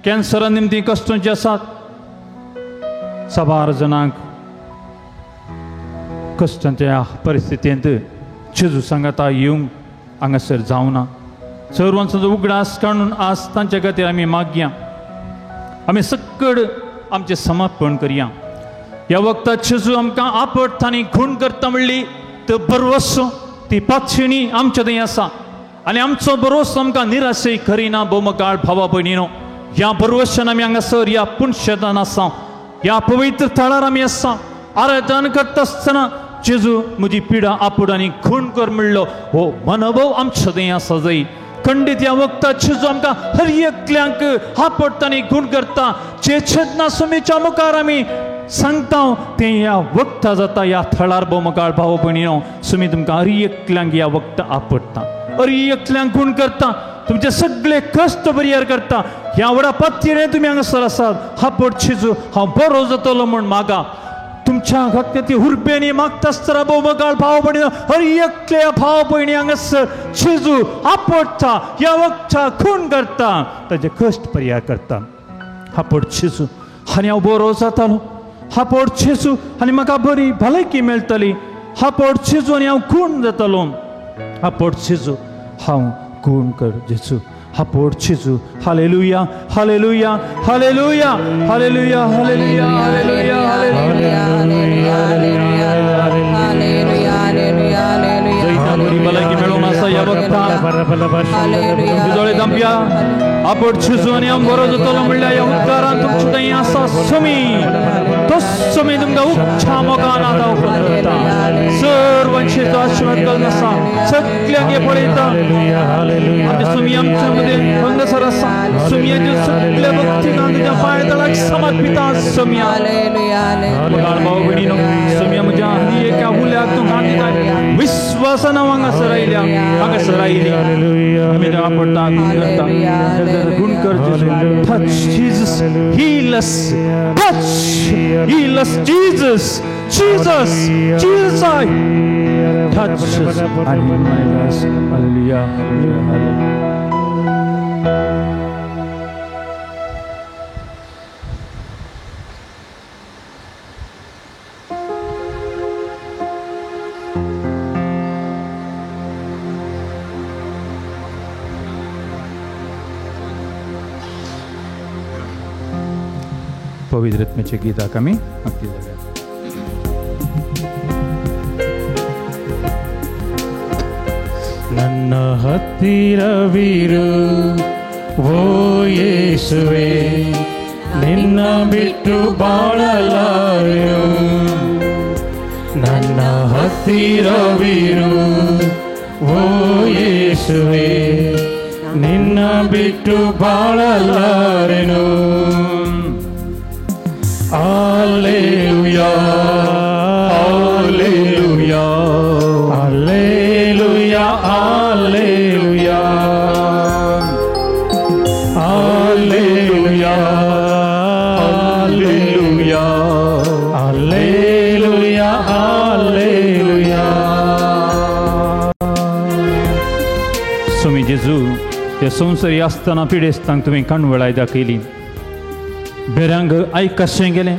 कॅन्सरा निमतीं कश्टांची आसात. साबार जाणांक कश्टांच्या परिस्थितींत जेजू सांगाता येवंक हांगासर जावना. सर्वांचो उगडास काडून आज तांच्या खातीर आमी मागया. आमी सक्कड आमचें समर्पण करया. ह्या वखदात जेजू आमकां आपट आनी खूण करता म्हणली तो भरवसो ती पातशिणी आमच्या थंय आसा आनी आमचो भरवसो आमकां निराशय करिना. भोवमकाळ भावा भयणीनो, ह्या भरवशान आमी हांगासर ह्या पुणशेतान आसा, ह्या पवित्र थळार आमी आसा. आराधन करता आसतना जेजू म्हजी पिडा आपूड आनी खूण कर म्हणलो हो मनोभव आमच्या थंय आसा जाय. खंडीत ह्या वखदात जेजू आमकां हर एकल्यांक आपडटा आनी खूण करता. जे छेदना सुमीच्या मुखार आमी सांगता तें ह्या वखदा जाता ह्या थळार. भोवमकाळ भाव भयणीनो, सुमी तुमकां हर एकल्यांक ह्या वखदा आपडटा, हर एकल्यांक खूण करता, तुमचे सगळे कश्ट बरियार करता. ह्या व्हडा पत्तीरे तुमी हांगासर आसात. हापट जेजू हांव बरो जातलो म्हूण मागा. तुमच्या खातीर ती हुरपेनी मागता आसतना भोवमकाळ भाव भयणीनो, हर एकल्या भाव भयणी हांगासर जेजू आपडटा, ह्या वखदा खूण करता, ताजे कश्ट परिहार करता. हापट जेजू आनी हांव बरो जातालो. हापोट जेजू आनी म्हाका बरी भलायकी मेळटली. हापोट जेजू आनी हांव खूण जातलो. हापोट जेजू हांव खूण कर जेजू. हापोट जेजू. Hallelujah hallelujah hallelujah hallelujah hallelujah hallelujah hallelujah. जैता बरी भलायकी मेळोवन आसा ह्या वखदाक दोळे दामया आपण जेजू आनी हांव बरो जातलो म्हणल्यार ह्या उपकारान तुमचे थंय आसा सुमी तो सुमी तुमकां उपछा मोगान आतां उपकार करता. सर्वांचे तो आशीर्वाद घालून आसा सगल्यांक हे पळयता. आमच्या सुमी आमच्या मदें हांगासर आसा. सुमयाच्या सगल्या भक्तीन तुज्या पांय तळाक समर्पिता सुमया. भाव भयणीनो सुमया म्हज्या आनी एका उल्याक तूं घात दिता विश्वासान हांव हांगासर आयल्या हांगासर आयली. आमी देवा पडटा गुण करता गुण कर जेजू. Touch Jesus, heal us. Touch, heal us, Jesus, Jesus, Jesus, I touch us and heal us. Hallelujah, hallelujah, hallelujah. पवित्र आत्म्याच्या गीताक आमी भक्ती जावया. ನನ್ನ ಹತ್ತಿರವಿರು ಓ ಯೇಸುವೆ, ನಿನ್ನ ಬಿಟ್ಟು ಬಾಳಲಾರೆನು. ನನ್ನ ಹತ್ತಿರವಿರು ಓ ಯೇಸುವೆ, ನಿನ್ನ ಬಿಟ್ಟು ಬಾಳಲಾರೆನು. Alleluia, alleluia, alleluia, alleluia, alleluia, alleluia, alleluia, alleluia. स्वामी जेजू, हे संवसारी आसतना पिडेस्तांक तुवें काणवळाय दाखयली. बेरांग आयकशें गेलें,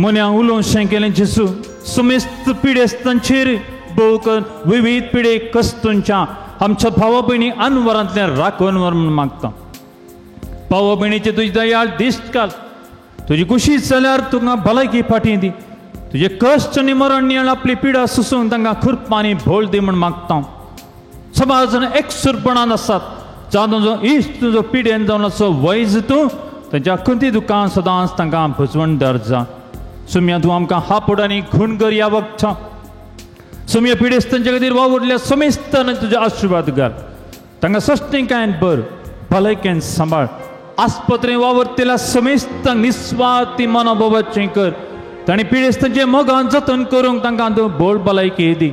मोन्या उलोवशें गेलें जेजू. समेस्त पिडेस्तांचेर भोव करून विविध पिडे कस्तूंच्या आमच्या भावा भयणी अनवरांतल्यान राखून वर म्हूण मागता. भावा भयणीचे तुजी दयाळ दिश्ट घाल. तुजी कुशी जाल्यार तुका भलायकी फाटीं दी. तुजे कश्ट आनी मरण नियाळ आपली पिडा सुसूंक तांकां खुरपांनी भोळ दी म्हूण मागता. समाजान एकसुरपणान आसात जावन तुजो इश्ट तुजो पिडेन जावन आसो वैज तूं तांच्या खंती दुकान सदांच तांकां भजवणदार जा. सुम्या तूं आमकां हापोड आनी खूण कर ह्या वखता. सुम्या पिडेस्तांच्या खातीर वावुरल्या समेस्तान तुजे आशिर्वाद घाल. तांकां सश्टीकायन भर, भलायकेन सांबाळ. आस्पत्रेन वावुरतल्या समेस्तांक निस्वार्थी मनोभावाचें कर. तांणी पिडेस्तांचें मोगान जतन करूंक तांकां तूं बोळ भलायकी दी.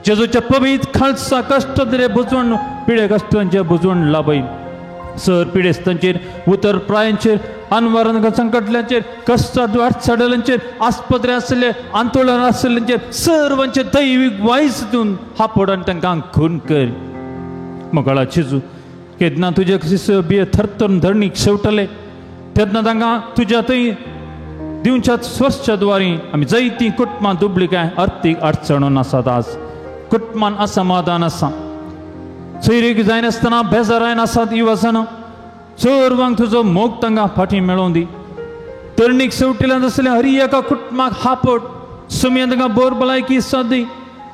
जेजूच्या पवित्र खालसा कश्ट दिले भुजवण पिडे कश्टांचें भुजवण लाभय. सर पिडेस्तांचेर, उतर प्रायांचेर, अनवरण संकटल्यांचेर, कश्टांत वाटचाडल्यांचेर, आस्पत्रे आशिल्ले आंदोलन आशिल्ल्यांचेर सर्वांचे दैवीक वायस दिवन हापोड आनी तांकां खून कर. मोगाळा जेजू, केन्ना तुजे बिये थरथरून धरणीक शेवटले तेन्ना तांकां तुज्या थंय दिवच्या स्वर्शच्या द्वारी आमी जायतीं कुटुंबां दुबळी काय अर्थीक अडचणून आसात. आज कुटुंबान असमाधान आसा, सोयरीक जायनासतना बेजारायन आसात युवासना. सर्वांक तुजो मोग तांकां फाटीं मेळोवन दी. तरणीक शेवटिल्यान आसल्या हरी एका कुटुंबाक हापट सुमयान तांकां बोर भलायकी साथ दी.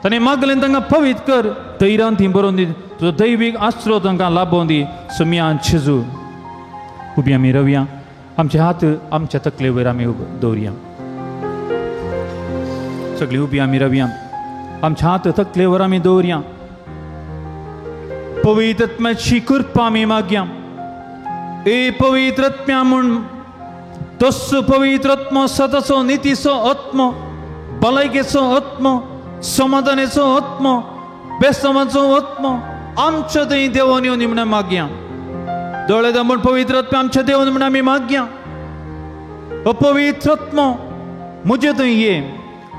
ताणें मागलें तांकां पवित्र कर, धैर्यान ती बरोवन दी. तुजो दैवीक आश्रो तांकां लाभोवन दी. सुमयान जेजू. उबी आमी रवया, आमचे हात आमच्या तकले वयर आमी दवरया. सगळी उबी आमी रवया, आमच्या हात तकले वयर आमी दवरया. पवित्र आत्म्याची कृपा आमी मागया. ए पवित्र आत्म्या म्हूण तस्सो पवित्र आत्मो सदाचो नितीचो आत्मो, भलायकेचो आत्मो, समाधानाचो आत्मो, बेसमाचो आत्मो आमच्या थंय देवान येवन म्हूण मागया. दोळे दामून पवित्र आत्म्या आमच्या देवान म्हूण आमी मागया. अपवित्र आत्मो म्हजे थंय ये,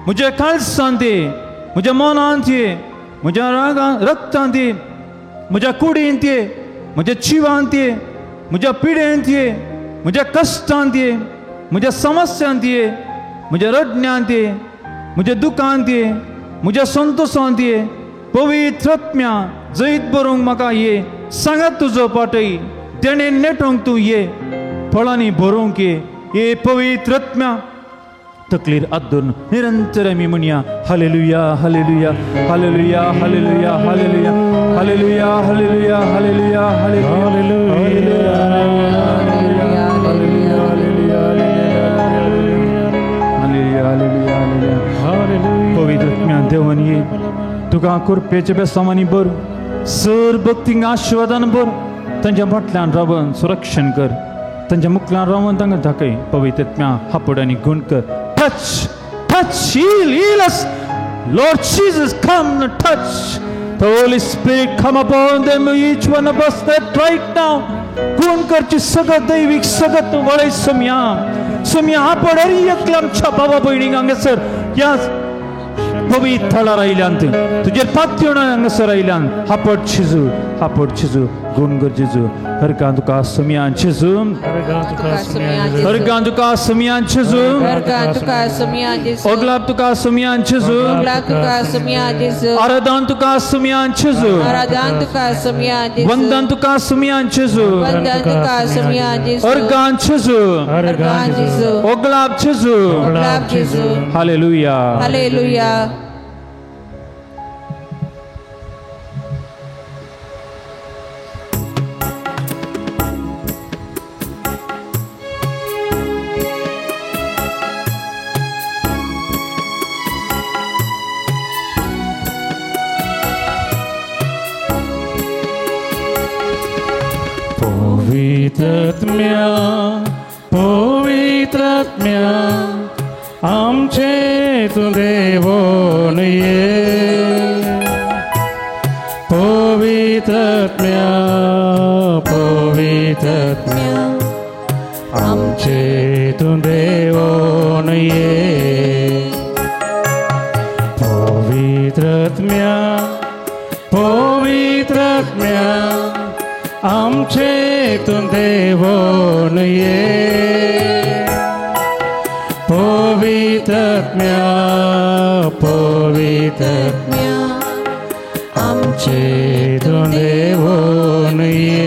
म्हज्या काळसांत ये, म्हज्या मनांत ये, म्हज्या रागान रक्तांत ये, म्हज्या कुडींत ये, म्हज्या जिवांत ये, म्हज्या पिडेंत ये, म्हज्या कश्टांत ये, म्हज्या समस्यांत ये, म्हज्या रडण्यांत ये, म्हज्या दुखांत ये, म्हज्या संतोशांत ये. पवित्र आत्म्या जैत बरोवंक म्हाका ये, सांगात तुजो पाटय देणें नेटोवंक तूं ये, फळांनी भरोवंक ये. ये पवित्र आत्म्या तकलीर हात धरून निरंतर आमी म्हणया hallelujah hallelujah hallelujah hallelujah hallelujah hallelujah hallelujah hallelujah hallelujah hallelujah hallelujah. पवित्र आत्म्या देवान ये तुका कृपेच्या बेसांवांनी भर, सर भक्तींक आशिर्वादान भर, तांच्या फाटल्यान रावन संरक्षण कर, तांच्या मुखल्यान रावन तांकां दाखय. पवित्र आत्म्या हापड आनी गुण कर. Touch touch heal heal us Lord Jesus, come touch. The Holy Spirit come upon them, each one of us that right now. गुण करची सगळं दैवीक सगळं वळय सम्या सम्या हापड हरी एकल्या आमच्या बाबा भयणींक हांगासर ह्या पवित्र थळार आयल्यान, तुजेर पातयेवन हांगासर आयल्यान. हापड जेजू, हापड जेजू, गुण कर जेजू. हरकान तुका सम्यान जेजू, हरकान तुका सम्यान जेजू, ओगलाब तुका सम्यान जेजू, आराधन तुका सम्यान जेजू, वंदन तुका सम्यान जेजू, हरकान जेजू, ओगलाब जेजू. Hallelujah hallelujah. पवित्रत्म्या पवित्रत्म्या आमचे तूं देवोन ये, पवित्रत्म्या पवित्रत्म्या आमचे तूं देवोन ये, पवित्रत्म्या पवित्रत्म्या आमचे तूं देवोन ये, पवित्रत्म्या पवित्रत्म्या आमचे तूं देवोन ये.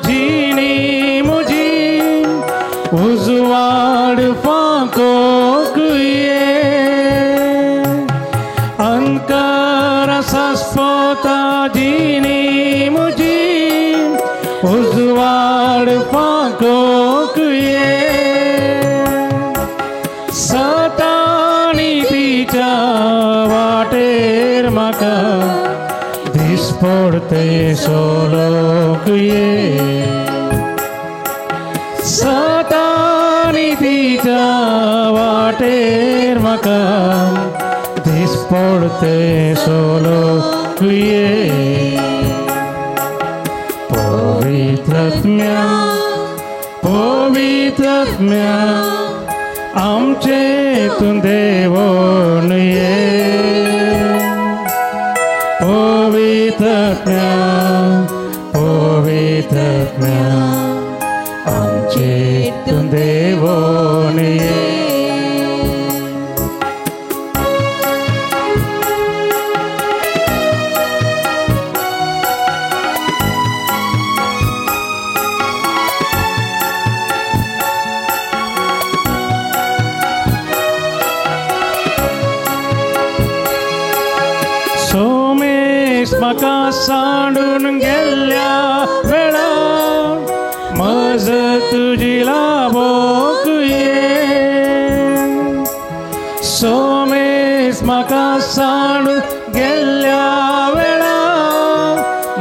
जिनी मुझी उजवाड फांकोक ये, अंकार सास्पोता जिनी मुझी उजवाड फांकोक ये, सतानी तिच्या वाटेर म्हाका दिसपडते सोलोक ये, सतानी तिच्या वाटेर म्हाका दिसपडते सोलोक ये, पवित्रत्म्या पवित्रत्म्या आमचे तूं देवोन ये, पवित्रत्म्या पवित्रत्म्या आमचे तूं देवोन ये. म्हाका सांडून गेल्ल्या वेळा मज तुजी लाभोक ये, सोमेस म्हाका सांडून गेल्ल्या वेळा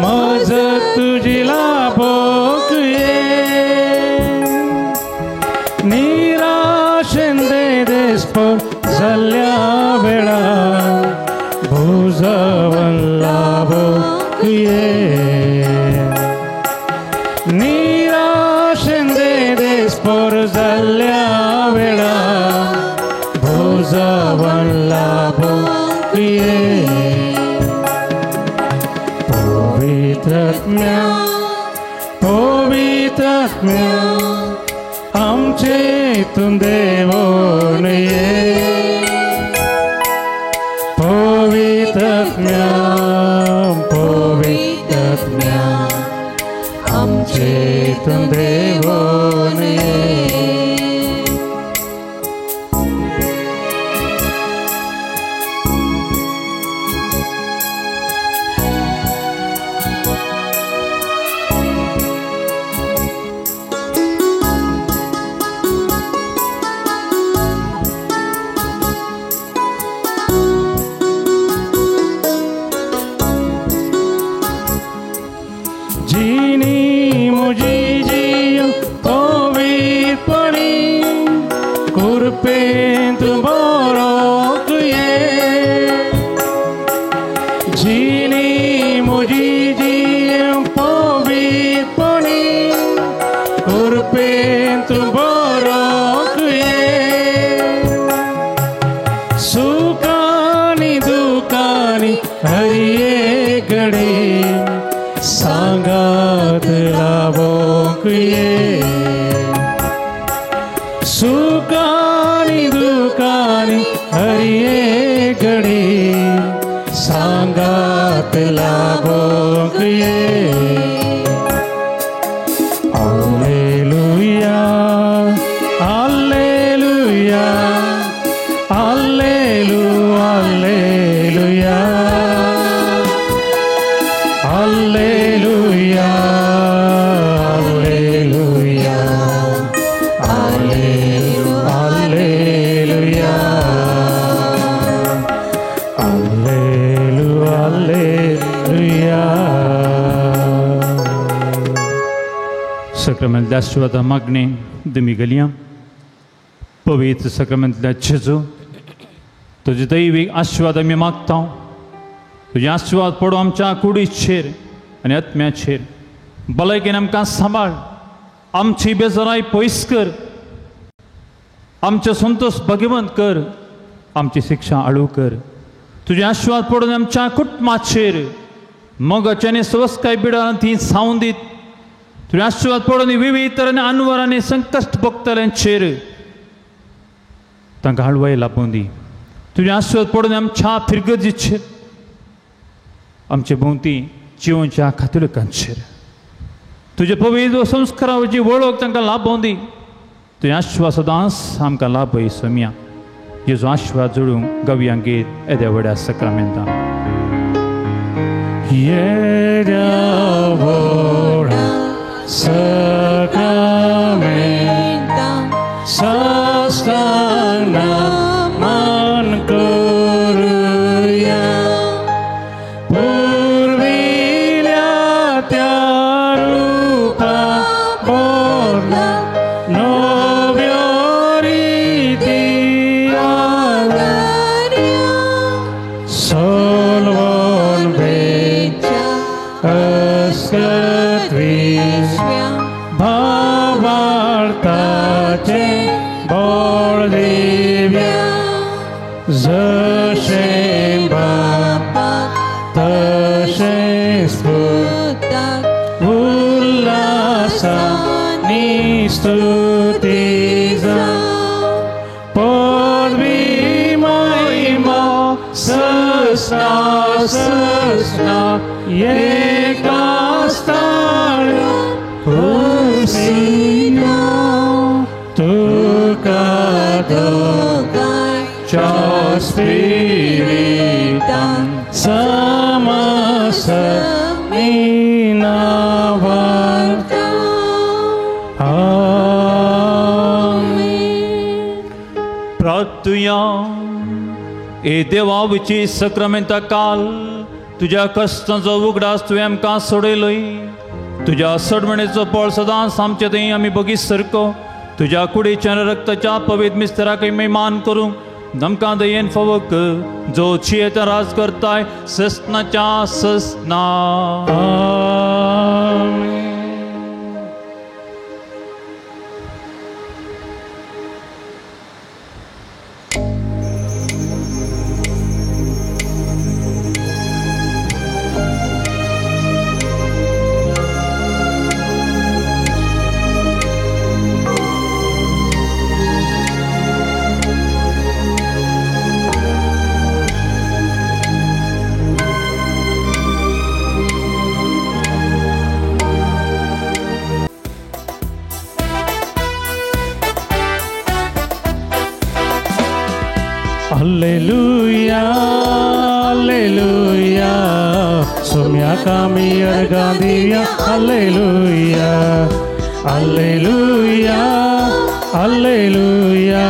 मज तुजी लाभोक ये, निराशेन देस्पर जाल्ल्या वेळा भुजवन लाभोक ये, निराशेन देस्पर जाल्ल्या वेळा भुजवन लाभोक ये, पवित्रत्म्या पवित्रत्म्या आत्म्या आमचे तूं देवोन ये पवित्र आत्म्या पवित्र आत्म्या आमचे तूं देवोन ये. जिनी मुजी जियो पवित्रपणी कृपेंत बरोक ये जिनी मुजी जियो पवित्रपणी कृपेंत बरोक ये सुखानी दुखानी हरिये घडी सांगात लाभोंक ये सुखानी दुखानी हरिये घडी सांगात लाभोंक ये. Alleluia alleluia allelu alleluia alleluia alleluia allelu alleluia allelu alleluia. सक्रमेंतल्या आशिर्वादा मागणी दिमी गलया. पवित्र सक्रमेंतल्या जेजू तुजे दैवीक आशिर्वाद आमी मागता. तुजे आशिर्वाद पडूं आमच्या कुडीचेर आनी आत्म्याचेर. भलायकेन आमकां सांबाळ, आमची बेजाराय पयस कर, आमचे संतोश भाग्यवंत कर, आमची शिक्षा आळू कर. तुजे आशिर्वाद पडून आमच्या कुटुंबाचेर मोगाचे आनी सवस्काय बिडान ती सावन दीत. तुजे आशिर्वाद पडून विविध तरांनी अनवर आनी संकश्ट भोगतल्यांचेर तांकां हाळवाय लाबून दी. तुजे आशिर्वाद पडून आमच्या फिरगर्जीचेर, आमचे भोंवती जिवनच्या खातुलकांचेर तुजे पवित्र संस्काराची वळख तांकां लाबोवन दी. तुजें आशिर्वाद सदांच आमकां लाभय सोम्या. जेजू आशिर्वाद जोडूंक गवया गीत येद्या व्हड्या सक्रामेंतान. येद्या व्हडा सक्रामेंता साष्टांग मान करुया पुर्विल्या त्या रुपा बदला नव्यो रिती आल्या सोलवण वेच्या अस्कत्वी भावार्थाचे बळ दिव्या जशें बापा तशें पुताक उल्हासानी स्तुती जावं पदवी महिमा ससना ससना एका स्थाना पुसिना तुका दोगांच्या स्पिरितान समसमी नावार्ता. आमेन. प्रार्थुया. ए देवाची सक्रमेंता काल तुज्या कश्टांचो उगडास तुवें आमकां सोडयलोय. तुज्या सडमणेचो बळ सदांच आमचे थंय आमी बगीच सारको तुज्या कुडीच्या रक्ताच्या पवित्र मिस्तराकय मान करूंक आमकां दयेन फावो कर, जो जियेता राज करताय ससनाच्या ससना. आमेन. Alleluia alleluia सोम्याक आमी अर्गां दिवया अल्लेलुया अल्लेलुया अल्लेलुया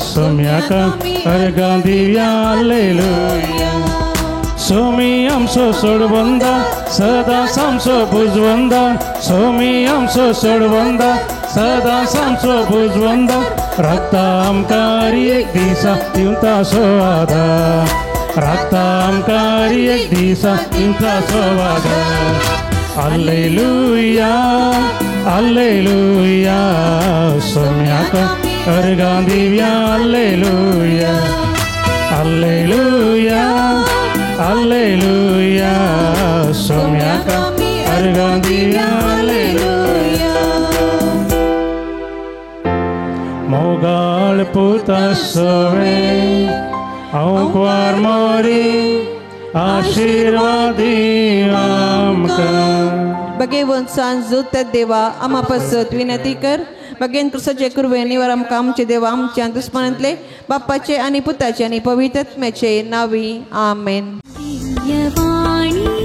सोम्याक अर्गां दिवया अल्लेलुया. सोमी आमचो सोडवंदा सदांच आमचो बुजवंदा सोमी आमचो सोडवंदा सदांच आमचो बुजवंदा राखता आमकां एक दिसा दिवता सो आदार राखता आमकां एक दिसा दिवता सो आदार. अल्लेलुया अल्लेलुया सोम्याक अर्गां दिवया अल्लेलुया अल्लेलुया अल्लेलुया सोम्याक अर्गां दिवया अल्लेलुया. मोगाळ पुता सवे आंकवार मोरी आशिर्वादी आमकां. भगेवन सांजू त्या देवा आमा पासत विनंती कर. भगेन क्रिस्ताचे कृपेन निवार आमकां आमचे देवा आमच्या दुस्मनांतले बापाचे आनी पुताचे आनी पवित्र आत्म्याचे नावी आमेन. दिव्यवाणी.